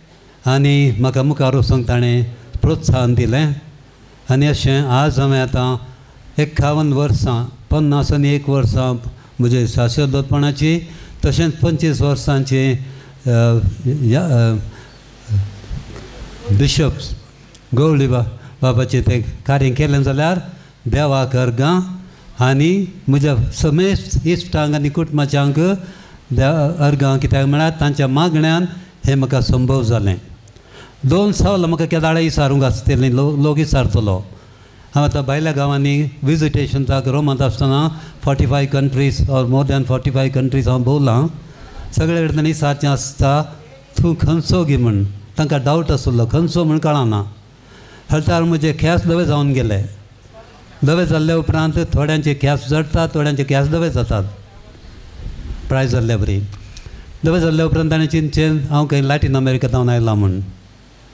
Speaker 3: आनी म्हाका मुखार वचूंक ताणें प्रोत्साहन दिलें आनी अशें आज हांवें आतां 51 वर्सां 51 वर्सां म्हजे सासरदोतपणाची तशेंच 25 वर्सांची बिशप्स गवळी बाबाचें तें कार्य केलें जाल्यार देवाक अर्गां आनी म्हज्या समेस्त इश्टांक आनी कुटुंबाच्यांक अर्गां कित्याक म्हळ्यार तांच्या मागण्यान हें म्हाका संभव जालें. 2 सवाल म्हाका केदाळे विचारूंक आसतलें लोक विचारतलो. हांव आतां भायल्या गांवांनी विजिटेशनाक रोमांत आसतना 45 countries or more than 45 countries हांव भोंवलां. सगळे कडेन विचारचें आसता तूं खंयचो गी म्हूण तांकां डावट आसलो खंयचो म्हूण कळना. हळतार म्हजे ख्यास धवे जावन गेले. धवे जाल्ल्या उपरांत थोड्यांचे ख्यास जडटा थोड्यांचे ख्यास धवे जातात प्रायज जाल्ल्या बरी. धवे जाल्ल्या उपरांत ताणें चिंतचें हांव खंय लॅटीन अमेरिका जावन आयलां म्हूण.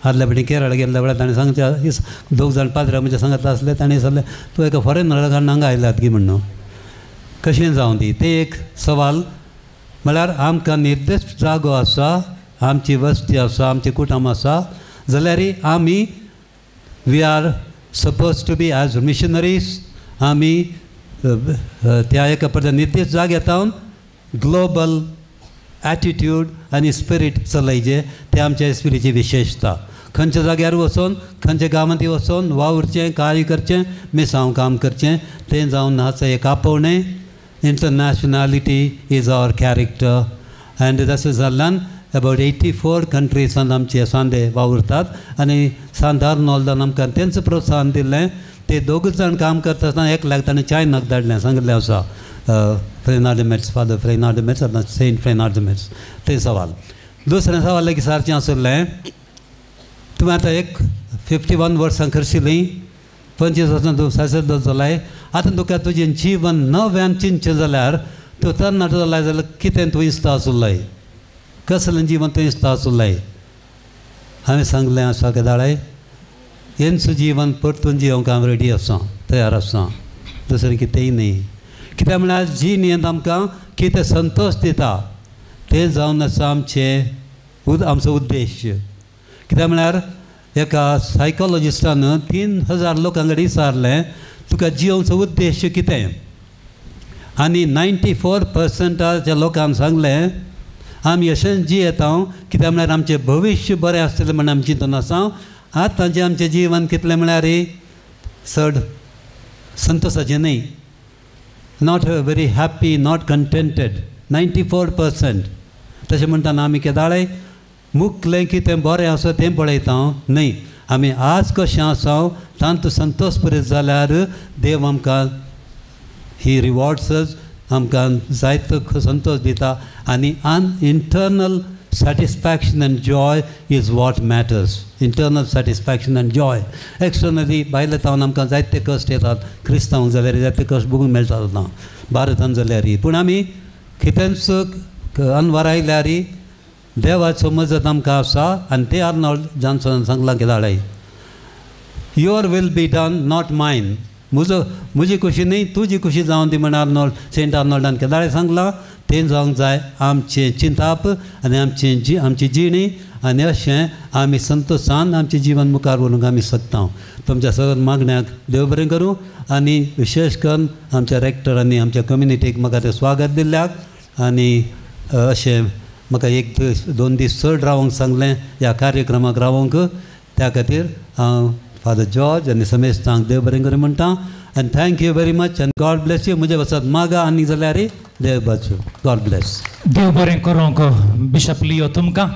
Speaker 3: आदल्या फावटी केरळ गेल्ल्या वेळार ताणें सांगचें दोग जाण पाद्र म्हज्या सांगत आसले ताणें सांगलें तूं एका फॉरेनर कारण हांगा आयल्यात गी म्हूण. कशें जावं दी तें एक सवाल म्हळ्यार आमकां निर्दिश्ट जागो आसा आमची वस्ती आसा आमचें कुटुंब आसा जाल्यार आमी we are suppose to be as missionaries आमी त्या एका पर्यंत निर्दिश्ट जाग्यार जावन ग्लोबल एटिट्यूड आनी स्पिरीट चलयचे ते आमच्या स्पिरिची विशेशता. खंयच्या जाग्यार वचोन खंयच्या गांवांत वचोन वावुरचें कार्य करचें मिसांव काम करचें तें जावन आसा एक आपोवणें. Internationality is our character and तशें जाल्ल्यान अबावट 84 कंट्रीसान आमचे सांदे वावुरतात आनी सांत आर्नोल्डान आमकां तेंच प्रोत्साहन दिल्लें. ते दोगूच जाण काम करता आसतना एकल्याक ताणें चायनाक धाडलें सांगिल्लें आसा Fernand Mets, father Fernand Metz, saint Fernand Metz. तें सवाल. दुसरें सवाल लेगीत सारकें आशिल्लें. तुवें आतां एक 51 वर्सां करशिलीं, 25 वर्सां तूं सासरदोस जालाय, आतां तुका तुजें जीवन नव्यान चिंतचें जाल्यार तूं तरणाटो जालाय जाल्यार कितें तूं इस्ता आसुल्लाय, कसलें जीवन तूं इस्ता आसुल्लाय? हांवें सांगलें आसा केदाळाय हेंच जीवन परतून जियोंक हांव रेडी आसा, तयार आसा, दुसरें कितेंय न्ही. कित्याक म्हळ्यार जिणेंत आमकां कितें संतोश दिता तें जावन आसा आमचें आमचो उद्देश. कित्याक म्हळ्यार एका सायकोलॉजिस्टान 3000 लोकां कडेन विचारलें तुका जियोवचो उद्देश कितें, आनी 94% लोकांक सांगलें आमी अशेंच जियेता कित्याक म्हळ्यार आमचें भविश्य बरें आसतलें म्हण आमी चिंतून आसा. आतांचें आमचें जीवन कितलें म्हळ्यार चड संतोशाचें न्ही, not very happy, not contented, 94%. तशें म्हणटाना आमी केदाळें मुखलें कितें बरें आसा तें पळयता न्ही, आमी आज कशें आसा तांतूं संतोश पुरयत जाल्यार देव आमकां ही रिवॉर्ड्स आमकां जायतो संतोश दिता. आनी internal satisfaction and joy is what matters. Internal satisfaction and joy. Externally भायले तावन आमकां जायते कश्ट येतात, क्रिस्तांव जाल्यार जायते कश्ट भोगूंक मेळटात आतां भारतान जाल्यार, पूण आमी कितेंच अनवर आयल्यार देवाचो मजत आमकां आसा. आनी ते आर्नोल्ड जॉन्सनान सांगलां कितें, your will be done not mine, म्हजो म्हजी खुशी न्ही तुजी खुशी जावन दी म्हण आर्नोल्ड सेंट आर्नोल्डान केदाळें सांगलां. तें जावंक जाय आमचें चिंताप आनी आमचें जी आमची जिणी, आनी अशें आमी संतोशान आमचें जिवन मुखार व्हरूंक आमी शकता. तुमच्या सगळ्या मागण्याक देव बरें करूं आनी विशेश करून आमच्या रेक्टर आनी आमच्या कम्युनिटीक म्हाका तें स्वागत दिल्ल्याक आनी अशें म्हाका एक दीस 2 दीस चड रावंक सांगलें ह्या कार्यक्रमाक रावंक, त्या खातीर हांव फादर जॉर्ज आनी समेस्तांक देव बरें करूं म्हणटा. And thank you very much and God bless you. म्हजे वचत मागा आनी जाल्यार देव बाचू. God bless.
Speaker 15: देव बरें करूंक बिशप लियो तुमकां.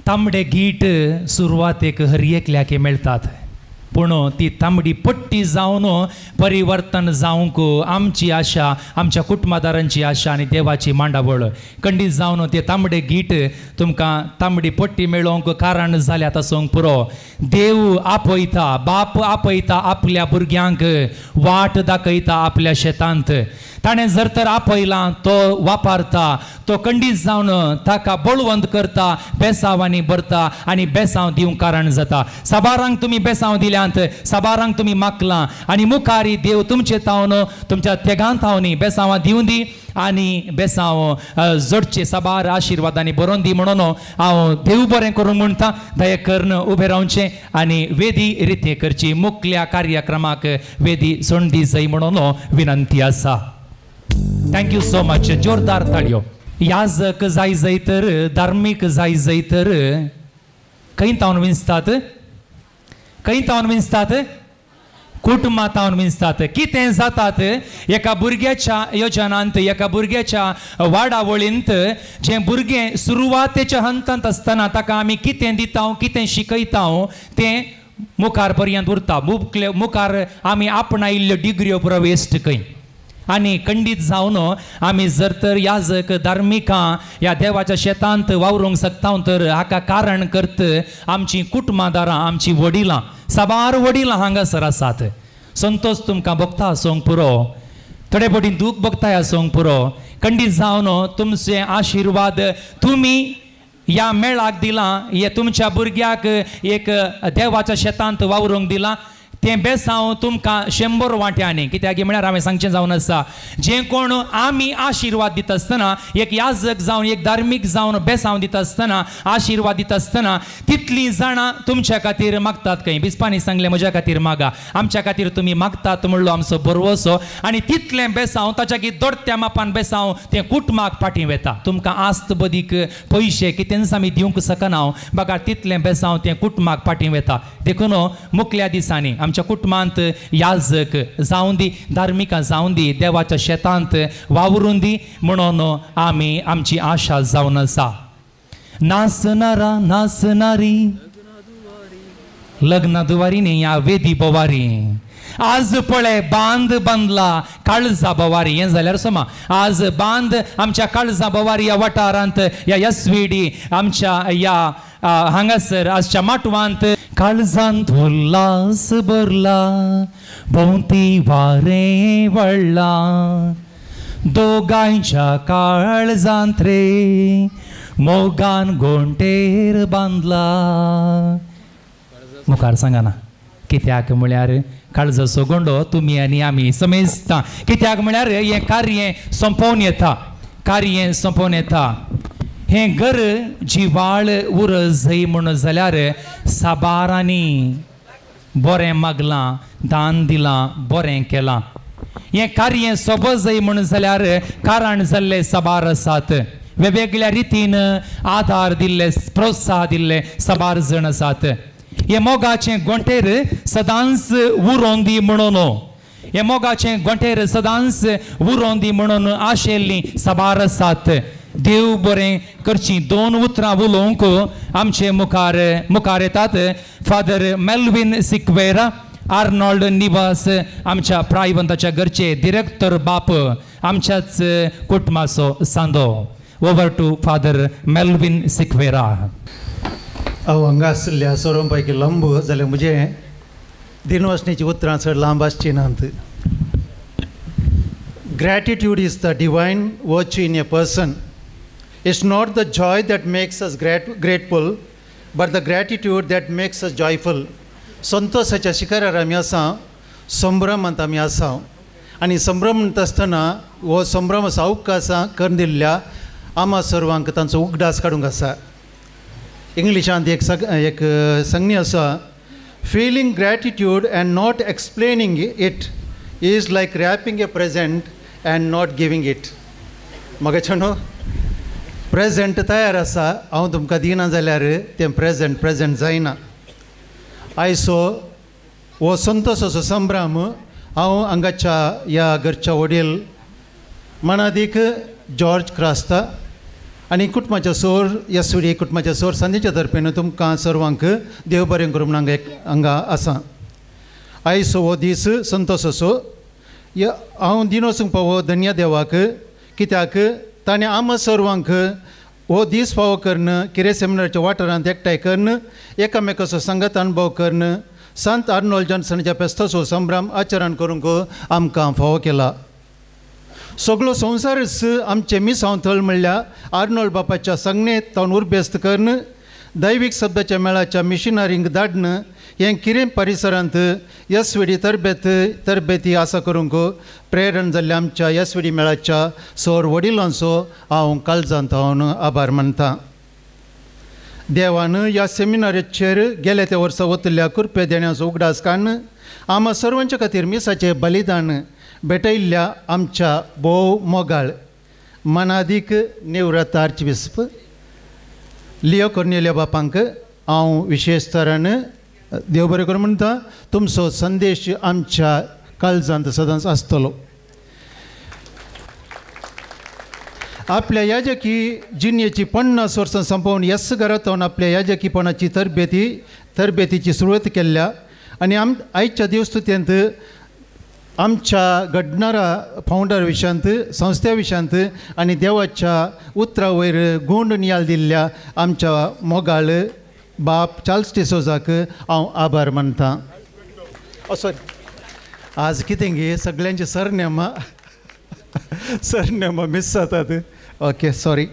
Speaker 15: तांबडे गीट सुरवातेक हर एकल्याक मेळटात, पूण ती तांबडी पट्टी जावन परिवर्तन जावंक आमची आशा, आमच्या कुटुंबादारांची आशा आनी देवाची मांडावळ खंडीत जावन ते तांबडे गीट तुमकां तांबडी पट्टी मेळोवंक कारण जाल्यात आसूंक पुरो. देव आपयता, बाप आपयता आपल्या भुरग्यांक, वाट दाखयता आपल्या शेतांत. ताणें जर तर आपयलां तो वापरता, तो खंडीत जावन ताका बळवंत करता, बेसांवांनी भरता आनी बेसांव दिवंक कारण जाता. साबारांक तुमी बेसांव दिल्यांत, साबारांक तुमी मागलां आनी मुखारी देव तुमचे तावन तुमच्या तेगांत तावनी बेसांवां दिवं दी आनी बेसांव जोडचे साबार आशिर्वादांनी बरोवन दी म्हणून हांव देव बरें करूंक म्हणटा. दया करून उबें रावचें आनी वेदी रिते करची, मुखल्या कार्यक्रमाक वेदी सोंडी जाय म्हणून विनंती आसा. Thank you so much. जोरदार ताळयो. याजक जाय जाय तर, धार्मीक जाय जाय तर खंय तावन विंचतात, खंय तावन विंचतात? कुटुंबां तावन विंचतात. कितें जातात एका भुरग्याच्या योजनांत, एका भुरग्याच्या वाडावळींत, जें भुरगें सुरवातेच्या हंतांत आसतना ताका आमी कितें दिता, कितें शिकयता तें मुखार पर्यंत उरता. मुखार आमी आपणायिल्ल्यो डिग्र्यो पुरो वेस्ट खंय. आनी खंडीत जावन आमी जर तर याजक धार्मिकां ह्या देवाच्या शेतांत वावरूंक शकता तर हाका कारण करत आमची कुटुंबादारां, आमची वडिलां, साबार वडिलां हांगासर आसात. संतोश तुमकां भोगता आसूंक पुरो, थोडे फावटी दूख भोगताय आसूंक पुरो. खंडीत जावन तुमचे आशिर्वाद तुमी ह्या मेळाक दिलां, हे तुमच्या भुरग्याक एक देवाच्या शेतांत वावरूंक दिलां. तें बेसांव तुमकां 100 वांट्यांनी. कित्याक म्हळ्यार हांवें सांगचें जावन आसा, जें कोण आमी आशिर्वाद दिता आसतना, एक याजक जावन एक धार्मीक जावन बेसांव दिता आसतना, आशिर्वाद दिता आसतना तितलीं जाणां तुमच्या खातीर मागतात खंय. बिस्पांनी सांगलें म्हज्या खातीर मागा, आमच्या खातीर तुमी मागतात म्हणलो आमचो भरवसो. आनी तितलें बेसांव ताच्या दोडत्या मापान बेसांव तें कुटुंबाक फाटीं वेता. तुमकां आस्त बदीक पयशे कितेंच आमी दिवंक शकना, बघा तितलें बेसांव तें कुटुंबाक फाटीं वेता. देखून मुखल्या दिसांनी आमच्या कुटुंबांत याजक जावन दी, धार्मिकां जावन दी, देवाच्या शेतांत वावरून दी म्हणून आमी आमची आशा जावन आसा. नाचणारा नाचणारी लग्न दुवारी न्ही ह्या वेदी बोवारी, आज पळय बांद बांदला काळजा बोवारी. हें जाल्यार समा आज बांद आमच्या काळजा बोवारी ह्या वाठारांत, ह्या एसवीडी आमच्या ह्या हांगासर आजच्या माटवांत काळजांत उल्हास भरला, भोंवती वारें वळ्ळा, दोगांयच्या काळजांत रे मोगान गोंटेर बांदला. मुखार सांगना कित्याक म्हळ्यार काळजाचो गोंडो तुमी आनी आमी समेजता. कित्याक म्हळ्यार हें कार्य सोंपोवन येता, कार्य सोंपोवन येता. हें घर जिवाळ उरजय म्हणून जाल्यार साबारांनी बरें मागलां, दान दिलां, बरें केलां. हें कार्य सोबजय म्हणून जाल्यार कारण जाल्ले साबार आसात, वेगवेगळ्या रितीन आदार दिल्ले, प्रोत्साह दिल्ले साबार जण आसात. हे मोगाचें गोंटेर सदांच उरोवन दी म्हणून, हे मोगाचें गोंटेर सदांच उरोवन दी म्हणून आशिल्लीं साबार आसात. देव बरें करची दोन उतरां उलोवंक आमचे मुखार मुखार येतात फादर मेल्विन सिक्वेरा, आर्नॉल्ड निवास आमच्या प्रायवंताच्या घरचे डिरेक्टर बाप, आमच्याच कुटुंबाचो सांदो. Over to father Melvin Sequeira.
Speaker 11: हांव हांगा आशिल्ल्या सोरों पैकी लांब जाल्यार म्हजें दिनवासणेची उतरां चड लांब आसची नात. Gratitude is the divine virtue in a person. It's not the joy that makes us grateful, but the gratitude that makes us joyful. संतोषाच्या शिखरार आमी आसा, संभ्रमांत आमी आसा. आनी संभ्रम म्हणटा आसतना हो संभ्रम सावकासा करून दिल्ल्या आमा सर्वांक तांचो उगडास काडूंक आसा. इंग्लिशांत एक संज्ञा आसा, feeling gratitude and not explaining it is like wrapping a present and not giving it. म्हाका न्हू प्रेजेंट तयार आसा, हांव तुमकां दिना जाल्यार तें प्रेजेंट प्रेजेंट जायना. आयसो हो संतोषाचो संभ्रम हांव हांगाच्या ह्या घरच्या वडील मनादीक जॉर्ज क्रास्ता आनी कुटुंबाच्या सोर एसवीडी कुटुंबाच्या सोर संदेच्या तर्फेन तुमकां सर्वांक देव बरें करूं म्हूण हांगा हांगा आसा. आयसो हो दीस संतोषाचो हांव दिनोसूंक पावो धन्य देवाक, कित्याक ताणें आमकां सर्वांक हो दीस फावो करून किरें सेमिनाराच्या वाठारांत एकठांय करून एकामेकाचो सांगात अणभव करून संत आर्नोल्ड जॉन्सनाच्या फेस्ताचो संभ्रम आचरण करूंक आमकां फावो केला. सगळो संवसारच आमचें मिसांव थळ म्हणल्यार आर्नोल्ड बापाच्या संगणेत तावन उरबेस्त करून दैवीक शब्दाच्या मेळाच्या मिशनरींक धाडन हें किरें परिसरांत एसवीडी तरबेती आसा करूंक प्रेरण जाल्ल्या आमच्या एसवीडी मेळाच्या सोर वडिलांचो हांव काळजांत हांव आभार मानता. देवान ह्या सेमिनाराचेर गेल्या त्या वर्सा वतल्या कृपे देण्याचो उगडास काडून आमा सर्वांच्या खातीर मिसाचें बलिदान भेटयल्ल्या आमच्या भोव मोगाळ मनादीक निवृत्त आर्चबिस्प लियो कोर्नेलिया बापांक हांव विशेश तरान देव बरें करूं म्हणटा. तुमचो संदेश आमच्या काळजांत सदांच आसतलो. आपल्या याजकी जिणेची 50 वर्सां संपोवन येस घरांत आपल्या याजकीपणाची तरबेतीची सुरवात केल्ल्या आनी आयच्या देवस्तुतेंत आमच्या घडणारा फावंडर विशयांत, संस्थे विशयांत आनी देवाच्या उतरा वयर गूंड नियाळ दिल्ल्या आमच्या मोगाळ बाप चार्ल्स डिसोजाक हांव आभार मानता. सॉरी, आज कितें गे सगळ्यांचे सरनेमा मिस जातात. Okay sorry.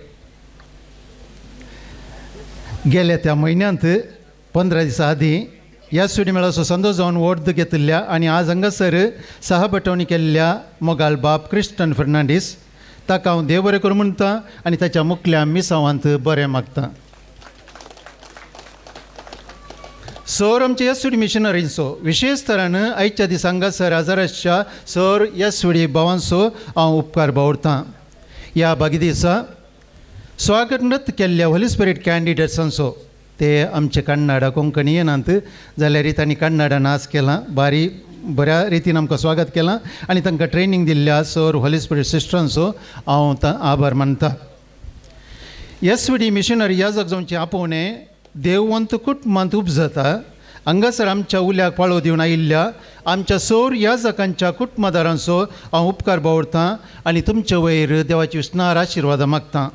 Speaker 11: गेल्या त्या म्हयन्यांत 15 दिसां आदीं ह्या सुडी मेळाचो संदोश जावन वोट घेतिल्ल्या आनी आज हांगासर सहाबटवणी केल्ल्या मोगाल बाप क्रिस्टन फर्नांडीस ताका हांव देव बरें करूं म्हणटा आनी ताच्या मुखल्या मिसावांत बरें मागता. सर आमच्या येसुडी मिशनरींचो विशेष तरान आयच्या दिसा हांगासर हजाराच्या सर येसुडी भावांचो हांव उपकार बावरतां. ह्या बागी दिसा स्वागत नृत्य केल्ल्या होली स्पिरीट कॅन्डिडेट्सांचो ते आमचे कन्नडा कोंकणी येनात जाल्यार तांणी कन्नडा नाच केला बारी बऱ्या रितीन आमकां स्वागत केलां आनी तांकां ट्रेनींग दिल्ल्या सर होली स्पिरीट सिस्टरांचो हांव आभार मानता. एस वी डी मिशनरी याजक जावचें आपोवणें देववंत कुटुंबांत उपजता. हांगासर आमच्या उल्याक पाळो दिवन आयिल्ल्या आमच्या सौर याजकांच्या कुटुंबादारांचो हांव उपकार बावरतां आनी तुमचे वयर देवाची विस्नार आशिर्वादां मागतां.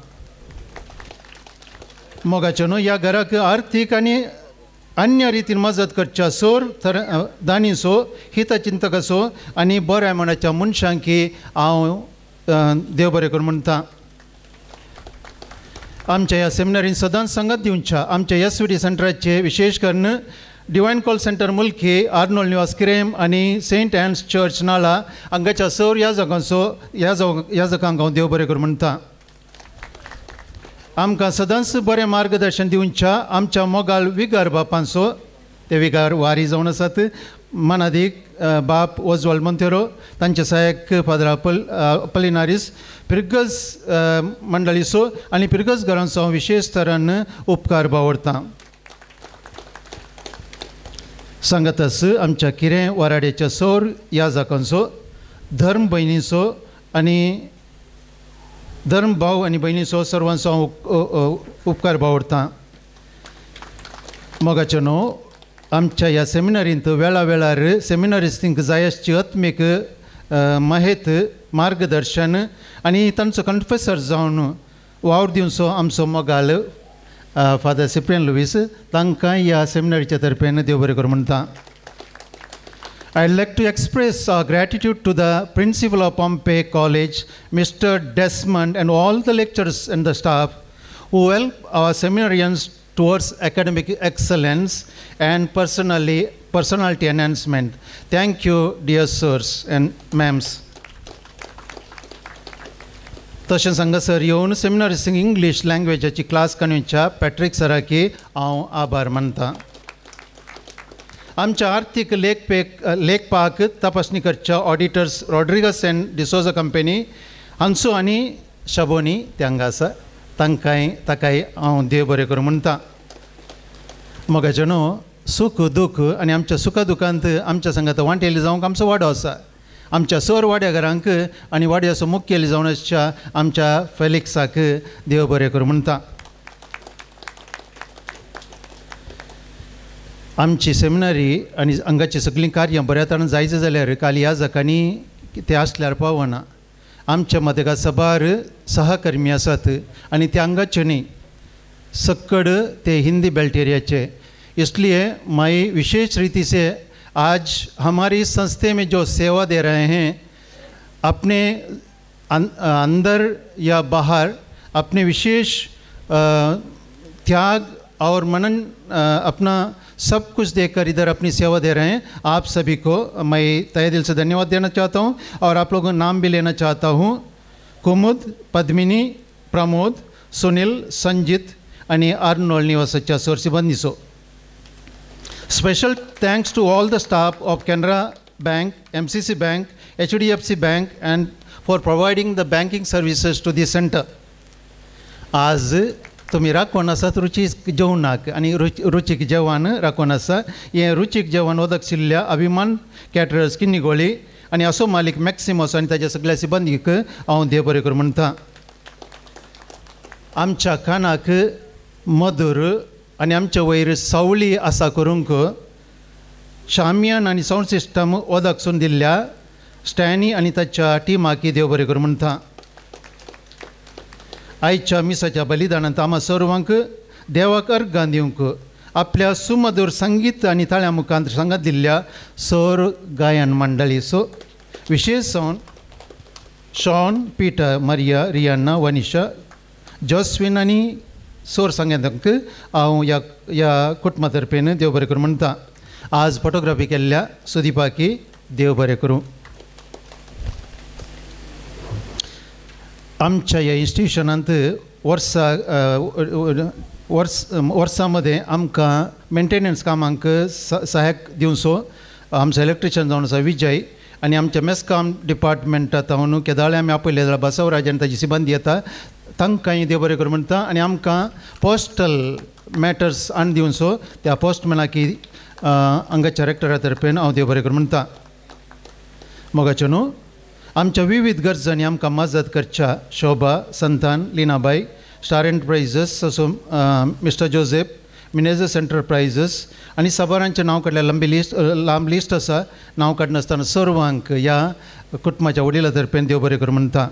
Speaker 11: मोगाचें न्हू ह्या घराक आर्थीक आनी अन्य रितीन मजत करच्या सोर थर दानीचो हितचिंतकाचो आनी बऱ्या मनाच्या मनशांकी हांव देव बरें करूं म्हणटा. आमच्या ह्या सेमिनारीन सदांच संगत दिवच्या आमच्या एस वी डी सेंटराचे विशेष करून divine call centre Mulki Arnold Nivas Querim आनी सेंट एन्स चर्च नाला हांगाच्या सौर याजकांचो याजकांक हांव देव बरें करूं म्हणटा. आमकां सदांच बरें मार्गदर्शन दिवच्या आमच्या मोगाल विगार बापांचो ते विगार वारी जावन आसात मनादीक बाप ओजवाल मोंतेरो तांचे सहायक फादर अपोलिनारीस पिरगज मंडळीचो आनी पिरगज घरांचो हांव विशेष तरान उपकार बावरतां. सांगतास आमच्या किरें वराड्याच्या सौर याजकांचो धर्म भयणीचो आनी धर्म भाव आनी भयणीचो सर्वांचो हांव उपकार बावरतां. मोगाचें न्हू आमच्या ह्या सेमिनारींत वेळा वेळार सेमिनारिस्तींक जाय आसची आत्मीक माहेत मार्गदर्शन आनी तांचो कन्फेसर जावन वावर दिवचो आमचो मोगाल फादर सिप्रियन लुईस तांकां ह्या सेमिनारीच्या तर्फेन देव बरें करूं म्हणटा. I'd like to express our gratitude to the principal of Pompey College, Mr. Desmond, and all the lecturers and the staff who help our seminarians towards academic excellence and personality enhancement. Thank you, dear sirs and ma'ams. तशेंच हांगासर येवन सेमिनारिस्ट English लँग्वेजाची class काणूच्या Patrick सराकी हांव आभार मानता. आमच्या आर्थीक लेखपाक तपासणी करच्या auditors Rodrigues and D'Souza company हांचो आनी शबोनी ते हांगा आसा तांकांय ताकाय हांव देव बरें करूं म्हणटा. मोगाचें न्हू सूख दूख आनी आमच्या सुखा दुखांत आमच्या संगात वांटेली जावंक आमचो वाडो आसा. आमच्या सर वाड्या घरांक आनी वाड्याचो मुखेल जावन आसच्या आमच्या फेलिक्साक देव बरें करूं म्हणटा. आमची सेमिनारी आनी हांगाची सगळीं कार्यां बऱ्या तरान जायचें जाल्यार काल याजकांनी ते आसल्यार पावना. आमच्या मदेका सबार सहकर्मी आसात आनी ते हांगाचे न्ही सक्कड ते हिंदी बेल्ट एरियाचे. इसलिए मैं विशेष रीति से आज हमारी संस्थे में जो सेवा दे रहे हैं अपने अंदर या बाहर अपने विशेष त्याग और मनन अपना सब कुछ देकर इधर अपनी सेवा दे रहे हैं। आप सभी को मैं तहे दिल से धन्यवाद देना चाहता हूं और आप लोगों का नाम भी लेना चाहता हूं। कुमुद, पद्मिनी, प्रमोद, सुनील, संजित आणि Arnold निवासाच्या सोर्सी बंदिसो. Special thanks to all the staff of Canara Bank, MCC Bank, HDFC Bank and for providing the banking services to the centre. आज तुमी राखून आसात रुचीक जेवणाक आनी रुचीक जेवण राखून आसा. हें रुचीक जेवण वदक शिल्ल्या अभिमान कॅटरर्स किन्नीगोळी आनी असो मालीक मॅक्सिमोस आनी ताच्या सगळ्या सिबंदीक हांव देव बरें करूं म्हणटा. आमच्या खाणाक मधुर आनी आमच्या वयर सावळी आसा करूंक शामियान आनी सावंड सिस्टम वदक सून दिल्ल्या स्टॅनी आनी ताच्या टिमाकी देव बरें करूं म्हणटा. आयच्या मिसाच्या बलिदानांत आमा सर्वांक देवाक अर्गां दिवंक आपल्या सुमधूर संगीत आनी ताळ्या मुखांत सांगात दिल्ल्या सर गायन मंडळीचो विशेष जावन शॉन, पीटर, मारिया, रियाना, वनिशा, जॉस्विन आनी सोर सांगेतांक हांव ह्या कुटुंबा तर्फेन देव बरें करूं म्हणटा. आज फोटोग्राफी केल्ल्या सुदीपाकी देव बरें करूं. आमच्या ह्या इन्स्टिट्युशनांत वर्सा वर्स वर्सां मदें आमकां मेंटेनन्स कामांक सहायक दिवचो आमचो इलेक्ट्रिशियन जावन आसा विजय आनी आमच्या मेस्काम डिपार्टमेंटा तावन केदाळे आमी आपयले जाल्यार बसवराज आनी ताजी सिबंदी येता तांकांय देव बरें करूं म्हणटा. आनी आमकां पोस्टल मॅटर्स हाडून दिवचो त्या पोस्टमॅनाकी हांगाच्या रेक्टरा तर्फेन हांव देव बरें करूं म्हणटा. मोगाचें न्हू आमच्या विविध गरजांनी आमकां मजत करच्या शोभा संतान लिनाबाई स्टार एंटरप्रायझस असो मिस्टर जोसेफ मिनेजस एंटरप्रायझस आनी साबारांचें नांव काडल्यार लंबी लिस्ट लांब लिस्ट आसा. नांव काडनासतना सर्वांक ह्या कुटुंबाच्या वडिला तर्फेन देव बरें करूं म्हणटा.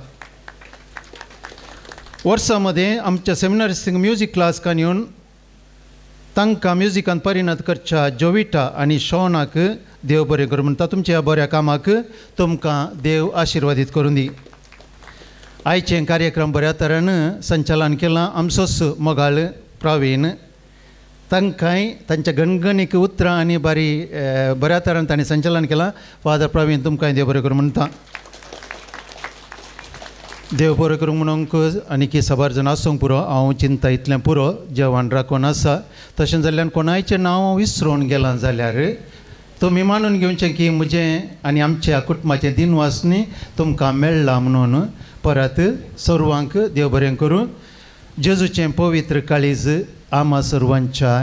Speaker 11: वर्सां मदें आमच्या सेमिनारिस्टींक म्युजीक क्लास येवन तांकां म्युजिकान परिणत करच्या जोविटा आनी शोनाक देव बरें करूं म्हणटा. तुमच्या ह्या बऱ्या कामाक तुमकां देव आशिर्वादीत करूं दी. आयचें कार्यक्रम बऱ्या तरेन संचालन केलां आमचोच मोगाळ प्रवीण तांकांय तांच्या गणगणीक उतरां आनी बारी बऱ्या तरेन तांणी संचालन केलां. फादर प्रवीण तुमकांय देव बरें करूं म्हणटा. देव बरें करूं म्हणूंक आनीक साबार जाण आसूंक पुरो हांव चिंता इतलें पुरो जेवण राखून आसा. तशें जाल्ल्यान कोणायचें नांव हांव विसरून गेलां जाल्यार तुमी मानून घेवचें की म्हजें आनी आमच्या कुटुंबाचें दिनवासनी तुमकां मेळ्ळां म्हणून. परत सर्वांक देव बरें करूं. जेजूचें पवित्र काळीज आमा सर्वांच्या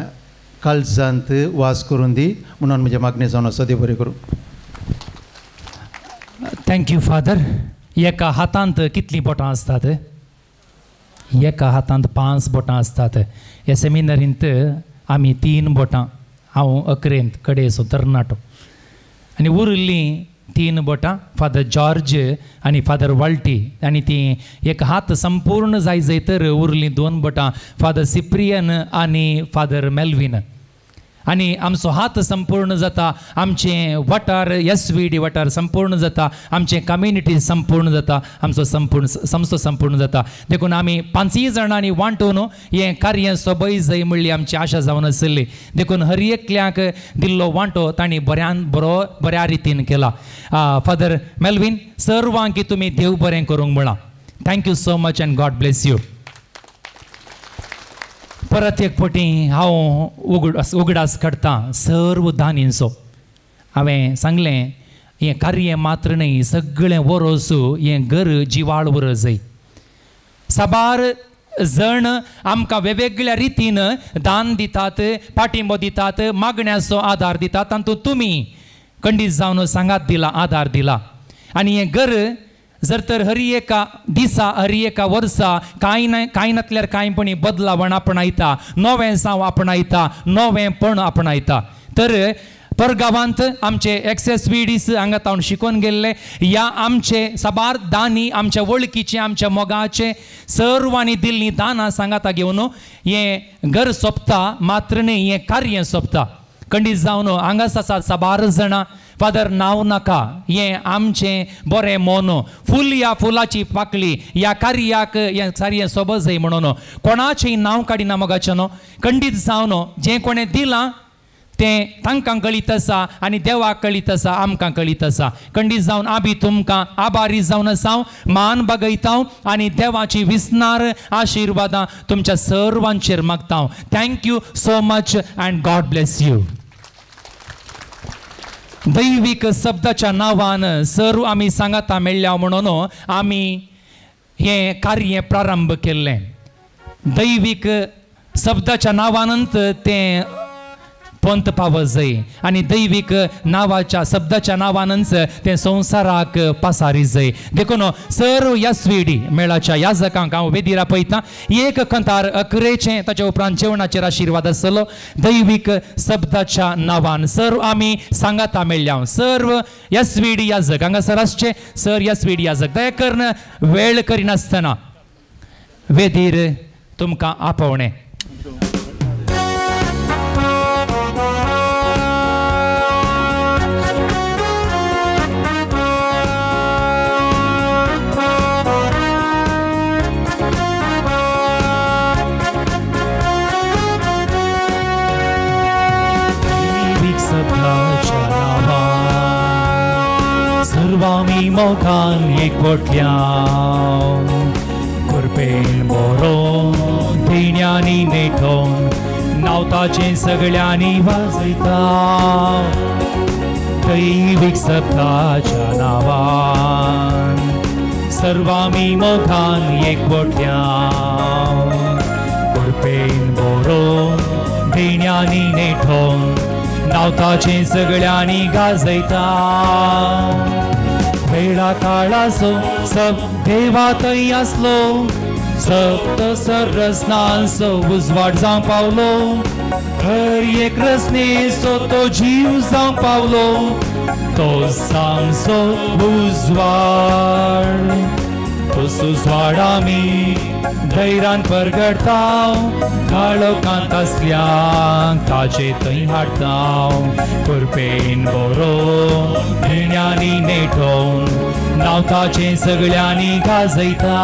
Speaker 11: काळजांत वास करून दी म्हणून म्हजें मागणें जावन आसा. देव बरें करूं.
Speaker 15: Thank you father. एका हातांत कितलीं बोटां आसतात? एका हातांत 5 बोटां आसतात. ह्या सेमिनारींत आमी 3 बोटां, हांव अकरेंत कडेसो तरणाटो आनी उरिल्लीं 3 बोटां फादर जॉर्ज आनी फादर वाल्टी आनी ती एक हात संपूर्ण जाय जाय तर उरलीं 2 बोटां फादर सिप्रियन आनी फादर मेल्विन. आनी आमचो हात संपूर्ण जाता, आमचें वाठार एस वी डी वाठार संपूर्ण जाता, आमचें कम्युनिटी संपूर्ण जाता, आमचो संपूर्ण संस्थो संपूर्ण जाता. देखून आमी 5 जाणांनी वांटून हें कार्य सोबय जाय म्हणली आमची आशा जावन आशिल्ली. देखून हर एकल्याक दिल्लो वांटो तांणी बऱ्यान बरो बऱ्या रितीन केला. फादर मेल्विन सर्वांकी तुमी देव बरें करूंक म्हळां. Thank you so much and God bless you. परत एक फावटी हांव उगडास काडटा सर्व दानींचो. हांवें सांगलें हें कार्य मात्र न्हय सगळें वरोस हें घर जिवाळ वरजय. साबार जण आमकां वेगवेगळ्या रितीन दान दितात, पाठिंबो दितात, मागण्याचो आदार दितात. तातूंत तुमी खंडीत जावन सांगात दिला, आदार दिला. आनी हें घर जर तर हर एका दिसा हर एका वर्सा कांय ना कांय नातल्यार कांय पणी बदलावण आपणायता, नवें साव आपणायता, नवेंपण आपणायता. तर परगांवांत आमचे एक्सेस वी डीस हांगा तावन शिकोवन गेल्ले ह्या आमचे साबार दानी आमच्या वळखीचे आमच्या मोगाचे सर्वांनी दिल्लीं दानां सांगाता घेवन हें घर सोंपता मात्र न्हय हें कार्य सोंपता. खंडीत जावन हांगाच आसा साबार जाणां फादर नांव नाका हें आमचें बरें मन फूल ह्या फुलाची पाकळी ह्या कार्याक हें सारकें सोबत जाय म्हणून कोणाचें नांव काडिना मोगाचें न्हू. खंडीत जावन जें कोणें दिलां तें तांकां कळीत आसा आनी देवाक कळीत आसा, आमकां कळीत आसा. खंडीत जावन आमी तुमकां आभारी जावन आसा, मान बागयता आनी देवाची विसनार आशिर्वादां तुमच्या सर्वांचेर मागता. Thank you so much and God bless you. दैवीक शब्दाच्या नांवान सर्व आमी सांगाता मेळ्ळ्या म्हणून आमी हें कार्य प्रारंभ केल्लें. दैवीक शब्दाच्या नांवानंत तें पंत पावत जाय आनी दैवीक नांवाच्या शब्दाच्या नांवानच तें संवसाराक पासारी जाय. देखून सर्व एस वी डी मेळाच्या याजकांक हांव वेदीर आपयता. एक कंतार अकरेचें ताच्या उपरांत जेवणाचेर आशिर्वाद आसलो. दैवीक शब्दाच्या नांवान सर्व आमी सांगाता मेळ्ळ्या. सर्व एस वी डी याजक हांगासर आसचे सर एस वी डी याजक दया करून वेळ करिनासतना वेदीर तुमकां आपोवणें.
Speaker 5: सर्वामी मोगान एकवटल्या कृपेन बरोवन देण्यांनी नेटोवन नांव ताचें सगळ्यांनी वाजयता दैवीक सत्ताच्या नांवान सर्वामी मोगान एकवटल्या कृपेन बरोवन देण्यांनी नेटोवन नांव ताचें सगळ्यांनी गाजयता वेळा काळाचो सब देवा थंय आसलो सप्त सरसनांचो उजवाड जावंक पावलो हर एक रचनेचो तो जीव जावंक पावलो तो सामचो उजवाड तो उजवाड आमी धैर्यान परगडता काळोखांत आसल्यांक ताचे थंय हाडटा कृपेन बरोवन देण्यांनी नेटोवन नांव ताचें सगळ्यांनी गाजयता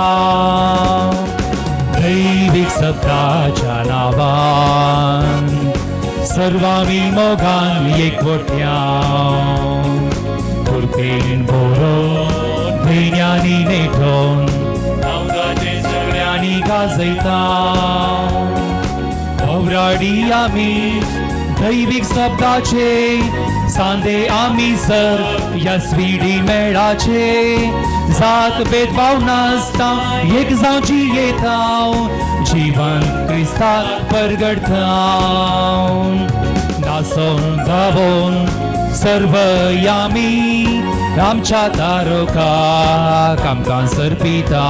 Speaker 5: दैवीक सत्ताच्या नांवान सर्वामी मोगान एकवटल्या कृपेन बरोवन देण्यांनी नेटोवन नांव ताचें सगळ्यांनी गाजयता होवराडी आमी दैवीक शब्दाचे सांदे आमी सर ह्या स्विडी मेळाचे जात भेदभाव नासता एक जावची येता जीवन क्रिस्ताक परगडता नाचोवन धांवोवन सर्व आमी आमच्या तारकाक आमकां सर्पिता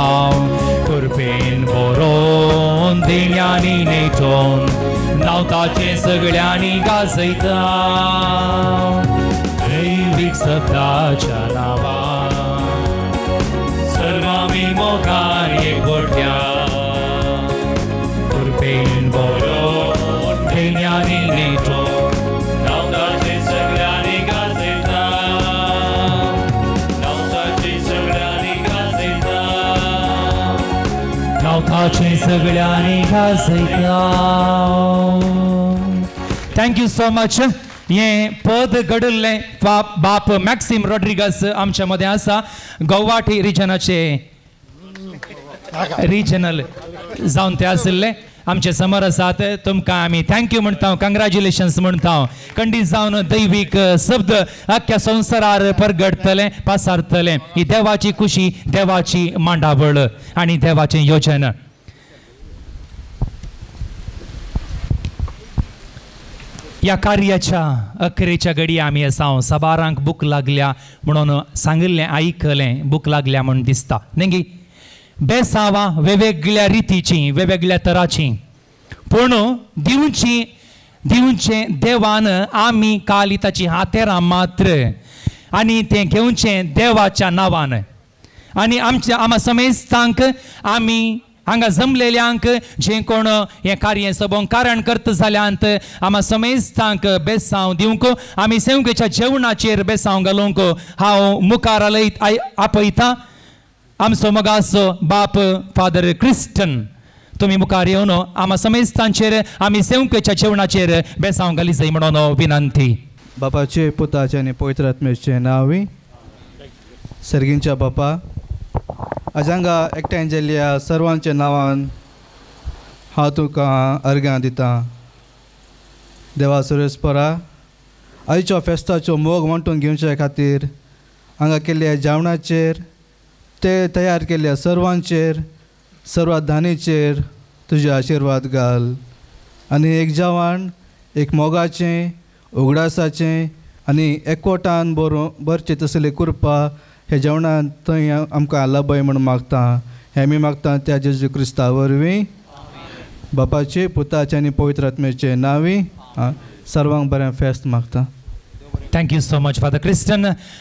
Speaker 5: कृपेन बरोवन देण्यांनी नेटोवन नांव ताचें सगळ्यांनी गाजयता दैवीक सत्ताच्या नांवान सर्वामी मोगान एकवटल्या कृपेन बरोवन देण्यांनी नेटोवन नांव ताचें सगळ्यांनी गाजयता नांव ताचें सगळ्यांनी गाजयता नांव ताचें सगळ्यांनी गाजयता.
Speaker 15: Thank you so much. हें पद घडल्लें बाप मॅक्सिम रॉड्रिगस आमच्या मदें आसा, गौवाटी रिजनाचे रिजनल जावन ते आशिल्ले आमचे समोर आसात. तुमकां आमी thank you म्हणटा, कंग्रेच्युलेशन्स म्हणटा. खंडीत जावन दैवीक शब्द आख्ख्या संवसारार परगडतलें, पासारतलें. ही देवाची खुशी, देवाची मांडावळ आनी देवाचें योजन. ह्या कार्याच्या अखेरेच्या घडये आमी आसा. साबारांक भूक लागल्या म्हणून सांगिल्लें, आयकलें, भूक लागल्या म्हूण दिसता न्ही. बेसांवां वेगवेगळ्या रितीचीं, वेगवेगळ्या तराचीं, पूण दिवची दिवचें देवान आमी काली ताची हातेरां मात्र आनी तें घेवचें देवाच्या नांवान. आनी आमच्या आमा समेस्तांक आमी हांगा जमलेल्यांक जें कोण हें कार्य सबोंक कारण करता जाल्यार आमा समेस्तांक बेसांव दिवंक, आमी सेवकेच्या जेवणाचेर बेसांव घालूंक हांव मुखार आपयतां आमचो मोगाचो बाप फादर क्रिस्टन. तुमी मुखार येवन आमा समेस्तांचेर आमी सेवकेच्या जेवणाचेर बेसांव घाली जाय म्हणून विनंती.
Speaker 8: बापाचे, पुताचे आनी पवित्र आत्म्याचे नांवी. सर्गींच्या बापा, आज हांगा एकठांय जाल्ल्या सर्वांच्या नांवान हांव तुका अर्घां दितां. देवा सुरेशपरा, आयच्या फेस्ताचो मोग वांटून घेवचे खातीर हांगा केल्ल्या जेवणाचेर, ते तयार केल्ल्या सर्वांचेर, सर्व धानीचेर तुजे आशिर्वाद घाल आनी एक जेवण एक मोगाचें, उगडासाचें आनी एकवटान भरचें तसली कृपा ह्या जेवणान थंय आमकां लाभय म्हूण मागता. हें आमी मागता त्या जेजू क्रिस्ता वरवीं. बापाचे, पुताचे आनी पवित्र आत्म्याचे नांवी सर्वांक बरें फेस्त मागता.
Speaker 15: Thank you so much father Christian.